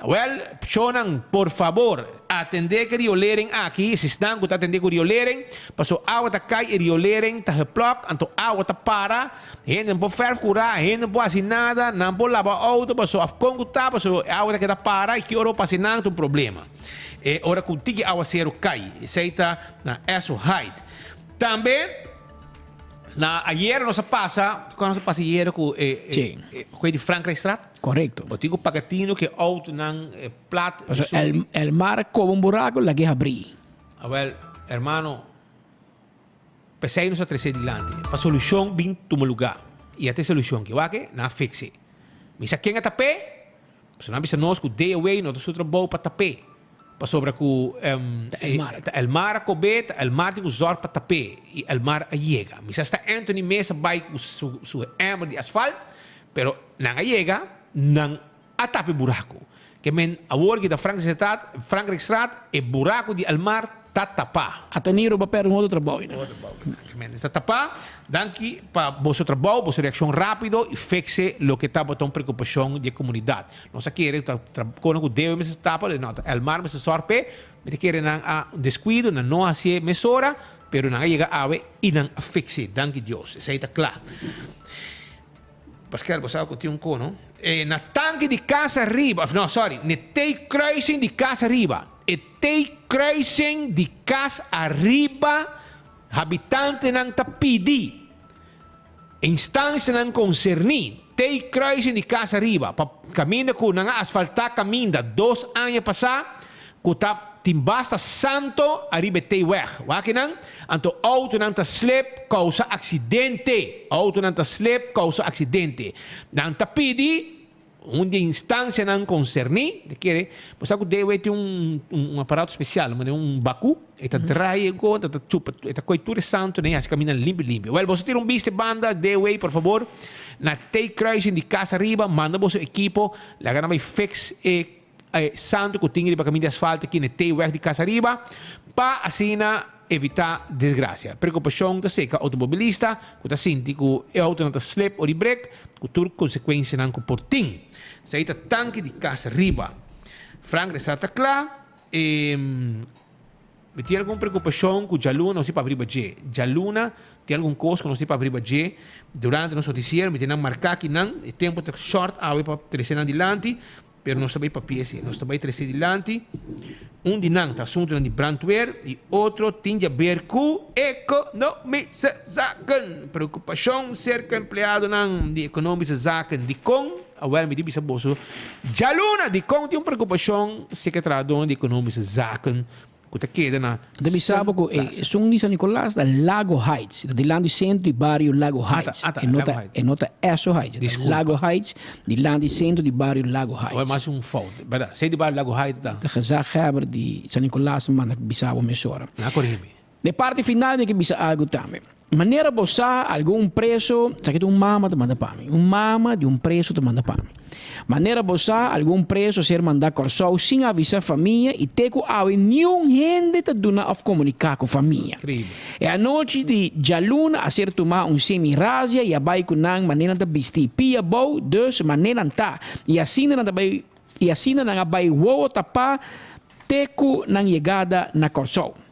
Wèl, pshonnan, por fabor, atendé ku e rioleren aki, si esnan ku ta atendé ku rioleren, paso awa ta kai e rioleren ta geplòk, anto awa ta para, hende no por fèrf kurá, hende no por hasi nada, nan por laba outo paso òf kon ku ta, paso e awa ta keda para i ki ora bo pasa nan ta un problema. E ora ku tiki awaseru kai, esei ta na Esso Height. Tambe na ayera nos a pasa, kon nos a pasa ayera ku e Sí. e ku e di Frankrijkstraat? Korekto. Bo tin ku paga tino ku e outonan e plat. Pasobra el el mar koba un buraku lag'é habrí. Awel, hermano, p'esei nos a trese dilanti, pa solushon bin tuma lugá. I ata e solushon ki wak e, nan a fiks'e. Mi sa ken a tap'é, Pasobra nan bisa nos ku day away no ta su trabou pa tap'é. Pasobra ku Ta Elmar. Ta Elmar a kob'é, ta Elmar tin ku zòrg pa tap'é i Elmar a yega. Mi sa sta Anthony mes a bai ku su su emmer di asfalt, pero nan a yega, nan a tapa e buraku. Ke men awor ki ta Frankrijkstraat, Frankrijkstraat, e buraku di Elmar ta tapá. A ta Niro bo a pèrdè un otro trabou ei nan. Otro trabou ei nan. Ke men ta tapá. Danki pa boso trabou, boso reakshon rápido i fikse loke tabata un preokupashon di e komunidat. Nos a kere ta kona ku Dewe mester tapa, no, ta Elmar mester sòr p'e. Mi ta kere nan a un deskuido, nan no a hasié mesora, pero nan a yega awe i nan a fiks'é. Danki Dios, esei ta kla. Paskel, bo sa ku tin un kono? E na tanki di kas ariba, of no, sorry, n'e T-kruising di kas ariba. E T-kruising di kas ariba, habitantenan ta pidi. E instansianan konserní, tei kruising di kas ariba, pa kaminda ku nan a asfaltá kaminda dos aña pasá, ku ta tin basta santo ariba e T-weg. Wak nan? Anto outonan ta slip kousa aksidente. Outonan ta slip kousa aksidente. Nan ta pidi Un di e instansianan konserní, ta kere, bo sa ku DW tin un un aparato spesial, manera un bakú, e ta draai e gota, ta chupa, e ta koi tur e santunan i hasi kaminda limpi limpi. Wèl, boso tira un bista e banda DW, por fabor, na T-kruising di kas ariba, manda boso ekipo, laga nan bai fix e e santu ku tin riba kaminda di asfalto aki na e T-weg di kas ariba, pa asina Evitá desgrasia. Preokupashon ta seka outomobilista ku ta sinti ku e outonan ta slip ora di brek, ku tur konsekuensianan ku por tin. Esei ta tanki di kas riba. Frank Resa ta kla. E Mi tin algun preokupashon ku djaluna nos tin papia riba dje. Djaluna tin algun kos ku nos tin papia riba dje durante nos notisiero. Mi tin nan marká akinan. E tempu ta shòrt awe pa trese nan dilanti. Pero nos ta bai papia esei. Nos ta bai trese dilanti. Un di nan ta asuntunan di brandweer i otro tin di aber ku economische zaken. Preokupashon serka empleadonan di economische zaken. Dikon? Awel mi di bisa boso djaluna dikon tin un preokupashon serka trahadónan di economische zaken Ku ta keda na Ta bisa bo ku e esun di San Nicolas ta Lago Heights. Ta dilanti sentro di bario Lago Heights. Ata, ata, E no Lago ta, Heights. e no ta Esso Heights. E ta Disculpa. Lago Heights, dilanti sentro di bario Lago Awor Heights. mas un fout. Berdad, sentro di bario Lago Heights ta. Ta gezaghebber di San Nicolas ta manda bisa bo mesora. Nan a corigi mi. Den parti final mi ke bisa algu tambe. Manera bo sa algun preso, esaki ta un mama ta manda pa mi, un mama di un preso ta manda pa mi. Manera bo sa algun preso a ser manda Kòrsou sin avisa famia i te ku awe niun hende ta duna òf komuniká ku famia. E anochi di djaluna a ser tuma un semi razia i a bai ku nan manera nan ta bisti pia bou, dus manera nan ta i asina nan ta bai i asina nan a bai wowo tapá te ku nan yegada na Kòrsou.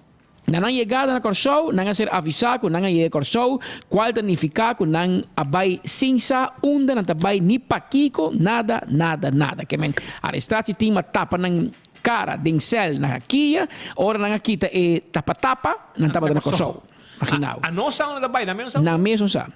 Na nan yegada na Kòrsou, nan a ser avisá ku nan a yega Kòrsou, kual ta nifiká ku nan a bai sin sa unda nan ta bai ni pakiko, nada, nada, nada. Ke men arestatie team a tapa nan kara den sèl na Kia, ora nan a kita e tapa-tapa, nan tabata na Kòrsou. Imaginá bo. A no sa unda ta bai, nan mes no sa. Nan mes no sa.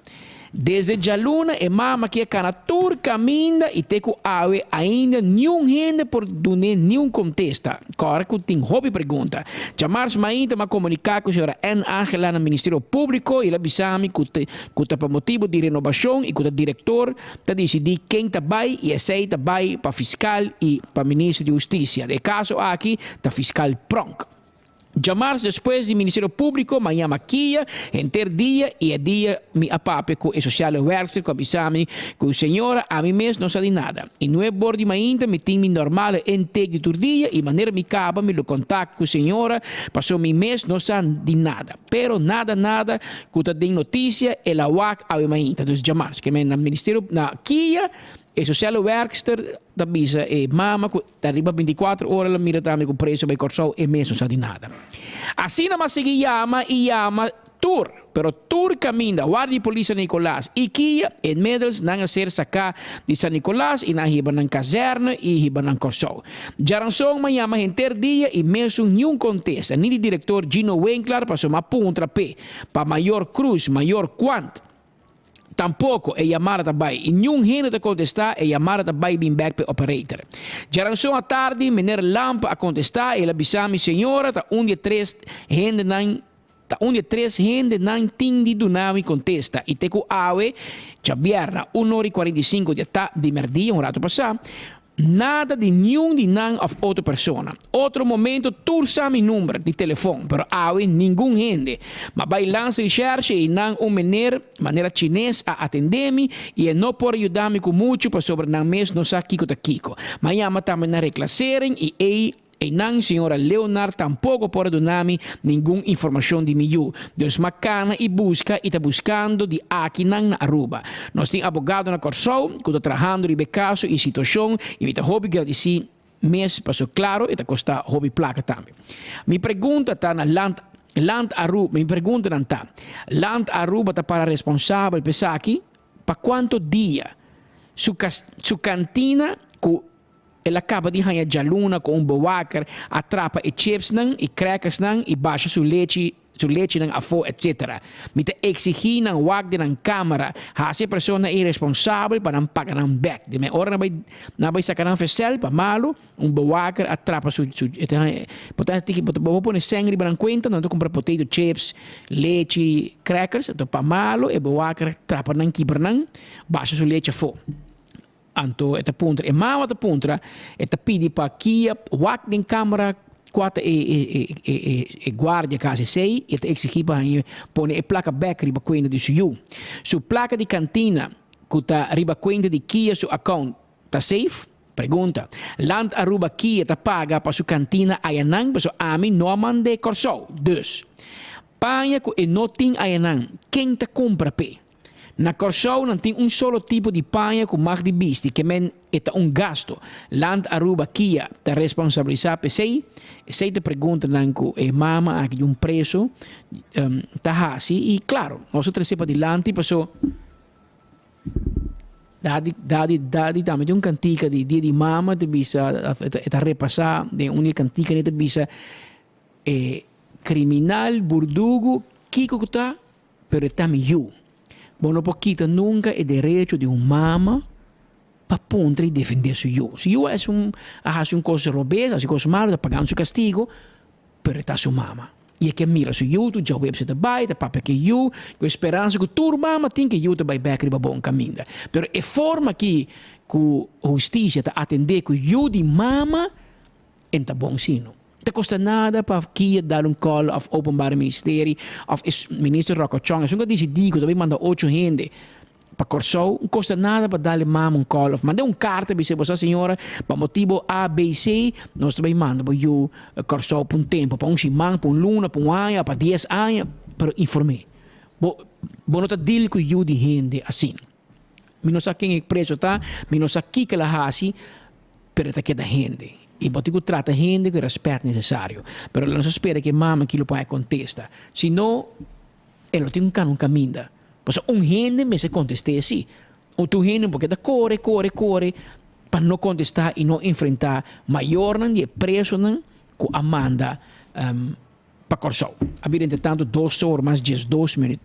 Desde djaluna e mama ki a kana tur kaminda i te ku awe ainda niun hende por dun'é niun kontesta. Kòrda ku tin hopi pregunta. Djamars mainta m'a komuniká ku señora N. Angela na Ministerio Públiko i el a bisa mi ku ku ta pa motibu di renobashon i ku ta direktor ta disidí ken ta bai i esei ta bai pa fiskal i pa Minister di Hustisia. Den e kaso aki ta fiskal Pronk. Djamars despues di Ministerio Públiko m'a yama Kia henter dia i e dia mi a papia ku e sosiale wèrkster ku a bisa mi ku señora ami mes no sa di nada. I nueb bor di mainta mi tin mi normale intake di tur dia i manera mi kaba mi lo kontakt ku señora paso mi mes no sa di nada. Pero nada nada ku ta den notisia el a wak awe mainta. Dus djamars ke men na Ministerio na Kia e sosiale wèrkster ta bisa e mama ku Ta riba binticuatro ora el a mira tambe cu preso bay Corsou e mes no sa di nada. Asina mas sigui yama y yama tur, pero tur caminda Guardia y Polis San Nicolas y Kia inmiddels nan a ser saca di San Nicolas y nan a hiba nan kazerne y hiba nan Corsou. Djaranson ma yama henter dia y mesun niun contesta ni di director Gino Winklaar pasobra ma puntra p'e pa Mayor Cruz, Mayor Quant. Tampoco e yamada ta bai y niun hende ta contesta, e yamada ta bai bin bek p'e operator. Djaranson atardi meneer Lampe a contesta y el a bisa mi, Señora, ta un di e tres hendenan ta un di e tres hendenan tin di duna mi contesta y te cu awe, djabierna, un ora y cuarenta y cinco di ata di merdia, un rato pasa. Nada di niun di nan of otro persona. Otro momento tur sa mi number di telefon, pero awe ningun hende. M'a bai Landsrecherche y nan un meneer manera chines a atende mi y e no por a yuda mi cu mucho pasobra nan mes no sa kico ta kico. M'a yama tambe na reclassering y ey Einan señora Leonard tampoco por a duna mi ningun informacion di mi yu. Dus m'a cana y busca y ta buscando di akinan na Aruba. Nos tin abogado na Corsou cu ta trahando riba e caso y situacion y mi ta hopi gradici mes paso claro e ta costa hopi placa tambe. Mi pregunta ta na Land Land Aruba mi preguntanan ta, Land Aruba ta para responsabel pa esaki? Pa cuanto dia su su cantina cu El a kaba di haña djaluna ku un bewaker a trapa e chipsnan i crackersnan i basha su lechi su lechinan afó etc. Mi ta eksigí nan wak den nan kamera, hasi e persona ei responsabel pa nan paga nan bèk. Di men ora nan bai nan bai saka nan fesèl pa malu, un bewaker a trapa su su e ta haña bo ta tiki bo bo pone sèn riba nan kuenta nan ta kumpra potato chips, lechi, crackers, anto pa malu e bewaker trapa nan kibra nan basha su lechi afó. Anto e ta puntra, e mama ta puntra, e ta pidi pa kia wak den camera kua ta e e e e e guardia ka hasi esei, e ta exigi pa haña pone e placa bek riba cuenta di su yu. Su placa di cantina cu ta riba cuenta di kia su account ta safe? Pregunta. Land Aruba kia ta paga pa su cantina ayanan paso ami no a mand'e Corsou. Dus, paña cu e no tin ayanan ken ta cumpra p'e? Na Kòrsou nan tin un solo tipo di paña ku mag di bisti, ke men e ta un gasto. Land Aruba kia ta responsabilisá p'esei? Esei ta preguntanan ku e mama aki di un preso ta hasi i klaro, nos a trese padilanti paso Dadi Dadi Dadi tambe tin un kantika di dia di mama ta bisa e ta repasá den un di e kantikanan e ta bisa e kriminal burdugu kiko ku ta Pero e ta mi yu. Bo no por kita nunca e derecho di un mama pa puntra y defende su yu. Si yu a haci un a haci un cos robes, a haci cos malo, ta pagando su castigo, pero e ta su mama. Y e ke mira su yu tur djaweps e ta bay, ta papia cu e yu, cu e speransa cu tur mama tin cu e yu ta bay bek riba bon caminda. Pero e forma aki cu husticia ta atende cu yu di mama, En ta bon sino. Ta kosta nada pa kia dal un call of openbare ministerie of e minister Rocco Chong esun ka disidí ku ta bai manda ocho hende pa Kòrsou n kosta nada pa dal e mama un call of manda un karta bisa bo sa señora pa motibo A B C nos ta bai manda bo yu Kòrsou pa un tempu pa un siman pa un luna pa un aña pa dies aña pero inform'é bo bo no ta deal ku yu di hende asin. Mi no sa ken e preso ta, mi no sa kiko el a hasi, pero e ta keda hende. I bo tin ku trata hende ku e rèspèt nesesario. Pero nos a spera ku e mama aki lo por haña kontesta. Si no, e lo tin un kana un kaminda. Pasobra un hende mester kontest'é si. Otro hende por keda kore, kore, kore pa no kontestá i no enfrentá mayornan di e presonan ku a manda pa Kòrsou. A bira entretantu dos or mas 12 minüt.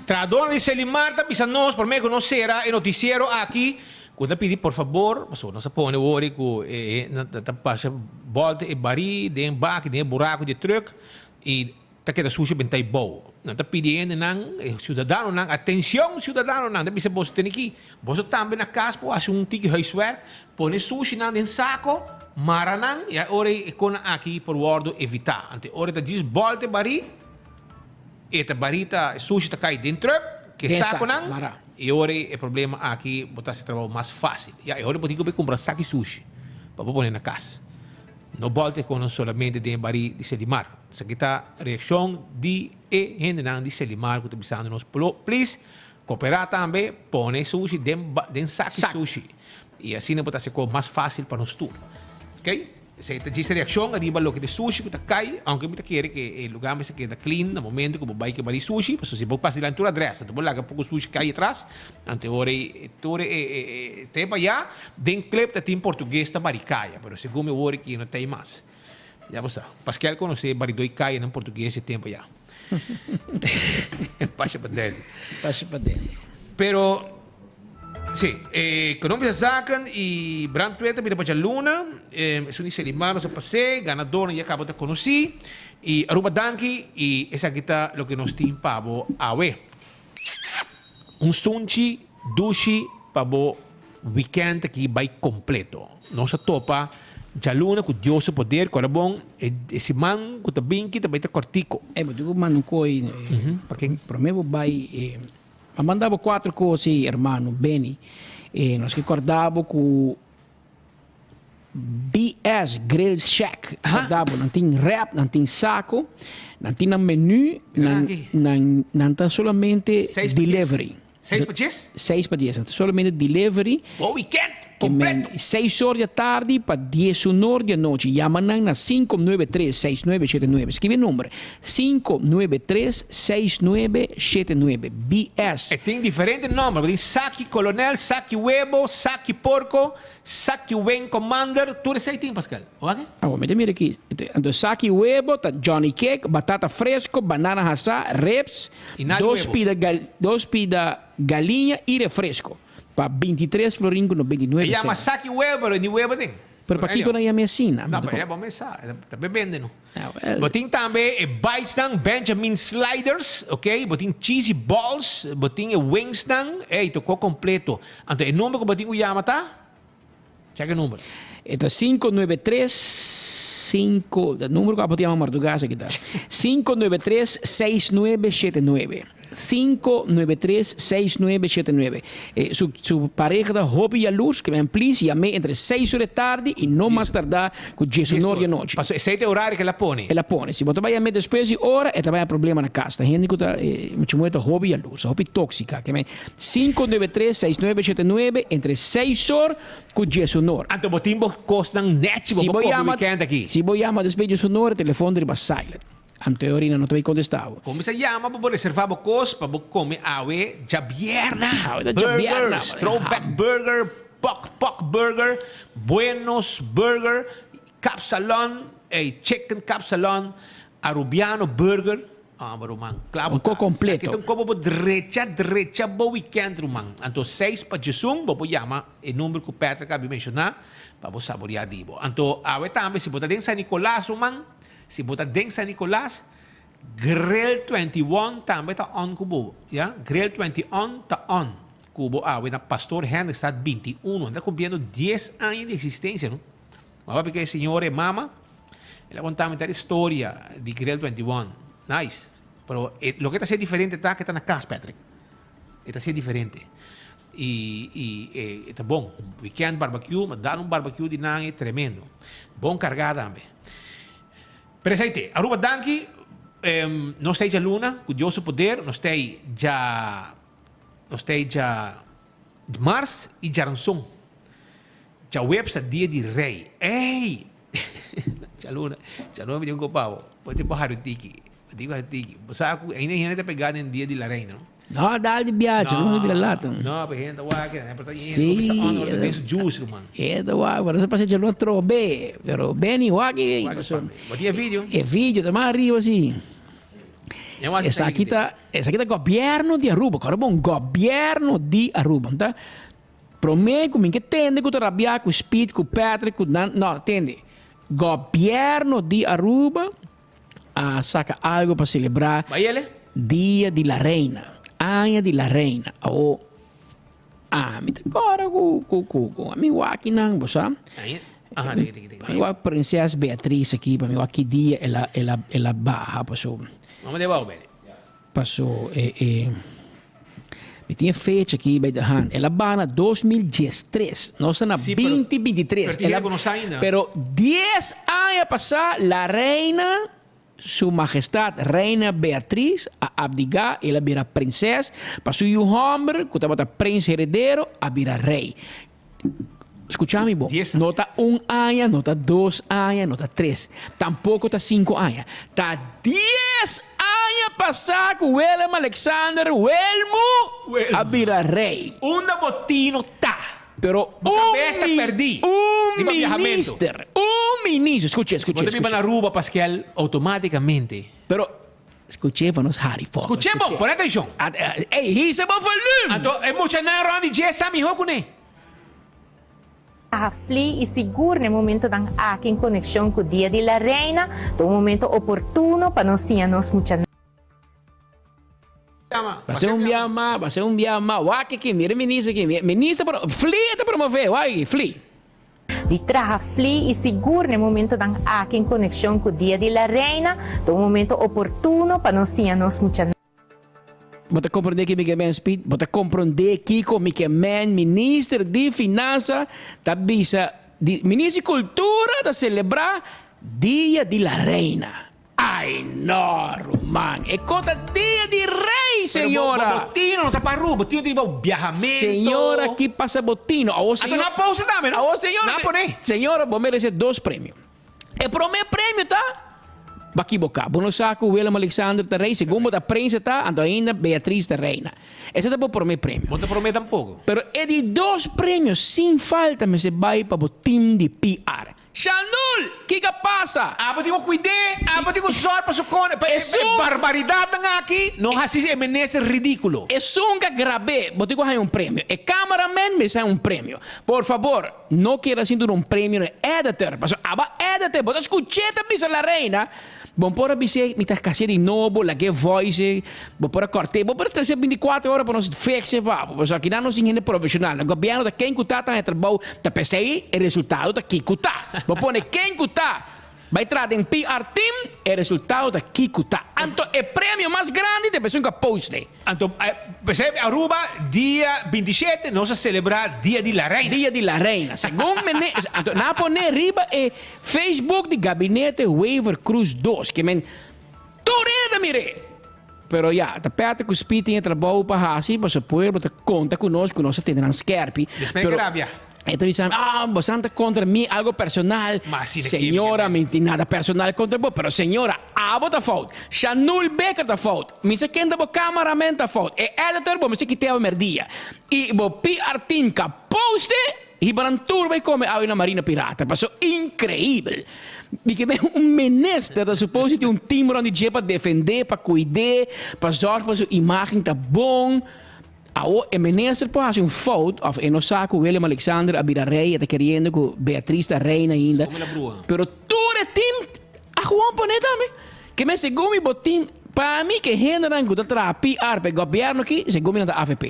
Trahadornan di Selimar ta bisa nos prome ku nos sera e notisiero aki ku ta pidi por fabor pasobra nos a pone wori ku e ta pasa bolta e bari den baki den e buraku di e truk i ta keda sushi benta i bou. Nan ta pidi hendenan e siudadanonan atencion siudadanonan ta bisa boso tene ki boso tambe na kas por hasi un tiki huiswerk pone sushinan den sako mara nan i a ora e konan aki por wordo evita. Ante ora ta djis bolta e bari. E ta barita, e sushi ta kai den truck, ke Den saco, saconan, mara. y ora e problema aki bo ta haci trabao mas facil. Ya, e ora bo tin cu bay cumpra saki sushi pa bo pone na cas. No bolta e conan solamente den e bari di Selimar. Esaki ta reaccion di e hendenan di Selimar cu ta bisando nos, Please, coopera tambe, pone sushi den den saki Sac. sushi. Y asina bo ta haci e cos mas facil pa nos tur. Ok? Esei ta djis reakshon ariba loke di sushi ku ta kai, aunke mi ta kere ku e lugar mester keda clean na momento ku bo bai keba di sushi, pasobra si bo pasa dilanti tur adres anto bo laga poko sushi kai atras, anto e ora ei tur e e te pa ya den klep ta tin portugues ta bari kaya, pero segun mi wor aki no ta ei mas. Ya bo sa. Paskel konosé baridoi kayanan portugues e tempo ya. Pasha pa dentro. Pasha pa dentro. Pero. Sí, Economische Zaken y Brandweer ta bira pa djaluna. Esun di Selimar nos a pas'é, ganadornan ya caba ta conocí. Y Aruba danki y esaki ta loke nos tin pa bo awe. Un sunchi dushi pa bo. weekend aki bai completo. Nos a topa djaluna cu Dios su poder, cu ora bon e siman cu ta binki ta bai ta cortico. Ey, bo tin cu manda un coi, Pa ken? Prome bo bai, a manda bo cuatro cos ey, hermano Benny. Nos ke corda bo cu BS Grill Shack, corda bo, nan tin wrap, nan tin saco, nan tin nan menu, nan, nan, nan ta solamente Seis pa dies. delivery. Seis pa dies? Seis pa dies. Nan ta solamente delivery. Bo weekend Ke men completo. 6 or di atardi pa 10 or di anochi. Yama nan na 593-6979. Skirbi e number. 593-6979. BS. E tin diferente nomber. Tin Saki Colonel, Saki Webo, Saki Porco, Saki Wing Commander. Tur esey tin, Pascal. Ok? Awor, mete mira aki. Anto, Saki Webo, ta Johnny Cake, batata fresco, banana hasa, ribs, Y nada di dos webo. pida, gal, dos pida galiña y refresco. Pa 23 florin cu 99 E yama cent. Saki Webo, pero ni webo tin. Pero pakico nan yama asina? No, pero ya bo mesa. Tambe bende, no? Ah, well. Bo tin tambe e bites nan, Benjamin Sliders, ok? Bo tin cheesy balls, bo tin e wings nan, ey, tocó completo. Anto, e number cu bo tin cu yama ta? Check e number. E ta 593 5, e number cu abo ta yama mardugas aki ta. 593 6979. 593 6979. Su pareha ta hopi yalurs, ke men please yam'é entre 6 or di tardi y no mas tarda cu 10 or di anochi. Paso esey ta e horario cu el a pone. El a pone. Si bo ta bay yam'é despues di ora, e ta bay a problema na cas. Ta hende cu ta, mucha muher ta hopi yalurs, hopi toxica. Ke men 593 6979 entre 6 or cu 10 or. Anto bo tin bo cosnan nechi bo Si bo bo come yama, weekend aki. si bo yama despues di 10 or, e telefon ta riba silent. Anto e orina no ta bay contesta bo. Como sa yama pa bo reserva bo cos pa bo come awe djabierna. Awe ta djabierna. Burgers, throwback burger, pok pok burger, Buenos burger, Kapsalon, ey, chicken kapsalon, Arubiano burger. Ah, maar ruman, klaar Un ko completo. Kita un kopo bo drecha, drecha bo weekend, ruman. Anto 6 pa 11, bo por yama e number cu Patrick a menciona, pa bo saborea di bo. Anto, awe tambe, si bo ta den San Nicolas, ruman, si bo ta den San Nicolas, Grill 21 tambe ta on cu bo, ya? Grill 21 ta on cu bo awe na Pastor Hendrikstraat 21. Ta cumpliendo 10 aña di existencia, no? Maar papi cu señor e mama, el a conta mi e historia di Grill 21. Nice. Pero loke ta ser diferente ta cu ta na cas, Patrick. E ta ser diferente. Y ta bon. Weekend barbecue, mas dar un barbecue di nan e tremendo. Bon carga tambe. Pero esey ta. Aruba danki, nos ta djaluna, cu Dios su poder, nos ta djamars y djaranson. Djaweps ta dia di rey. Ey! Djaluna, djaluna mi tin un copavo. Bo tin pa hari tiki. Bo tin pa hari tiki. Bo sa cu ainda hende ta pega den dia di la reina, no? No, dal di viaggio, no di lato. No, pero hende wak, pero ta Sí. hende on on den su juice, ruman. Ta wak, pero se pasa djaluna trobe. Pero Benny wak e. Bo tin e video? E video ta mas ariba si. Esaki ta gobierno di Aruba. Awor bon, gobierno di Aruba. Ta? Prome cu mi ke tende cu ta rabia cu Speed, cu Patrick, cu nan, no, tende. Gobierno di Aruba a saca algo pa celebra Bayele? Dia di la Reina. Aña di la Reina. O, ah, mi ta agora cu mi wak nan, bo sa? Ay, aha, tiki, tiki, tiki. Pa mi wak Prinses Beatriz aki, pa mi wak ki dia el a baha, paso. Vamos de bouw, Benny. Paso, mi tin fecha aki bij de hand. El a baha na 2013. Nos ta na Sí, pero- 2023. pero tin El a- que conocer ainda. Pero 10 aña pasa, la reina, su majestad Reina Beatriz, a abdica, el a bira prinses, pa su yiu homber, cu tabata prins heredero, a bira rey. Scucha mi bon. 10 No ta un aña, no ta 2 aña, no ta 3. Tampoco ta 5 aña. Ta 10 aña pasa cu Willem Alexander Wilmu Wilmu. a bira rey. Unda bo tino ta. Pero Bo cabeza un, perdi. un Riba viajamento. minister, un ministro, scucha, scucha, Bo tambe scucha. na Aruba, Pascal, automaticamente. Pero, scucha pa nos Harry Potter. Scucha, bon, pone atencion. Ah, ah, Ey, he's about volume. Anto, e mucha na Ronnie J. Sammy Hokune. Hafli y sigur na e momento dan aki en conexion cu Dia di la Reina, un momento oportuno pa nos siña nos mucha Chama. Base un bia mas, base un bia mas. Wak aki, mira e minister aki. Minister pro, fli e ta promove, wak aki, fli. Di traha fli y sigur na e momentonan aki en conexion cu Dia di La Reina ta un momento oportuno pa nos siña nos muchanan. Bo ta comprende ki mi ke men Speed? Bo ta comprende kico mi ke men Minister di Finansa ta bisa di Minister di Cultura ta celebra Dia di La Reina. Ay no ruman e ko ta dia di rey señora. Pero bo tino no ta pa Aruba, bo tino ta riba biahamento. Señora ki pasa bo tino. Awo señor. Anto nan posa tambe no. Awo señora. Nan pone. Señora bo merece dos premio. E prome premio ta Bakiboka. Bo no sa ku Willem Alexander ta rey segun bo ta prensa ta anto ainda Beatriz ta reina. Ese ta bo prome premio. Bo ta prome tampoco. Pero e di dos premio sin falta mester bay pa bo team di PR. Shandul! Kiko a pasa? Abo tin ku kuid'é, abo tin ku sòr pa su kone, pa e barbaridatnan aki no hasi e minister ridíkulo. Esun ka grab'é, bo tin ku haña un premio. E cameraman mester haña un premio. Por fabor, no keda sin duna un premio na e editor, pasobra abo a edit'é, bo ta skuch'é ta bisa la reina. Bo por a bis'é, mi ta kasié di nobo, lag'é voice, bo por a kòrt'é, bo por a trese bintikuater ora pa nos fix'é pa bo. Pasobra akinan nos tin hende profeshonal. Na gobièrnu ta ken ku ta ta haña trabou, ta p'esei e resultado ta ki ku ta. Bo pone ken ku ta bai traha den PR team, e resultado ta ki ku ta. Anto e premio mas grandi ta e persun ku a post'é. Anto, p'esei Aruba dia 27 nos a celebra Dia di La Reina. Dia di La Reina. Segun mene, anto nan a pone riba e Facebook di Gabinete Wever Croes dos, ke men tur hende ta mir'é. Pero ya, ta Patrick ku Speed tin e trabou pa hasi, pasobra pueblo ta konta ku nos, ku nos ta tene nan skerpi. Despues Pero rabia. E ta bisa mi, ah, bosan ta kontra mi algo personal. Ma asina ke mi Señora, mi tin nada personal kontra bo, pero señora, abo ta fout. Shanul Becker ta fout. Mi sa ken ta bo cameraman ta fout. E editor bo mester kit'e awe merdia. I bo PR team ka poste, hiba nan tur bai come awe na Marina Pirata. Paso increibel. Mi ke ben un minister ta supose tin un team rond di dje pa defende, pa cuid'e, pa zorg pa su imagen ta bon. Awo e minister por haci un fout of e no sa cu Willem Alexander a bira rey, e ta keriendo cu Beatriz ta reina ainda. Pero tur e team a gewoon pone tambe. Ke men segun mi bo team, pa mi ke hendenan cu ta traha PR pa e gobierno aki, segun mi nan ta avp.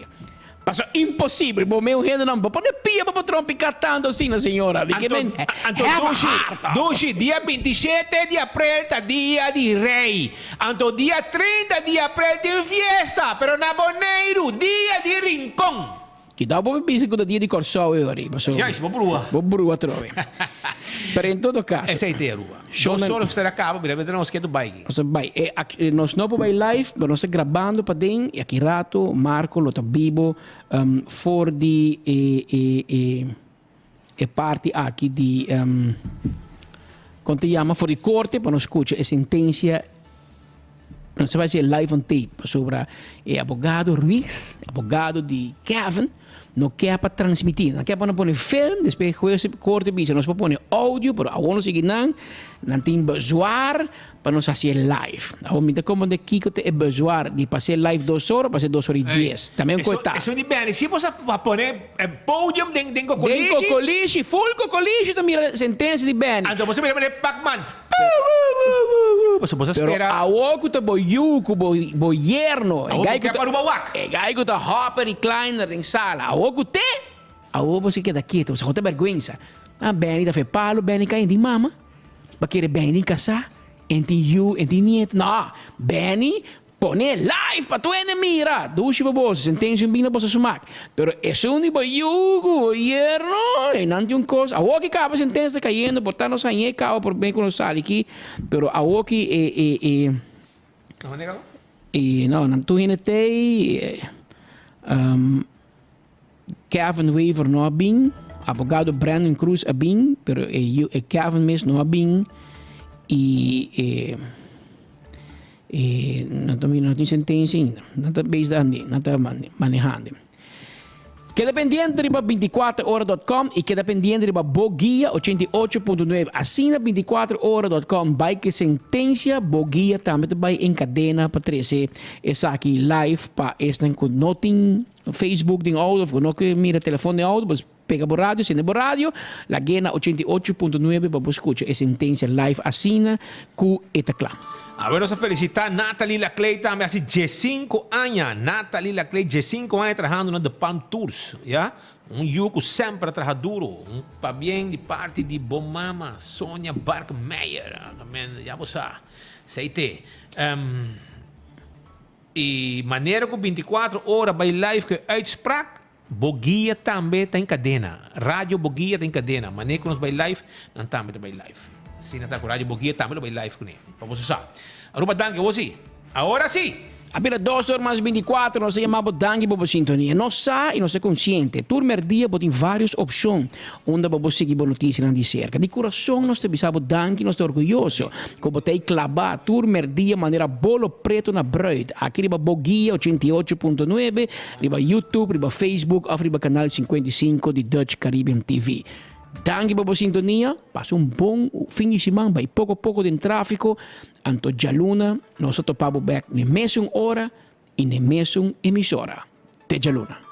Pasobra imposibel bo meu hendenan bo pone pia pa bo trompica tanto asina señora. Di ke men Anto have a Dushi, heart. Dushi, dia 27 di aprel ta dia di rey. Anto dia 30 di aprel tin fiesta, pero na Boneiru, dia di Rincon. Kidao bo bisa ku ta dia di Kòrsou e ora, pasobra. Juist, bo brua. Bo brua atrobe. Pero en todo kaso. Esei te Aruba. Nos solo mester a kaba, mira mientras nos ketu bai aki. Nos ta bai. E nos no por bai live, pero nos ta grabando paden i aki rato Marco lo ta bibo for di e e e e parti aki di kon ta yama for di korte pa nos skucha e sentensia nos ta bai hasi live on tape pasobra e abogado Ruiz abogado di Kevin no ke pa transmiti nan ke pa nan pone film despues e hues korte bisa nos por pone audio pero awor nos sigui nan nan tin bezwaar pa nos hasi e live. Awor mi ta comprende kiko ta e bezwaar di pa hasi e live dos ora, pa hasi dos ora y dies. Tambe un koe ta. Esun di Benny, si bo sa pone e podium den den kokolishi. Den kokolishi, full kokolishi ta mira sentencia di Benny. Anto bo sa mira manera Pac-Man. Pasobra bo sa Pero spera. awor ku ta bo yu, ku bo bo yerno, e Awor bo gai ku ke ta pa Aruba wak. e gai ku ta hopper y kleiner den sala, awor ku te, awor bo sa keda ketu, bo sa ku ta bergwensa. Ah Benny ta fe palo, Benny kai di mama. Bo kere Benny kasá? En tin yu, en tin nieto. No, Benny pone live pa tur hende mira. Dushi pa boso, sentensia un bini na boso smak. Pero esun di bo yu ku bo yerno, einan tin un kos. Awor ki kaba sentensia ta kayendo, por ta nos hañ'é kaba promé ku nos sali aki. Pero awor ki e, e, e. E, no, nan tur hende t'ei. Kevin Wever no a bin, abogado Brandon Cruz a bin, pero e yu e Kevin mes no a bin y e e no ta no tin sentencia ainda. Nan ta bezig andi, nan ta manehando. Keda pendiente riba 24ora.com y keda pendiente riba Bo Guia 88.9. Asina 24ora.com bai ke sentencia, Bo Guia tambe ta bai en cadena pa trece esaki live pa esnan ku no tin Facebook den auto of ku no ke mira telefon den auto, pues. Pega bo radio, sende bo radio, lag'é na 88.9 pa bo skucha e sentensia live asina ku e ta kla. Awe nos a felisitá Nathalie Laclay tambe hasi diesinco aña. Nathalie Laclay diesinco aña trahando na De Palm Tours, ya. Un yu ku semper a traha duro. Un pabien di parti di bo mama Sonia Barkmeijer. Amen, ya bo sa. Esei te. I manera ku binticuatro ora bai live ku e uitspraak, Bo guia tambe ta en kadena. Radio Bo Guia ta en kadena. Manera ku nos bai live, nan tambe ta bai live. Asina ta ku Radio Bo Guia tambe lo bai live kuné. Pa boso sa. Aruba danki awor si. Awor si! A bira dos or mas binticuatro, nos ta yama bo danki pa bo sintonia. Nos sa y nos ta consciente, tur merdia bo tin varios opcion unda bo por sigui bo noticianan di cerca. Di curason nos ta bisa bo danki, nos ta orguyoso cu bo ta ey claba tur merdia manera bolo preto na bruid. Aki riba Bo Guia 88.9. Riba YouTube, riba Facebook of riba kanal 55 di Dutch Caribbean TV. Danki pa bo sintonia, pasa un bon fin di siman, bai poko poko den trafiko, anto djaluna nos ta topa bo bek n'e mesun ora i n'e mesun emisora. Te djaluna.